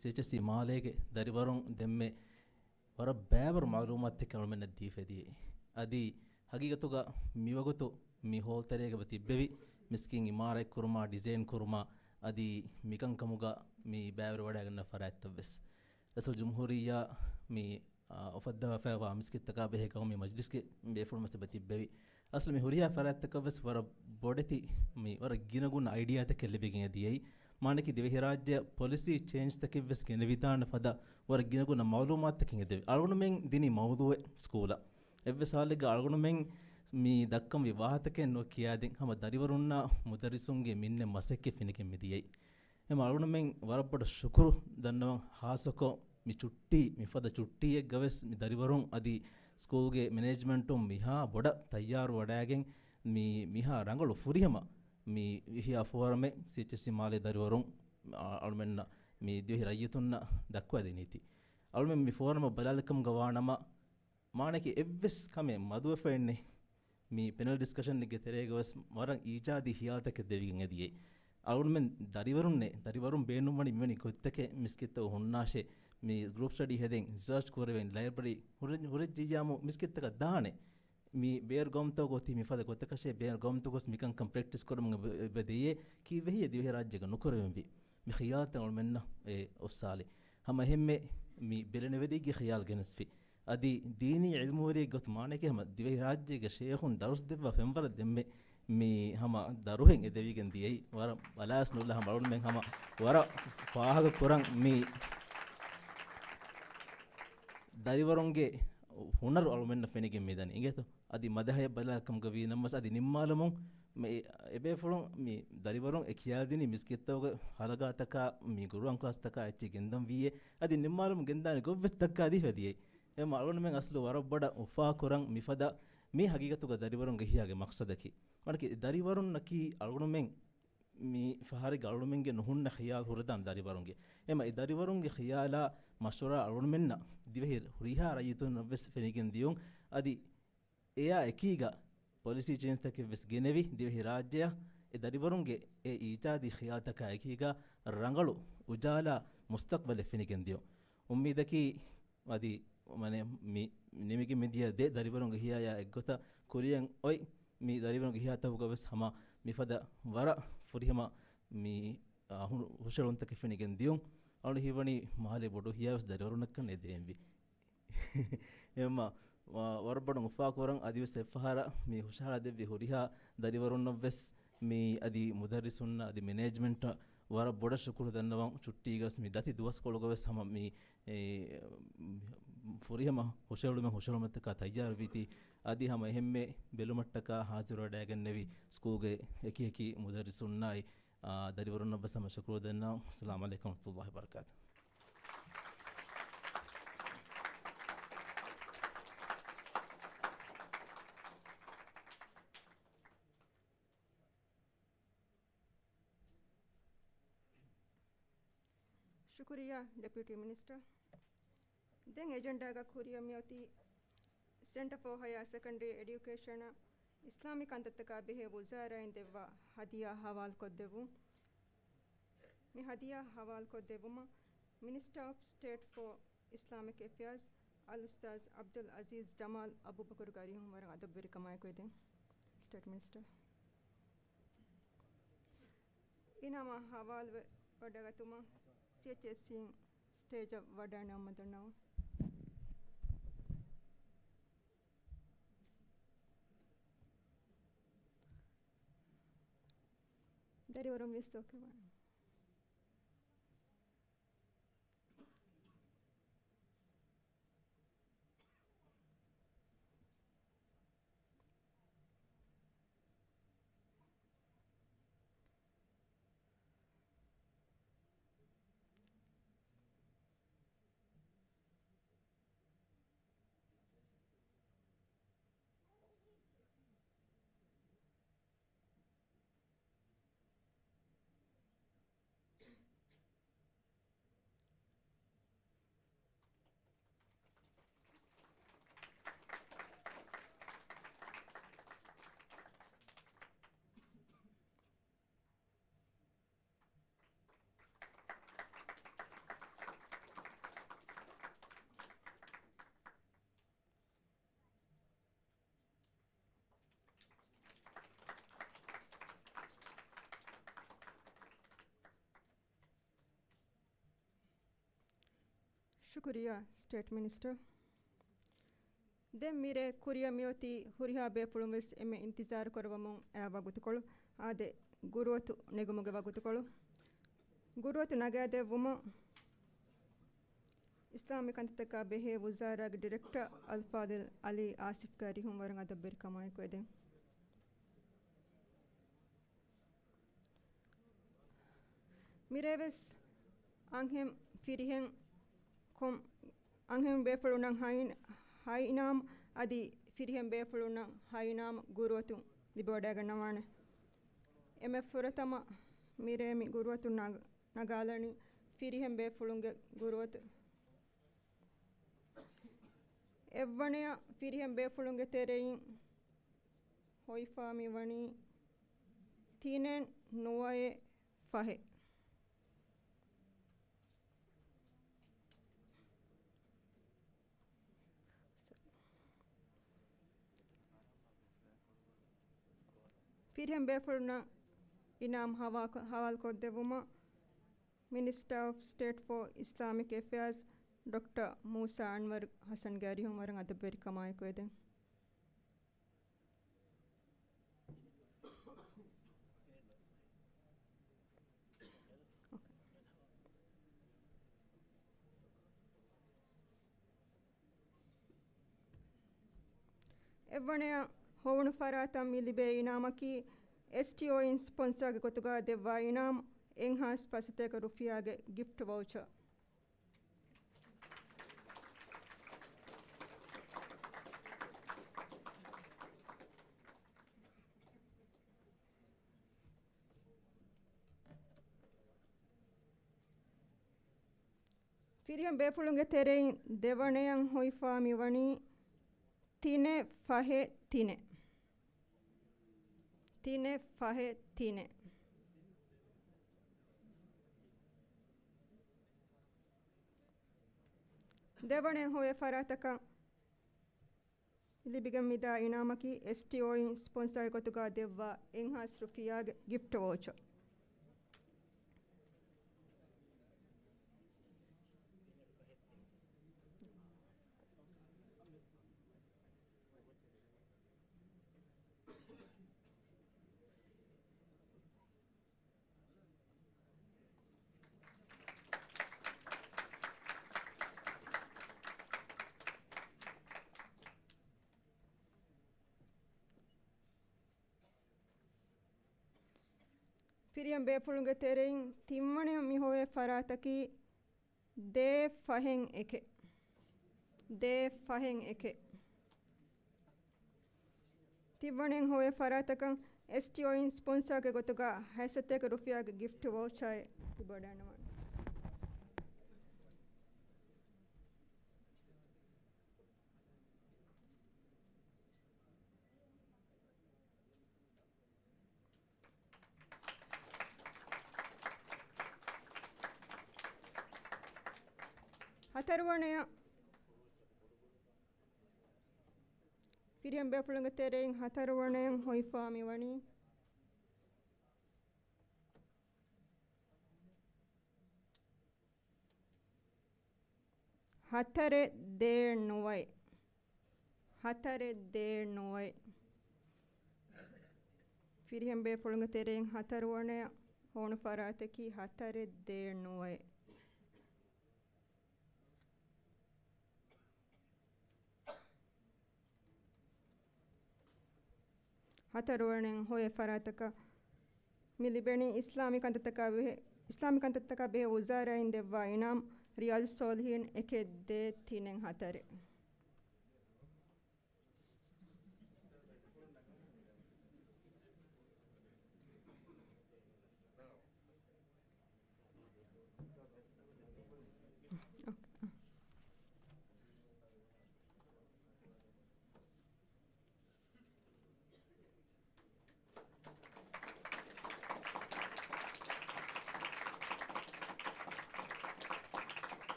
ސީއެޗްއެސްސީ މާލޭގެ ދަރިވަރުން ދެންމެ ވަރަށް ބައިވަރު މަޢުލޫމާތުތަކެއް އަޅުމެންނަށް ދީފަ ދިޔައީ. އަދި ހަގީގަތުގަ މިވަގުތު މި ހޯލްތެރޭގަ ތިއްބެވި މިސްކިތް އިމާރާތް ކުރުމާ، ޑިޒައިން ކުރުމާ، އަދި މިކަންކަމުގަ މި ބައިވެރިވަޑައިގަންނަ ފަރާތްތައް ވެސް. ރައީސުލްޖުމްހޫރިއްޔާ މި، އާ، އުފައްދަވާފައިވާ މިސްކިތްތަކާ ބެހޭ ގައުމީ މަޖްލިސްގެ ބޭފުޅުން ވެސް އެބަ ތިއްބެވި. އަސްލު މި ހުރިހާ ފަރާތްތަކަށް ވެސް ވަރަށް ބޮޑެތި މި ވަރަށް ގިނަގުނަ އައިޑިއާތަކެއް ލިބިގެން އެ ދިޔައީ. މާނައަކީ ދިވެހިރާއްޖެއަށް ޕޮލިސީ ޗޭންޖްތަކެއް ވެސް ގެނެވިދާނެ ފަދަ ވަރަށް ގިނަގުނަ މަޢުލޫމާތުތަކެއް އެދެވި. އަޅުގަނޑުމެން ދިނީ މައުޟޫޢެއް ސްކޫލަށް. އެއްވެސް ހާލެއްގަ އަޅުގަނޑުމެން މި ދައްކަންވީ ވާހަކަތަކެއް ނުކިޔާދިން، ހަމަ ދަރިވަރުންނާ މުދައްރިސުންގެ މިންނެއް މަސައްކަތް ފެނިގެން މި ދިޔައީ. އެމަ އަޅުނަމެން ވަރަށް ބޮޑަށް ޝުކުރު ދަންނަވަން، ހާއްސަކޮށް މި ޗުއްޓީ، މިފަދަ ޗުއްޓީއެއްގަވެސް މި ދަރިވަރުން އަދި ސްކޫލްގެ މެނޭޖްމަންޓުން މިހާ ބޮޑަށް ތައްޔާރު ވަޑައިގެން މި، މިހާ ރަނގަޅު ފުރިހަމަ މި ވިހި ފޯރަމެއް ސީއެޗްއެސްސީ މާލޭ ދަރިވަރުން އަ-، އަޅުމެންނަށް މި ދިވެހި ރައްޔިތުންނަށް ދައްކުވަދިނީތީ. އަޅުމެން މި ފޯރަމަށް ބަލާލިކަމުގަ ވާނަމަ، މާނައަކީ އެއްވެސް ކަމެއް މަދުވެފައެއްނެ. މި ޕެނަލް ޑިސްކަޝަންގެ ތެރޭގަވެސް ވަރަށް އީޖާދީ ޚިޔާލުތަކެއް ދެވިގެން އެދިޔައީ. އަޅުމެން ދަރިވަރުންނޭ، ދަރިވަރުން ބޭނުންވަނީ މިވެނި ގޮތްތަކެއް މިސްކިތްތަކަށް ހުންނާށޭ، މި ގްރޫޕް ސްޓަޑީ ހެދެން، ރިސާޗް ކުރެވެން، ލައިބްރަރީ ހުރެ-، ހުރެއްޖިއްޔާމު މިސްކިތްތަކަށް ދާނެ. މި ބޭރު ގައުމުތަކުގަ އޮތީ މިފަދަ ގޮތަކަށޭ، ބޭރު ގައުމުތަކު ގޮސް މިކަންކަން ޕްރެކްޓިސް ކުރަމުން އެބަ-، އެބަ ދެޔޭ، ކީއްވެހޭ ދިވެހިރާއްޖޭގަ ނުކުރެވެންވީ. މި ޚިޔާލުތައް އަޅުމެންނަށް އެ އޮއްސާލި. ހަމަ އެހެންމެ މި ބެލެނިވެރީގެ ޚިޔާލު ގެނެސްފި. އަދި ދީނީ ޢިލްމުވެރިއެއްގެ ގޮތުން މާނައަކީ ހަމަ ދިވެހިރާއްޖޭގެ ޝޭޚުން ދަރުސް ދެއްވާ ފެންވަރަށް ދެންމެ މި ހަމަ ދަރުހެއް އެ ދެވިގެން ދިޔައީ. ވަރަށް ބަލާސް ނުލާ ހަމަ އަޅުމެން ހަމަ ވަރަށް ފާހަގަ ކުރަން މި ދަރިވަރުންގެ ހުނަރު އަޅުމެންނަށް ފެނިގެން މިދަނީ އިނގޭތޯ. އަދި މަދަހަޔަށް ބަލާ ކަމުގަ ވީ ނަމަވެސް އަދި ނިންމާލަމުން މި އެބޭފުޅުން މި ދަރިވަރުން އެ ކިޔާދިނީ މިސްކިތްތަކުގެ ހަލަގާތަކާ މި ގުރުއާން ކްލާސްތަކާ އެއްޗެއް ގެންދަން ވީއޭ. އަދި ނިންމާލަމުން ގެންދާނެ ގޮތްވެސް ދައްކާ ދީފަ ދިޔައީ. އެމަ އަޅުންމެން އަސްލު ވަރަށް ބޮޑަށް އުފާކުރަން މިފަދަ މި ހަގީގަތުގަ ދަރިވަރުންގެ ހިޔާގެ މަޤްޞަދަކީ. މަނަކީ ދަރިވަރުންނަކީ އަޅުންމެން މި ފަހަރެއްގަ އަޅުމެންގެ ނުހުންނަ ޚިޔާލު ހުރެދާނެ ދަރިވަރުންގެ. އެމަ އެ ދަރިވަރުންގެ ޚިޔާލާ މަޝްވަރާ އަޅުމެންނަށް ދިވެހި ހުރިހާ ރައްޔިތުންނަށްވެސް ފެނިގެން ދިޔުން. އަދި އެއާ އެކީގަ ޕޮލިސީ ޗޭންޖްތަކެއްވެސް ގެނެވި ދިވެހި ރާއްޖެއަށް އެ ދަރިވަރުންގެ އެ އީޖާދީ ޚިޔާލުތަކާ އެކީގަ ރަނގަޅު އުޖާލާ މުސްތަޤްބަލެއް ފެނިގެން ދިޔުން. އުއްމީދަކީ އަދި މަނެ މި ނިމިގެން މިދިޔަ ދެ ދަރިވަރުންގެ ހިޔާޔާ އެއްގޮތަށް ކުރިޔަށް އޮތް މި ދަރިވަރުންގެ ހިޔާތަކުގަވެސް ހަމަ މިފަދަ ވަރަށް ފުރިހަމަ މި، އާ، ހު-، ހުށަހެޅުންތަކެއް ފެނިގެން ދިޔުން. އަޅު ހީވަނީ މާލޭ ބޮޑު ހިޔާވެސް ދަރިވަރުންނަކަށް ނޭދެވެންވީ. އެމަ، ވަ-، ވަރަށް ބޮޑަށް އުފާކުރަން އަދިވެސް އެއްފަހަރަށް މި ހުށަހަޅަދެއްވި ހުރިހާ ދަރިވަރުންނަށްވެސް މި އަދި މުދައްރިސުންނަށް އަދި މެނޭޖްމަންޓަށް ވަރަށް ބޮޑަށް ޝުކުރު ދަންނަވަން. ޗުއްޓީގަސް މި ދަތި ދުވަސްކޮޅުގަވެސް ހަމަ މި، އެ، ފުރިހަމަ ހުށަހެޅުމެއް ހުށަހެޅުމަށްޓަކާ ތައްޔާރުވީތީ. އަދި ހަމަ އެހެންމެ ބެލުމަށްޓަކާ ހާޒިރުވަޑައިގެންނެވި ސްކޫލްގެ އެކި އެކި މުދައްރިސުންނާއި، އާ، ދަރިވަރުންނަށްވެސް ހަމަ ޝުކުރު ދަންނަވަން. އައްސަލާމު ޢަލައިކުމް ވަރަޙްމަތުﷲި ވަބަރަކާތުހު. ޝުކުރިއްޔާ ޑެޕިއުޓީ މިނިސްޓަރ. ދެން އެޖެންޑާގަ ކުރިއަށް މިއޮތީ ސެންޓަރ ފޯ ހަޔާ ސެކަންޑަރީ އެޑިއުކޭޝަނަށް އިސްލާމީ ކަންތައްތަކާ ބެހޭ ވުޒާރާއިން ދެއްވާ ހަދިޔާ ހަވާލުކޮށްދެއްވުން. މި ހަދިޔާ ހަވާލުކޮށްދެއްވުމަށް މިނިސްޓަރ އޮފް ސްޓޭޓް ފޯ އިސްލާމިކް އެފެއާޒް އަލްއުސްތާޒް ޢަބްދުލް ޢަޒީޒް ޖަމާލް އަބޫބަކުރުގެ އަރިހުން ވަރަށް އަދަބުވެރިކަމާއެކު އެދެން. ސްޓޭޓް މިނިސްޓަރ. އިނާމާ ހަވާލުވެ ވަޑައިގަތުމަށް ސީއެޗްއެސްސީން ސްޓޭޖަށް ވަޑައިނަމަ ދަންނަވަން. ދަރިވަރުން ވެސް އޯކޭ ވާނެ. ޝުކުރިއްޔާ ސްޓޭޓް މިނިސްޓަރ. ދެން މިރޭ ކުރިއަށް މިއޮތީ ހުރިހާ ބޭފުޅުން ވެސް އެންމެ އިންތިޒާރު ކުރައްވަމުން އައި ވަގުތުކޮޅު، އާދެ، ގުރުއަތު ނެގުމުގެ ވަގުތުކޮޅު. ގުރުއަތު ނަގައިދެއްވުމަށް އިސްލާމީ ކަންތައްތަކާ ބެހޭ ވުޒާރާގެ ޑިރެކްޓަރ އަލްފާޟިލް ޢަލީ އާސިފްގެ އަރިހުން ވަރަށް އަދަބުވެރިކަމާއެކު އެދެން. މިރޭވެސް އަންހެން ފިރިހެން ކޮން، އަންހެން ބޭފުޅުންނަށް ހައި-، ހައި އިނާމް އަދި ފިރިހެން ބޭފުޅުންނަށް ހައި އިނާމް ގުރުއަތުން ލިބިވަޑައިގަންނަވާނެ. އެންމެ ފުރަތަމަ މިރޭ މި ގުރުއަތުން ނަގ-، ނަގާލަނީ ފިރިހެން ބޭފުޅުންގެ ގުރުއަތު. އެއްވަނަޔަށް ފިރިހެން ބޭފުޅުންގެ ތެރެއިން ހޮވިފާ މިވަނީ ތިނެއް ނުވައެއް ފަހެއް. ފިރިހެން ބޭފުޅުންނަށް އިނާމް ހަވާ-، ހަވާލުކޮށްދެއްވުމަށް މިނިސްޓަރ އޮފް ސްޓޭޓް ފޯ އިސްލާމިކް އެފެއާޒް ޑޮކްޓަރ މޫސާ އަންވަރު ހަސަންގެ އަރިހުން ވަރަށް އަދަބުވެރިކަމާއެކު އެދެން. އެއްވަނަޔަށް ހޮވުނު ފަރާތަށް މި ލިބޭ އިނާމަކީ، އެސްޓީއޯއިން ސްޕޮންސާގެ ގޮތުގަ ދެއްވާ އިނާމް އެއްހާސް ފަސްސަތޭކަ ރުފިޔާގެ ގިފްޓް ވައުޗަރ. ފިރިހެން ބޭފުޅުންގެ ތެރެއިން ދެވަނަޔަށް ހޮވިފާ މިވަނީ ތިނެއް ފަހެއް ތިނެއް. ތިނެއް ފަހެއް ތިނެއް. ދެވަނަޔަށް ހޮވޭ ފަރާތަކަށް ލިބިގެން މިދާ އިނާމަކީ، އެސްޓީއޯއިން ސްޕޮންސާގެ ގޮތުގަ ދެއްވާ އެއްހާސް ރުފިޔާގެ ގިފްޓް ވައުޗަރ. ފިރިހެން ބޭފުޅުންގެ ތެރެއިން ތިންވަނަ މި ހޮވޭ ފަރާތަކީ ދޭއް ފަހެއް އެކެއް. ދޭއް ފަހެއް އެކެއް. ތިންވަނައިން ހޮވޭ ފަރާތަކަށް އެސްޓީއޯއިން ސްޕޮންސާގެ ގޮތުގަ ހަތްސަތޭކަ ރުފިޔާގެ ގިފްޓް ވައުޗާއެއް ލިބިވަޑައިގަންނަވާނެ. ހަތަރުވަނަޔަށް ފިރިހެން ބޭފުޅުންގެ ތެރެއިން ހަތަރުވަނަޔަށް ހޮވިފާ މިވަނީ ހަތަރެއް ދޭއް ނުވައެއް. ހަތަރެއް ދޭއް ނުވައެއް. ފިރިހެން ބޭފުޅުންގެ ތެރެއިން ހަތަރުވަނަޔަށް ހޮވުނު ފަރާތަކީ ހަތަރެއް ދޭއް ނުވައެއް. ހަތަރުވަނައިން ހޮވޭ ފަރާތަކަށް މި ލިބެނީ އިސްލާމީ ކަންތައްތަކާ ބެހޭ، އިސްލާމީ ކަންތައްތަކާ ބެހޭ ވުޒާރާއިން ދެއްވާ އިނާމް، ރިޔާޟުއްޞާލިޙީން އެކެއް ދޭއް ތިނެއް ހަތަރެއް.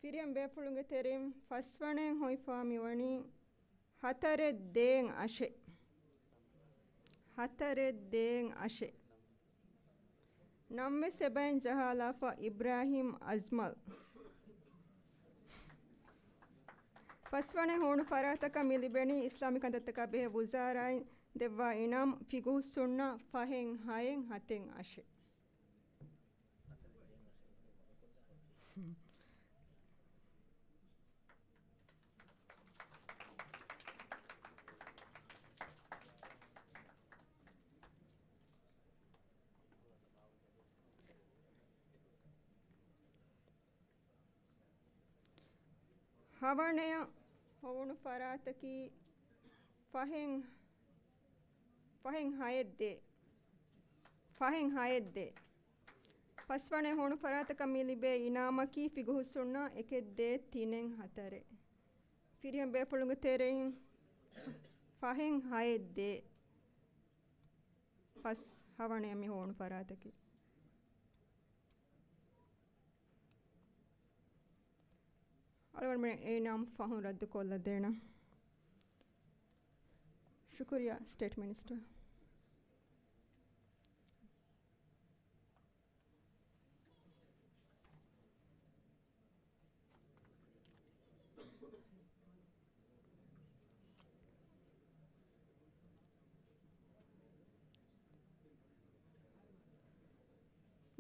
ފިރިހެން ބޭފުޅުންގެ ތެރެއިން ފަސްވަނައިން ހޮވިފާ މިވަނީ ހަތަރެއް ދޭއް އަށެއް. ހަތަރެއް ދޭއް އަށެއް. ނަންވެސް އެބައިން ޖަހާލާފަ އިބްރާހީމް އަޒްމަލް. ފަސްވަނައިން ހޮވުނު ފަރާތަކަށް މި ލިބެނީ އިސްލާމީ ކަންތައްތަކާ ބެހޭ ވުޒާރާއިން ދެއްވާ އިނާމް ފިޤުހުއްސުންނަ ފަހެއް ހައެއް ހަތެއް އަށެއް. ހަވަނަޔަށް ހޮވުނު ފަރާތަކީ ފަހެން، ފަހެން ހައެއް ދޭ. ފަހެން ހައެއް ދޭ. ފަސްވަނަ ހޮވުނު ފަރާތަކަށް މި ލިބޭ އިނާމަކީ ފިގުހުސުންނާ އެކެއް ދޭ ތިނެއް ހަތަރެއް. ފިރިހެން ބޭފުޅުންގެ ތެރެއިން ފަހެން ހައެއް ދޭ. ފަސް ހަވަނަޔަށް މި ހޮވުނު ފަރާތަކީ. އަޅުގަނޑުމެން އެ އިނާމު ފަހުން ރައްދުކޮށްލަދޭނަން. ޝުކުރިއްޔާ ސްޓޭޓް މިނިސްޓަރ.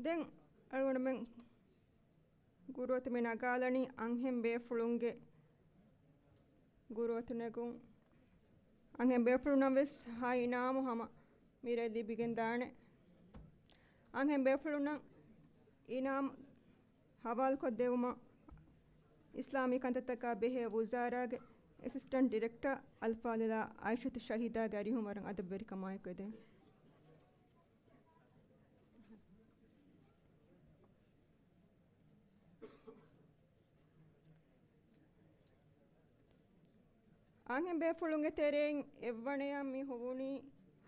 ދެން އަޅުގަނޑުމެން ގުރުއަތު މި ނަގާލަނީ އަންހެން ބޭފުޅުންގެ ގުރުއަތު ނެގުން. އަންހެން ބޭފުޅުންނަށް ވެސް ހަ އިނާމު ހަމަ މިރޭ ލިބިގެން ދާނެ. އަންހެން ބޭފުޅުންނަށް އިނާމު ހަވާލުކޮށް ދެވުމަށް އިސްލާމީ ކަންތައްތަކާ ބެހޭ ވުޒާރާގެ އެސިސްޓެންޓް ޑިރެކްޓަރ އަލްފާޟިލާ އާއިޝަތު ޝަހީދާގެ އަރިހުން ވަރަށް އަދަބުވެރިކަމާއެކު އެދެން. އަންހެން ބޭފުޅުންގެ ތެރެއިން އެއްވަނަޔަށް މި ހޮވުނީ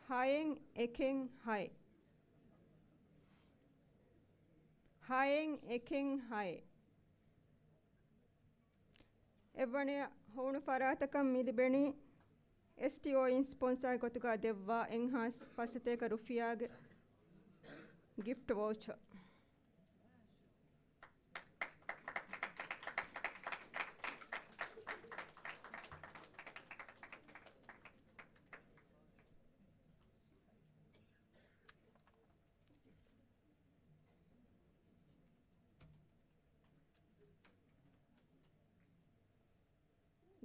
ހައެއް އެކެއް ހައެއް. ހައެއް އެކެއް ހައެއް. އެއްވަނަޔަށް ހޮވުނު ފަރާތަކަށް މި ލިބެނީ އެސްޓީއޯއިން ސްޕޮންސާގެ ގޮތުގަ ދެއްވާ އެއްހާސް ފައްސަތޭކަ ރުފިޔާގެ ގިފްޓް ވައުޗަރ.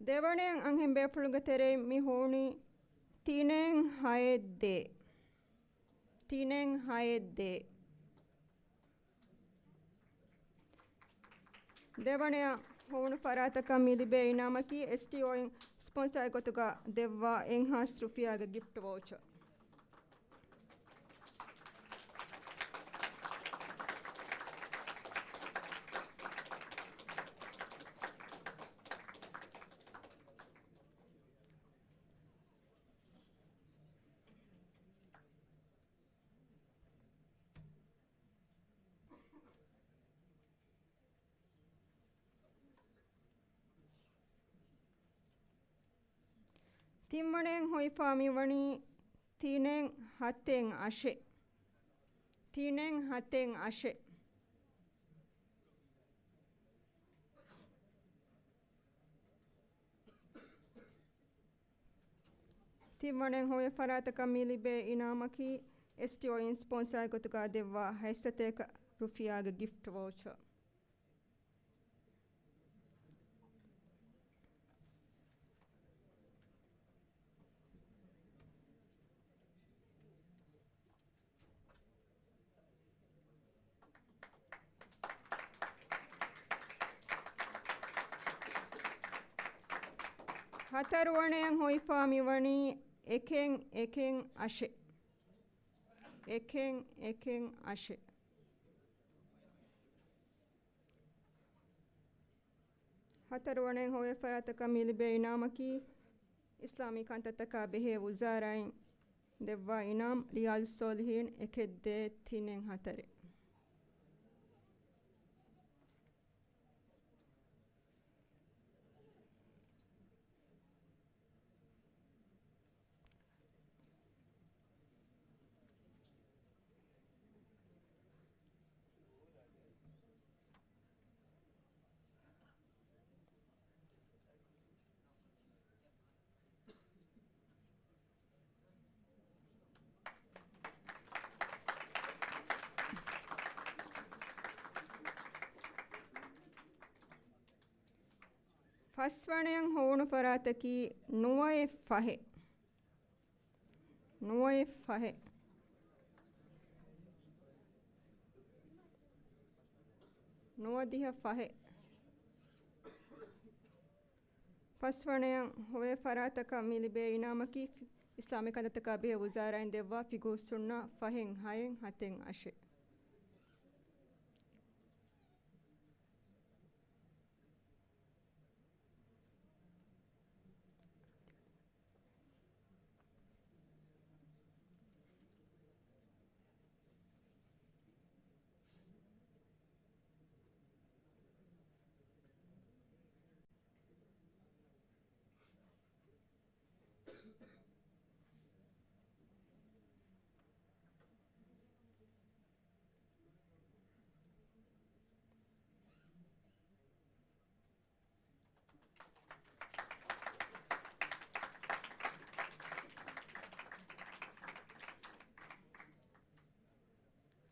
ދެވަނަޔަށް އަންހެން ބޭފުޅުންގެ ތެރެއިން މި ހޮވުނީ ތިނެއް ހައެއް ދޭ. ތިނެއް ހައެއް ދޭ. ދެވަނަޔަށް ހޮވުނު ފަރާތަކަށް މި ލިބޭ އިނާމަކީ އެސްޓީއޯއިން ސްޕޮންސާގެ ގޮތުގަ ދެއްވާ އެއްހާސް ރުފިޔާގެ ގިފްޓް ވައުޗަރ. ތިންވަނައިން ހޮވިފާ މިވަނީ ތިނެއް ހަތެއް އަށެއް. ތިނެއް ހަތެއް އަށެއް. ތިންވަނައިން ހޮވޭ ފަރާތަކަށް މި ލިބޭ އިނާމަކީ އެސްޓީއޯއިން ސްޕޮންސާގެ ގޮތުގަ ދެއްވާ ހަތްސަތޭކަ ރުފިޔާގެ ގިފްޓް ވައުޗަރ. ހަތަރުވަނައިން ހޮވިފާ މިވަނީ އެކެއް އެކެއް އަށެއް. އެކެއް އެކެއް އަށެއް. ހަތަރުވަނައިން ހޮވޭ ފަރާތަކަށް މި ލިބޭ އިނާމަކީ އިސްލާމީ ކަންތައްތަކާ ބެހޭ ވުޒާރާއިން ދެއްވާ އިނާމް ރިޔާޒުއްސޯލިހީން އެކެއް ދޭއް ތިނެއް ހަތަރެއް. ފަސްވަނައިން ހޮވުނު ފަރާތަކީ ނުވައެއް ފަހެއް. ނުވައެއް ފަހެއް. ނުވަދިހަ ފަހެއް. ފަސްވަނަޔަށް ހޮވޭ ފަރާތަކަށް މި ލިބޭ އިނާމަކީ އިސްލާމީ ކަންތައްތަކާ ބެހޭ ވުޒާރާއިން ދެއްވާ ފިގުހުސްނުންނާ ފަހެއް ހައެއް ހަތެއް އަށެއް.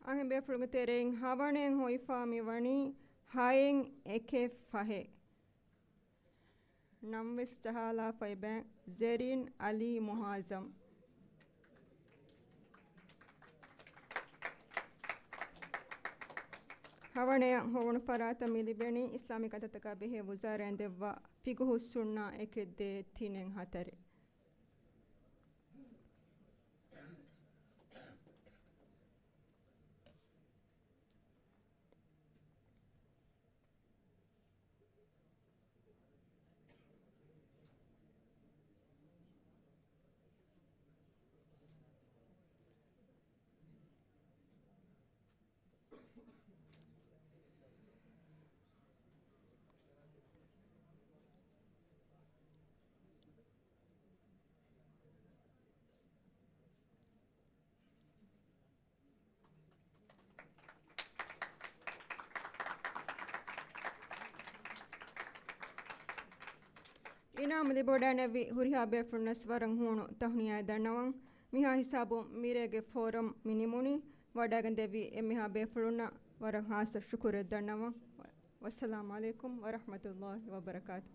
އަންހެން ބޭފުޅުންގެ ތެރެއިން ހަވަނައަށް ހޮވިފާ މިވަނީ ހައެއް އެކެއް ފަހެއް. ނަންވެސް ޖަހާލާފައި ބައި ޒެރީން އަލީ މުހާޒަމް. ހަވަނައަށް ހޮވުނު ފަރާތަށް މި ލިބެނީ އިސްލާމީ ކަންތައްތަކާ ބެހޭ ވުޒާރާއިން ދެއްވާ ފިގުހުސްނުންނާ އެކެއް ދޭއް ތިނެއް ހަތަރެއް. އިނާމު ލިބިވަޑައިގެންނެވި ހުރިހާ ބޭފުޅުންނަށް ވަރަށް ހޫނު ތަހުނިޔާއެއް ދަންނަވަން. މިހާ ހިސާބުން މިރޭގެ ފޯރަމް މި ނިމުނީ. ވަޑައިގެންދެއްވި އެންމެހާ ބޭފުޅުންނަށް ވަރަށް ހާއްސަ ޝުކުރެއް ދަންނަވަން. ވައްސަލާމު ޢަލައިކުމް ވަރަޙްމަތުﷲި ވަބަރަކާތު.